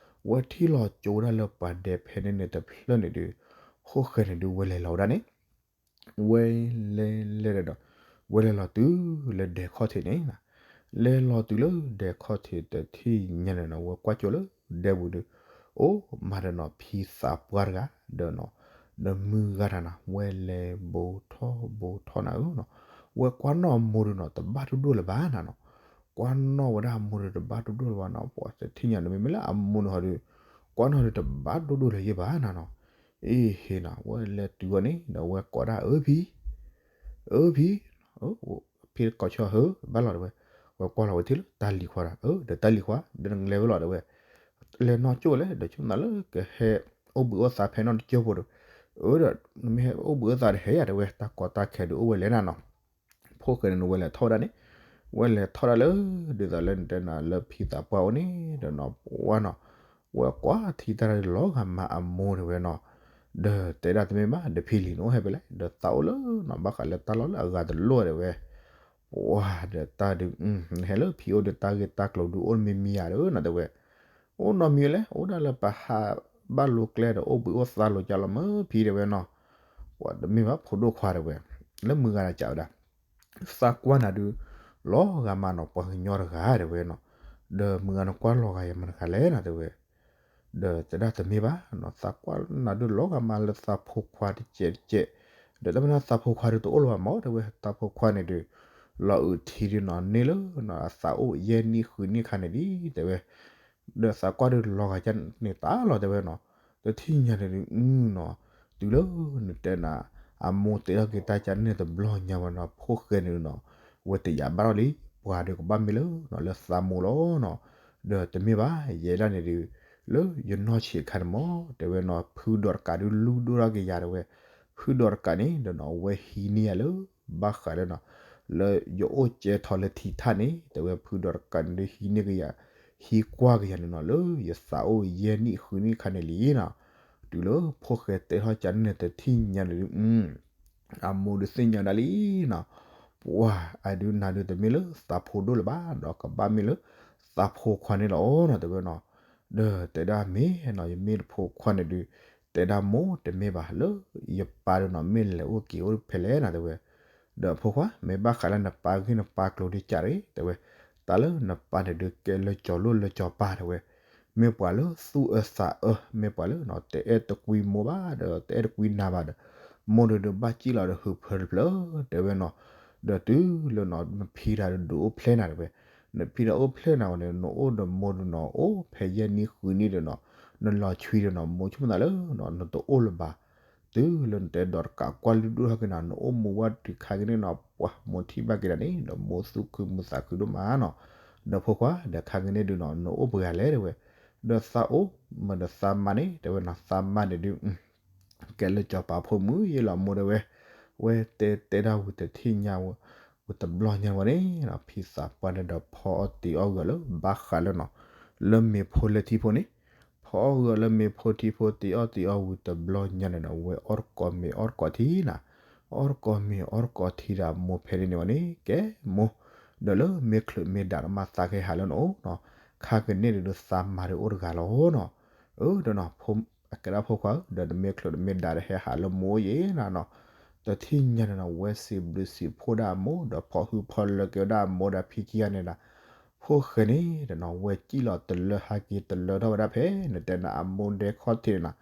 ဝဲထံၣ်လီၤကၠိဒၣ်လၢပှၤဒဲဖဲန့ၣ်န့ၣ်တဖျၢၣ်န့ၣ်ဒီး, ဖိၣ်ဃဲန့ၣ်ဒီးဝဲလဲၤလီၤဝဲဒၣ်န့ၣ် ဝဲလဲၤလဲၤဒီး, ဝဲလဲၤလီၤတုၤလၢဒဲခီၣ်ထံးန့ၣ်, လဲၤလီၤတုၤလၢဒဲခီၣ်ထံးတထံၣ်ညါန့ၣ်နီၤ ဝဲကွၢ်ကၠိလၢဒဲပူၤဒီး, အိၣ်မးဒီးနီၤ ဖံသးပှၢ်တဂၤ, ဒီးနီၤ, ဒီးမုၢ်ဂၤတၢ်နီၤ ဝဲလဲၤဘူးထီၣ်ဘူးထီၣ်နၤဧၢနီၤ, ဝဲကွၢ်နီၣ်အမိၢ်ဒီးနီၤ တဘၣ်ဒိၣ်ဒိၣ်လၢၤဘၣ်နၤနီၤ, ကွၢ်နီၣ်ဝဲဒၣ်အမိၢ်ဒီးတဘၣ်ဒိၣ်ဒိၣ်လၢၤဘၣ်နီၤ ပှၤတထံၣ်ညါန့ၣ် မ့မ့ၢ်လၢအမိၢ်န့ၣ်ဟီဒီး, ကွၢ်နီၣ်ဒီးတဘၣ်ဒိၣ်ဒိၣ်လၢၤယဲၢ်ဘၣ်နၤနီၤ, အ့ဟ့နီၤ ဝဲလဲၤတုၤအီၤန့ၣ် ဒီးဝဲကိးဒၣ်အၢဖံ အၢဖံ, ဖံကိးဆၢဟၢဘၣ်လီၤတဲဝဲ, ဝဲကွၢ်လီၤဝဲထံၣ်လၢတၢ်လံၤခွါဒီး အၢ ဒီးတၢ်လံၤခွါ ဒီးနကလဲၤဝဲလီၤတဲဝဲ, လဲၤနီၢ်ကၠိလဲၣ် ဒီးဆိကမိၣ်လၢကဟဲအိၣ်ဘှံးအိၣ်သါဖဲနီၢ်တကၠိဖိဒီး, အၢ ဒီးနမ့ၢ်ဟဲအိၣ်ဘှံးအိၣ်သါဒီးဟဲယၤတဲဝဲ တၢ်ကီတၢ်ခဲဒုးအိၣ်ဝဲလဲၣ်နၤနီၤ, ဖိၣ်ဃဲန့ၣ် ဝဲလဲၤထီၣ်ဝဲဒၣ်န့ၣ်, ဝဲလဲၤထီၣ်ဒၣ်လၢ ဒ်သိးလၢနတဲနၤလၢဖံသးပှၢ်အိၣ်န့ၣ် ဒီးနီၤ ပှၢ်နီၤ, ဝဲကွၢ်ထံတၢ်လီၤဂာ်မးအမိၢ်န့ၣ်ဝဲနီၤ, ဒီးတဲဒၣ်တမ့ၢ်ဘၣ် ဒီးဖံလံၤနအိၣ်ဟဲဖဲလဲၣ် ဒီးသးအိၣ်လၢနီၤ ဘၣ်ဃးလၢတၢ်လီၢ်လၢအဂၤတလိၣ်တဲဝဲ, ပှၢ်ဒီးတၢ်ဒုး နဟဲလၢဖံအိၣ်ဒီးတၢ်ဂ့ၢ်တၢ်ကျိၤဒုးအိၣ်မံၤမံၤယၤဒီးနီၤ တဲဝဲ, အိၣ်နီတမံၤလဲၣ် အိၣ်ဒၣ်လၢပဟးဘၣ်လိၤကျဲဒီးအိၣ်ဘှံးအိၣ်သါလိၤကၢ်လီၤမ့ၢ်ဖံတဲဝဲနီၤ, ပှၢ်တမ့ၢ်ဘၣ်ဖိဒိၣ်ခွါတဲဝဲ, လၢမုၢ်ဂၤဒီးကးဝဲဒၣ် သးကွၢ်နၤဒုး လီၤဂာ်မးနီၤ ပှၤကညီတဂၤတဲဝဲနီၤ, ဒီးမုၢ်ဂၤနကွၢ်လီၤဂာ်ယၤမတၤတဂၤလဲၣ်နီၤတဲဝဲ, ဒီးတဲဒၣ်တမ့ၢ်ဘၣ်နီၤ သးကွၢ်နၤဒုးလီၤဂာ်မးလၢသးဖိခွါတကဲးတကဲး, ဒီးတၢ်မ့ၢ်သးဖိခွါဒုးတအိၣ်လၢၤဘၣ်မး တဲဝဲ သးဖိခွါန့ၣ်ဒုး လီၤအုးထံဒုးနီၤ န့ၢ်လၢနီၤ အသးအိၣ်ယဲၢ်နံၣ်ဃုနံၣ်ခါန့ၣ်ဒံး တဲဝဲ ဒီးသးကွၢ်ဒုးလီၤဂာ်ကန့ၣ်တၢ်လီၤတဲဝဲနီၤ, တထံၣ်ညါန့ၣ်ဒုး အုနီၤ, တုၤလၢနတဲနၤ အမိၢ်တဲထီၣ်က့ၤတၢ်ကန့ၣ်တဘျီညါဝဲနီၤ ဖိၣ်ဃဲန့ၣ်နီၤ, ဝဲတယာ်ဘၣ်ထီၣ်လံ, ပှၤဒုးကဘၣ်မ့ၢ်လၢနီၤ လၢသးမိၢ်လီၤနီၤ, ဒီးတမ့ၢ်ဘၣ် ယဲဒၣ်န့ၣ်ဒုး လၢယနီၢ်ဆံးအခါန့ၣ်မး တဲဝဲနီၤ ဖုဒီးတကးဒုးလူဒိၣ်ထီၣ်က့ၤယၤတဲဝဲ, ဖုဒီးတကးန့ၣ်ဒီးနီၤ အဝဲဟံးန့ၢ်ယၤလၢ ဘၣ်ဃးလၢနီၤ လၢယအိၣ်ကဲထီၣ်လၢထံထၣ်န့ၣ် တဲဝဲ ဖုဒီးတကးန့ၣ်ဒုးဟံးန့ၢ်က့ၤယၤ ဟံးကွၢ်က့ၤယၤန့ၣ်နီၤ လၢယသးအိၣ်ယဲၢ်နံၣ်ဃုနံၣ်ခါန့ၣ်လံနီၤ, တုၤလၢဖိၣ်ဃဲတဲထီၣ်ကန့ၣ်တထံၣ်ညါန့ၣ်ဒုး အမိၢ်ဒုးသ့ၣ်ညါဒၣ်လံနီၤ, ပှၤအဒုးနၤဒုးတမ့ၢ်လၢသးဖိဒိၣ်လၢၤဘၣ် ဒီးကဘၣ်မ့ၢ်လၢသးဖိခွါန့ၣ်လီၤနီၤ တဲဝဲနီၤ, ဒီးတဲဒၣ်မ့ၢ်နီၤ ယမ့ၢ်တဖိခွါန့ၣ်ဒုး တဲဒၣ်မိၢ်တမ့ၢ်ဘၣ် လၢယပၢ်ဒုးနီၤ မ့ၢ်လဲၤအိၣ်က့ၤအိၣ်ဖဲလဲၣ်နီၤ တဲဝဲ, ဒီးဖိခွါ မ့ၢ်ဘၣ်ဃးလၢနပၢ်ဂ့ၢ်နပၢ်ကျိၤဒုးကးရ့ တဲဝဲ, တၢ်လၢနပၢ်န့ၣ်ဒုးကဲလၢကၠီၤလိၣ်လၢကၠီၤပၤတဲဝဲ, မ့ၢ်ပှၤလၢသူၣ်အၢသးအၢ မ့ၢ်ပှၤလၢနီၤ တအဲၣ်တကွံမိၢ်ဘၣ်ဒီး တအဲၣ်တကွံနၤဘၣ်ဒီး မိၢ်ဒုးဒုးဘၣ်စံၣ်လီၤဒီးဟုးဖၢတဖျၢၣ် တဲဝဲနီၤ, ဒီးတုၤလၢနီၤ နဖံဒၣ်ဒုးဒုးအိၣ်ဖျဲၣ်နၤတဲဝဲ, နဖံဒၣ်အိၣ်ဖျဲၣ်နၤဝဲန့ၣ် နအိၣ်ဒီးမိၢ်ဒုးနီၤ အိၣ်ဖဲယဲၢ်နံၣ်ဃုနံၣ်ဒီးနီၤ နလီၤဆွံဒီးနီၤ မိၢ်ဆိကမိၣ်သးလၢနီၤ နတအိၣ်လၢၤဘၣ်, တုၤလၢနတဲဒီးတကးကွၢ်လုၢ်ဒိၣ်ထီၣ်က့ၤနၤ နအိၣ်မူဝဲတုၤခါက့ၤန့ၣ်နီၤ ပှၤမိၢ်ထံၣ်ဘၣ်က့ၤဒၣ်န့ၣ် ဒီးမိၢ်သူၣ်ခုမုၢ်သးခုဒိၣ်မးနီၤ, ဒီးဖိခွါ ဒီးခါက့ၤန့ၣ်ဒုးနီၤ နအိၣ်ပှဲၤဂၤလဲၣ်တဲဝဲ, ဒီးသးအိၣ်မ့ၢ်ဒီးသးမါန့ၣ် တဲဝဲနီၤ သးမါန့ၣ်ဒုး ကဲလၢကၠီၤပၤဖိမုၣ်ယ့လီၤမိၢ်တဲဝဲ, ဝဲတဲတဲဒၣ်ဝံၤတထံၣ်ညါဝံၤတဘျီညါဝဲန့ၣ်နီၤ ဖံသးပှၢ်န့ၣ်ဒီးဖီအီၣ်တံၤအီၣ်ဂီၤလၢဘၣ်ဃးလၢနီၤ လၢမ့ၤဖိလၢထံဖိန့ၣ်, ဖီအီၣ်ဂီၤလၢမ့ၤဖိထံဖိတံၤအီၣ်တံၤအီၣ်ဝံၤတဘျီညါန့ၣ်ဒီး ဝဲအီၣ်တကိးမ့ၤအီၣ်တကိးထံနီၤ, အီၣ်တကိးမ့ၤအီၣ်တကိးထံဒီးအမိၢ်ဖဲန့ၣ်န့ၣ်ဝဲန့ၣ် ကဲမိၢ်, ဒီးလၢမ့ၢ်ချုးမ့ၢ်ဒၣ်တမၤသးကဟဲဟးလၢနအိၣ်နီၤ, ခါက့ၤန့ၣ်ဒုးသးမါဒုးအိၣ်တဂၤလီၤနီၤ, အၢ ဒီးနီၤ အကဲဒၣ်ဖိခွါဧၢ ဒီးနမ့ၢ်ချုးနမ့ၢ်ဒၣ်တဟဲဟးလၢမိၢ်ယ့ၣ်နၤနီၤ, တထံၣ်ညါန့ၣ်နီၤ ဝဲစံးဘျုးစံးဖှိၣ်ဒၣ်အမိၢ် ဒီးဖီၣ်ဟုဖီၣ်လၢက့ၤဝဲဒၣ်အမိၢ်ဒီးဖံခံဂၤန့ၣ်နီၤ, ဖိၣ်ဃဲန့ၣ်ဒီးနီၤ ဝဲစံၣ်လီၤတလၢဟဲက့ၤတလၢထီၣ်ဝဲဒၣ်ဖဲ နတဲနၤအမိၢ်ဒဲခီၣ်ထံးန့ၣ်နီၤ,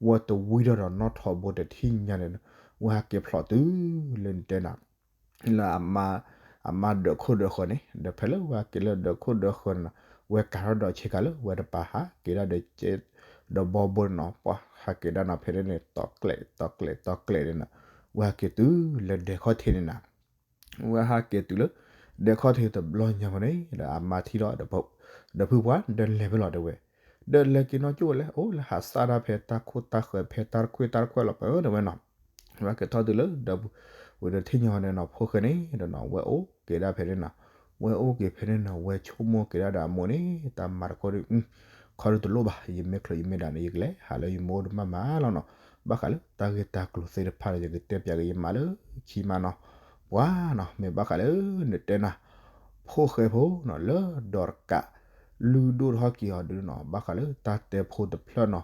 ဝဲတဝံထီၣ်ဒီးနီၣ်ထိးဘိတထံၣ်ညါန့ၣ်နီၤ, ဝဲဟဲက့ၤဖျိးတုၤလၢနတဲနၤ လၢအမါ အမါဒၢးခိၣ်ဒၢးဃၢၤန့ၣ် ဒီးဖဲလၢဝဲဟဲက့ၤလၢဒၢးခိၣ်ဒၢးဃၢၤန့ၣ်နီၤ ဝဲကၤထီၣ်ဒီးဆ့ကၤလၢဝဲတပၤဟးက့ၤဒၣ်ဒီးကဲ ဒီးဘီဘိန့ၣ်နီၤ ပှၤဟးက့ၤဒၣ်နီၤ ဖဲန့ၣ်န့ၣ် တီၤကျဲးတီၤကျဲးတီၤကျဲးန့ၣ်နီၤ, ဝဲဟဲက့ၤတုၤလၢဒဲးခီၣ်ထံးန့ၣ်နီၤ ဝဲဟဲက့ၤတုၤလၢ ဒဲးခီၣ်ထံးတဘျီညါဝဲန့ၣ် ဒီးအမါထံၣ်လီၤ ဒီးဖုပှၢ် ဒီးလဲၤဖဲလဲၣ်တဲဝဲ, ဒီးလဲၤက့ၤနီၢ်ကၠိဝဲလဲၣ် အိၣ်လၢဟးစၢ်ဒၣ်ဖဲတၢ်ခိၣ်တၢ်ဃၢၤဖဲတၢ်တခွ့တၢ်တခွဲးလီၤပၢၤတဲဝဲနီၤ, ဝဲက့ၤထီၣ်တုၤလၢ ဝံၤဒီးထံၣ်ညါဝဲန့ၣ်နီၤ ဖိၣ်ဃဲန့ၣ်ဒီးနီၤ ဝဲအိၣ်က့ၤဒၣ်ဖဲန့ၣ်နီၤ, ဝဲအိၣ်က့ၤဖဲန့ၣ်နီၤ ဝဲဆိကမိၣ်က့ၤဒၣ်ဒီးအမိၢ်န့ၣ် တၢ်မၤတခီဒုး ခီဒုးတလိၣ်ဘၣ် ယမ့ၢ်ချုးယမ့ၢ်ဒၣ်န့ၣ် ယကလဲၤဟးလၢယမိၢ်အိၣ်တမၣ်မးလီၤနီၤ, ဘၣ်ဃးလၢတၢ်ဂ့ၢ်တၢ်ကျိၤသ့ၣ်တဖၣ်န့ၣ် ယကတဲပၠးက့ၤယမါလၢခံမးနီၤ, ပှၤနီၤ မ့ၢ်ဘၣ်ဃးလၢနတဲနၤ ဖိၣ်ဃဲဖိနီၤ လၢဒီးတကး လုၢ်ဒိၣ်ထီၣ်က့ၤအီၤဒုးနီၤ ဘၣ်ဃးလၢတၢ်တဲဖိတဖျၢၣ်နီၤ,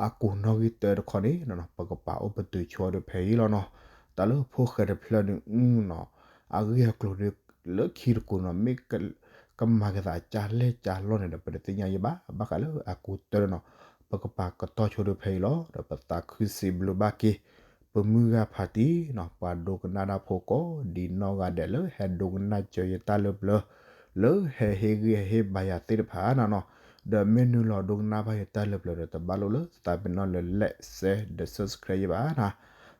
အကူးနီၣ်ဂံၢ်တၢတခီန့ၣ်နီၤ ပကပာ်အိၣ်ပတုာ်ဆိဒီးဖဲအံၤလီၤနီၤ, တၢ်လၢဖိၣ်ဃဲတဖျၢၣ်န့ၣ်နီၤ အဂ့ၢ်အကျိၤဒုး လၢခံတကူာ်နီၤ မ့ၢ်ကမၤက့ၤသးကၢ်လဲၢ်ကၢ်လီၢ်န့ၣ်ဒီး ပတသ့ၣ်ညါယံၤဘၣ်, ဘၣ်ဃးလၢအကူးတၢနီၤ ပကပာ်ကတီၤဆိဒီးဖဲအံၤလီၤ, ဒီးပသးခုစံးဘျုးဘၣ်က့ၤ ပမုၢ်ဂၤဖးတံၢ်နီၤ ပှၤဒိကနၣ်တၢ်ဖိကိးဒ်နီၢ်ဂၤဒဲးလၢဟဲဒိကနၣ်စၢၤယတၢ်လၢပျၢၤ လၢဟဲဟ့ၣ်ဂံၢ်ဟ့ၣ်ဘါယၤသ့ၣ်တဖၣ်နီၤနီၤ, ဒီးမ့ၢ်နုာ်လီၤဒိကနၣ်ဘၣ်ယတၢ်လၢပျၢၤဒီး တဘၣ်လိၣ်လၢသးပ့ၤနီၣ်လၢ like share ဒီး subscribe ယဘၣ်နီၤ,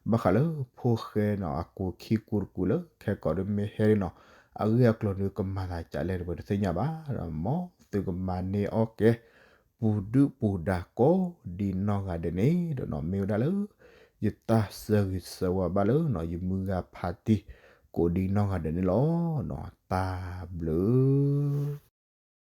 ဘၣ်ဃးလၢဖိၣ်ဃဲနီၤ အကူးခံကူးတကူာ်လၢခဲကိာ်ဒုးမ့ၢ်ဟဲဒ်နီၤ အဂ့ၢ်အကျိၤဒုးကမၤသးကၢ်လဲၢ်ဒီး ပတသ့ၣ်ညါဘၣ်, ဒီးမ်သုကမၤန့ၢ်အီၣ်ကဲ ပူၤဒုၣ်ပူၤဒါကိးဒ်နီၢ်ဂၤဒဲးန့ၣ်ဒီးနီၤ မ့ၢ်ဝဲဒၣ်လၢ ယတၢ်ဆၢဂ့ၤဆၢဝါဘၣ်လၢနီၤ ယမုၢ်ဂၤဖးတံၢ် ကိးဒ်နီၢ်ဂၤဒဲးန့ၣ်လီၤနီၤ, တၢ်ဘျုး